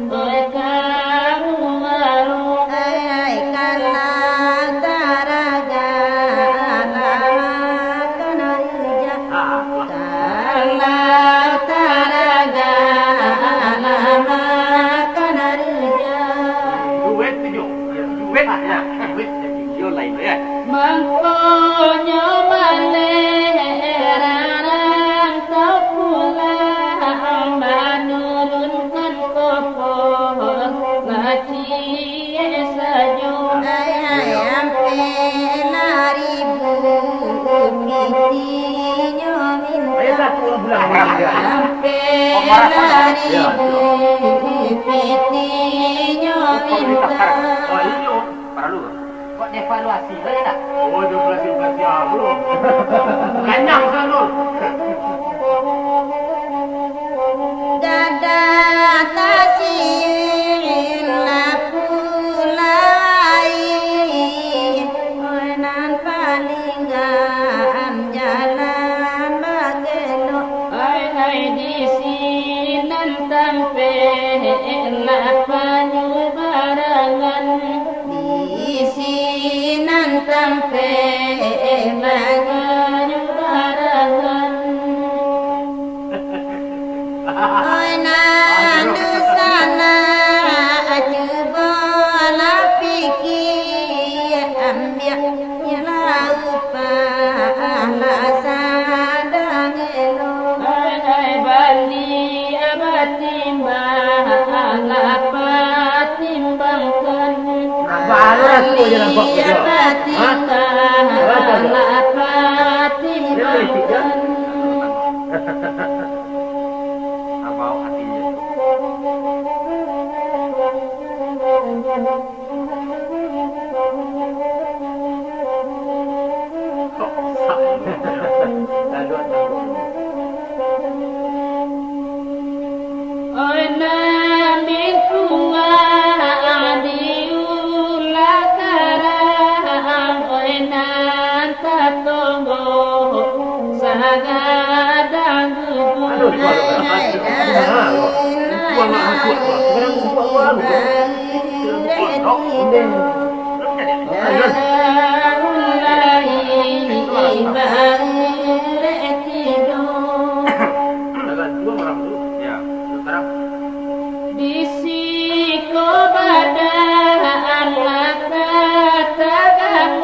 oi kamu baru. Ai, ai, kalau taraga, lama kana ija. Ah. Kalau taraga, lama kana ija. Duet tu, Jo. Duet, nah, duet. Yo, lain, ya. Mangkonyo maleh rarang tau pulang manurunkan kopor. Ciek sajo. Ai, ai, ampek lah ribu pitinyo minta. Ayo, satu orang pulang. Ampek lah ribu pitinyo minta. Oh, iyo. Paralu. Kok devaluasi, boleh tak? Oh, devaluasi, devaluasi, ah, belum. Ganyang selalu. Gadang tasiik lah pulai, oi nan palinggan jalan bakelok. Ai, ai, di sinan tampek lah panyubarangan. Di sinan tampek lah panyubarangan. Oi, nan di sana, cubolah pikia, ambiak nyo lah upah, lah sadang elok. Hai, hai, baliak batimbang, lah patimbangkan. Abah, lah tu je nampak tu, Jo. Baliak batimbang, Hah? Lah patimbangkan. Abah hati je. Oi, nan mintuang diulah karang, oi, nan tatonggo sagadang gugur. Aduh, aduh, aduh. Aduh, aduh, aduh. Aduh, aduh, aduh. Di siko badan lah ka tagak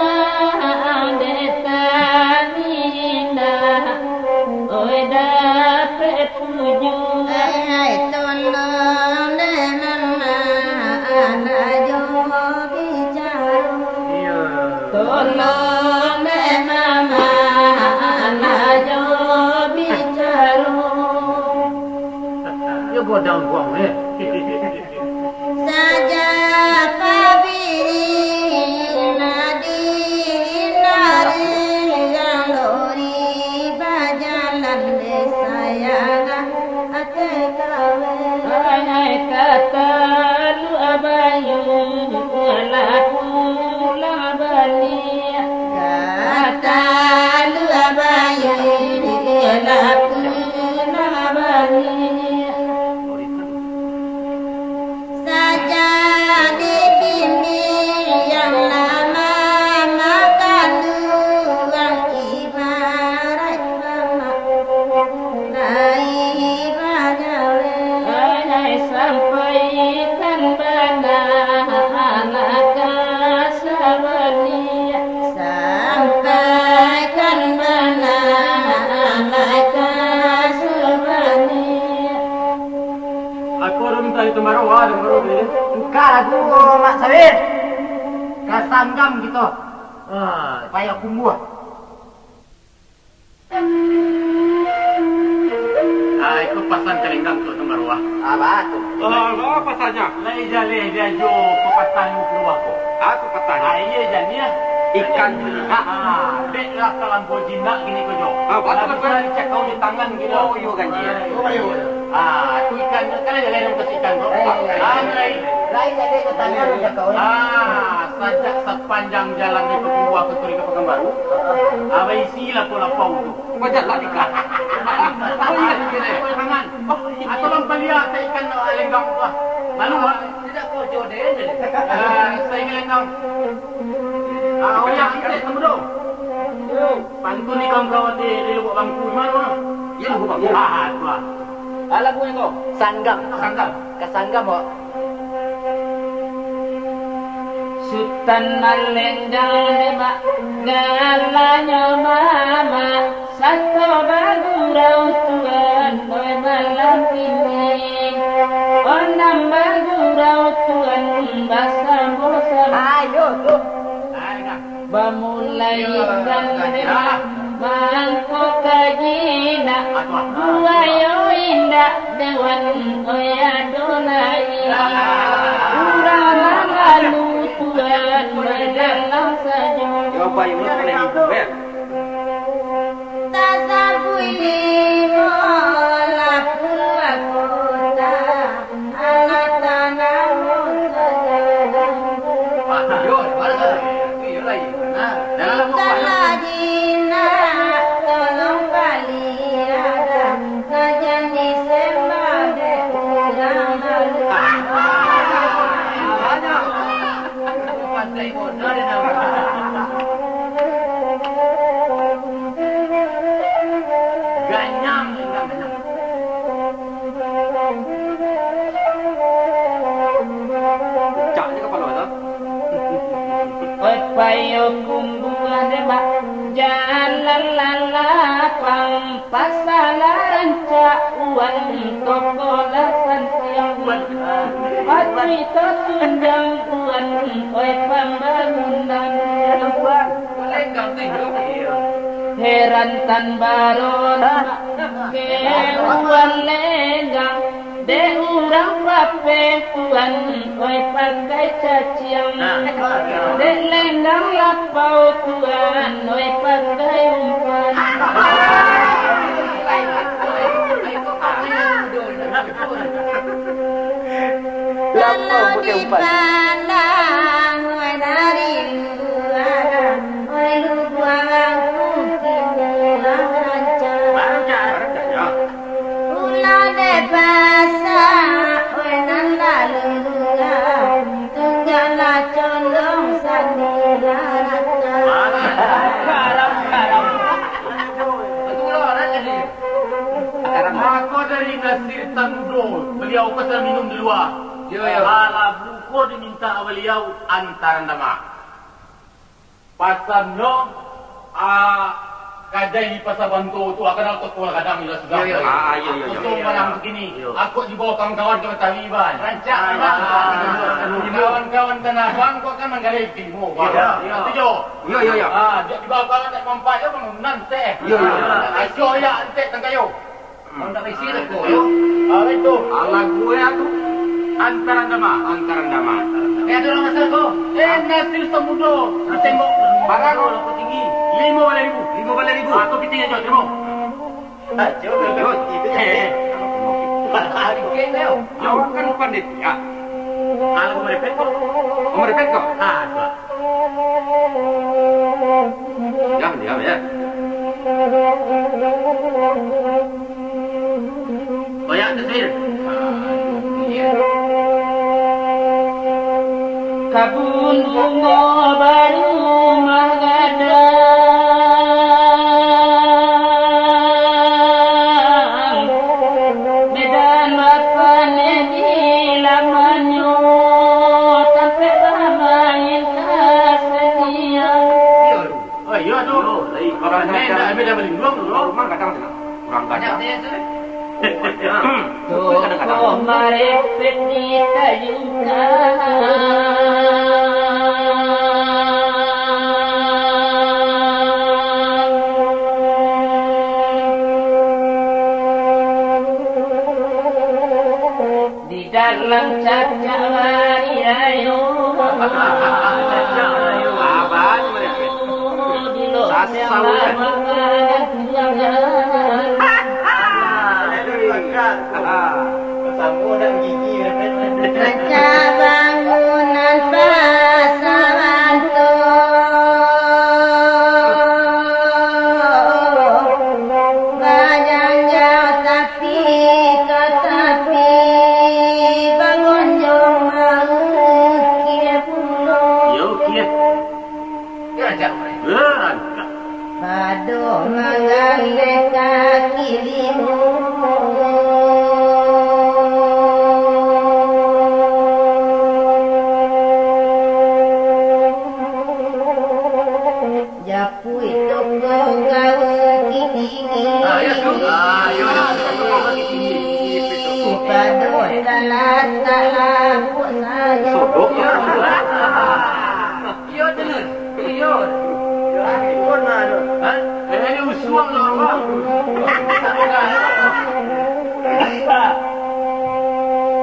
dek taninda, oi, dapek tuju. Ai, ai, tolong dek mama, anak jo bicaro. Iyo. Tolong dek mama, anak jo bicaro. Yo godang buang, eh. Saja pabiri nadi nari yang lori bajalan dek sayang ateh kawe. Hai, hai, kata lu abayu, lah pulang baliak. Kata lu abayu, lah pulang baliak. Lagu Tembaro, ah, Tembaro tu, ya. Buka lagu Mak Sawit. Ka Sanggam kito. Ah. Payah kumbuah. Ah, itu pasan kalenggang tu, Tembaro, ah. Apa tu? Ah, apa pasannya? Lai jaleh dia jo pepatah yang keluar ko. Ah, pepatah. Ah, iya, janiah. Ikan. Ah, ah, dek lah kalau jinak gini ko jo. Ah, apa tu, Lah, apa? Bisa dicakau di tangan gitu. Oh, iyo, kan, iya. Oh, iyo. Ah, tu ikan, kan ada yang kasih ikan tu. Lai, lai. Ah, lai. Lai, lai, lai, ke tangan, iya, iya. Cakau, eh. Ah, sajak sepanjang jalan dari Pakumbuah ke Turi ke Pekanbaru. Ah, baisi lah tu lapau tu. Bajalan ikan. Oh, iya, iya, iya. Tangan. Oh, iya. Atau lam palia saya ikan, ah, lenggang tu lah. Lalu, ah. Tidak kau jodoh deh. Ah, saya ikan lenggang. Ah, oh ya, angkek kamu tu. Pantun ni kawan-kawan di, di Lubuk Bangku, di mana, mana? Ya, Lubuk Bangku. Ah, tu lah. Alah, gue kau. Sanggam. Sanggam. Ka Sanggam, kok. Sutan Malenggang, Mak, galanyo Mama. Sato bagurau Tuan, oi malam kini. Onam bagurau Tuan, basamo-samo. Ayo, tu. Bamulai dari mangko ka jinak, buayo indak dewan, oi ado lai. Urang nan lalu Tuan, oi dalam sajo. Yo, baik, mulai dari ibu, ya. Tasabuik limo lah puluah kota, anak tanah mo sajarah. Salah jinak, tolong palihara, sajan disembah dek urang malu. Pandai bodoh dia nampak. Ganyang, ganyang, ganyang. Pecah je kapalo tu. Oi payo kumbuah dek mak, jalan lah lapang. Pasalah rancak wan toko lah santiang. Patuik tatunjang wan, oi pambangunan. Heran tan baron, ke wan lenggang. Dek urang papeh Tuan, oi pakai caciang. Nah. Dek lenggang lapau Tuan, oi pakai umpan. Lapau pakai umpan. Kalau dipandang, oi dari luar, oi lubuang putih merah rancak. Rancak, rancak, ya. Pulau dek basa, oi nan lalu lurah, tunggak lah condong sandi lah rata. Mako dari Nasir Tanudo, baliau ka minum di lua. Yo, yo. Alah buko diminta baliau antaran dama. Pasannyo, ah, kadai di Pasa Banto tu, ah, kanal toko lah kadang lah sudah. Iyo, iyo. Ah, iyo, iyo, iyo. Untuang malam kini, iyo, aku dibawa kawan-kawan ka Batawi, Ban. Rancak, ah, rancak. Kawan-kawan Tanah Abang, kau kan manggaleh di timur, Ban. Iyo, iyo. Setuju? Iyo, iyo, iyo. Ah, dibawa kawan nak mampai, yo, bangunan teh. Iyo, iyo. Ajo ya, antek tangkayo. Alah, gue tu. Antaran dama. Antaran dama. Eh, ado urang masak ko. Eh, Nasir Samudo. Ditembok. Barang. Limo baleh ribu. Limo baleh ribu. Ah, tu piting ajo, terima. Ajo, ajo. Eh, eh. Awak kan pandai. Ah, lagu merepet ko. Oh, merepet ko? Ah, tu. Diam, diam, ya. Banyak tasbih. Kabun bungo barumah gadang. Medan bapanen di lamanyo, tampek bamain kasenian. Oh, iyo tu. Panen dah, ambil dah balinduang tu. Rumah gadang tu. Kurang gadang. Banyak tu. Tuh, kadang-kadang. Marepet di tayungkan. Di dalam cacak bariayo. Di luar. Sasau, kan? Samo nak gigi, kan? Kaca bangunan pasaran tu bajanjang tapi ka tapi, bagonjong maukir pulo. Yo, kiyeh. Yo, rancak. Yo, rancak. Pado manggaleh kaki limo. Japuik toko gawa kitinggi. Ah, yo, tu. Ah, yo, yo, toko gawa kitinggi. Pado talatak lapuk sajo. Sodok. Iyo, Telun. Iyo. Ha? Eh, ini usuang lah, Bang.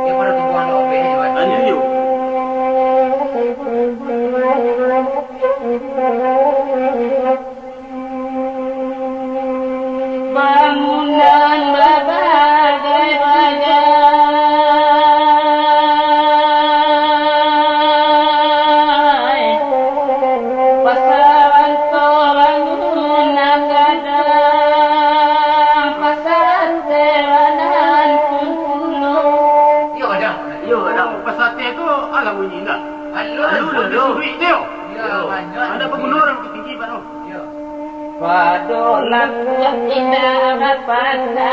Iyo, pada tumpuan lo, Bang. Lanjut, yuk. Bangunan babagai-bagai, pasaran to bangunan gadang, pasaran tewanan pungkulo. Iyo, gadang. Iyo, gadang. Pasate tu alah bunyi indak. Alun, alun, alun. Duit tu. Iyo, banyak. Ado paguno urang tinggi, Pak, tu. Iyo. Pado lakuah indak bapandai.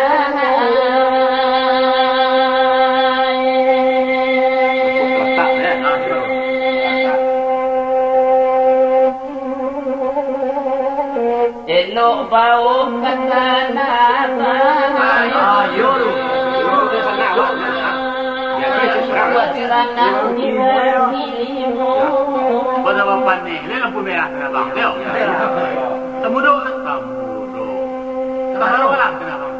Elok bao ka tanah. Ayo, lu. Buat tanah di Pada bapanih, ni lampu merah tanah bang. Tengok. Tamudo, tamudo. Tamudo malam kena bang.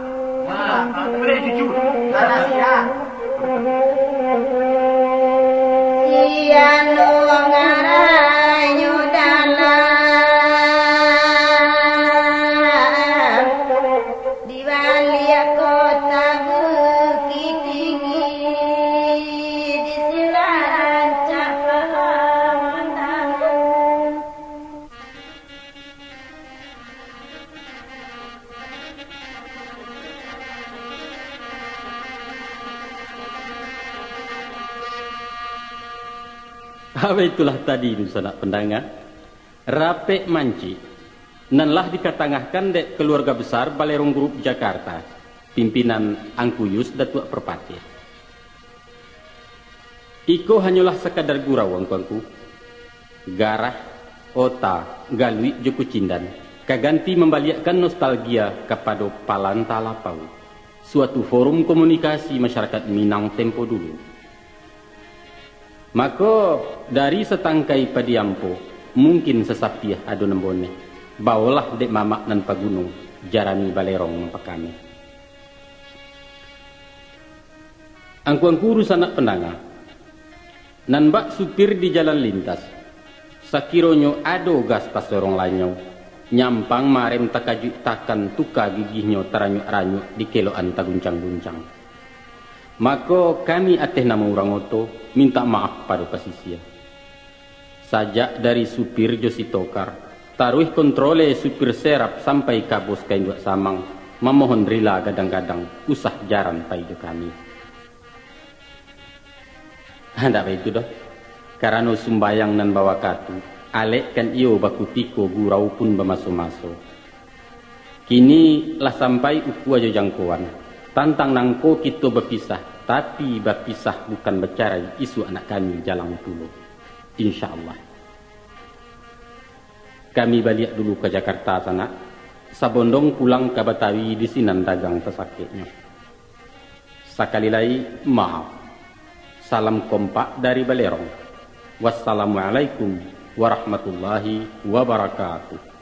Boleh cucu. Sian ngarahnyo dalam, di baliak kota Bukik Tinggi, di sinan rancak pamandangan. Apo itulah tadi, dunsanak pandanga, Rapek Mancik, nan lah dikatangahkan dek Keluarga Besar Balerong Group Jakarta, pimpinan Angku Yus Datuak Perpatih. Iko hanyolah sakadar gurau, angku-angku. Garah, ota, galuik jo kucindan ka ganti mambaliakkan nostalgia kapado Palanta Lapau, suatu forum komunikasi masyarakat Minang tempo dulu. Mako, dari satangkai padi ampo, mungkin sasapiah ado nan boneh. Baolah dek mamak nan pagunung, jarami balerong mampakami. Angku-angku dunsanak pandanga, nan bak supir di jalan lintas, sakironyo ado gas pasorong lanyau, nyampang marem takajuik takan tuka gigihnyo taranyuak-ranyuak di kelokan taguncang-guncang. Mako, kami ateh namo urang oto, mintak maaf pado pasisia. Sajak dari supir jo sitokar, taruih kontrole supir serap sampai ka bos ka induak samang, mamohon rila gadang-gadang, usah jaran pai jo kami. Handak baitu doh, karano sumbayang nan bawakatu, alek kan iyo bakutiko gurau pun bamaso-maso. Kini lah sampai ukua jo jangkoan. Tantang nangko kito bapisah, tapi bapisah bukan bacarai, isuak nak kami jalang pulo. Insya Allah. Kami baliak dulu ka Jakarta, sanak. Sabondong pulang ka Batawi, di sinan dagang tasakeknyo. Sakali lai, maaf. Salam kompak dari Balerong. Wassalamualaikum warahmatullahi wabarakatuh.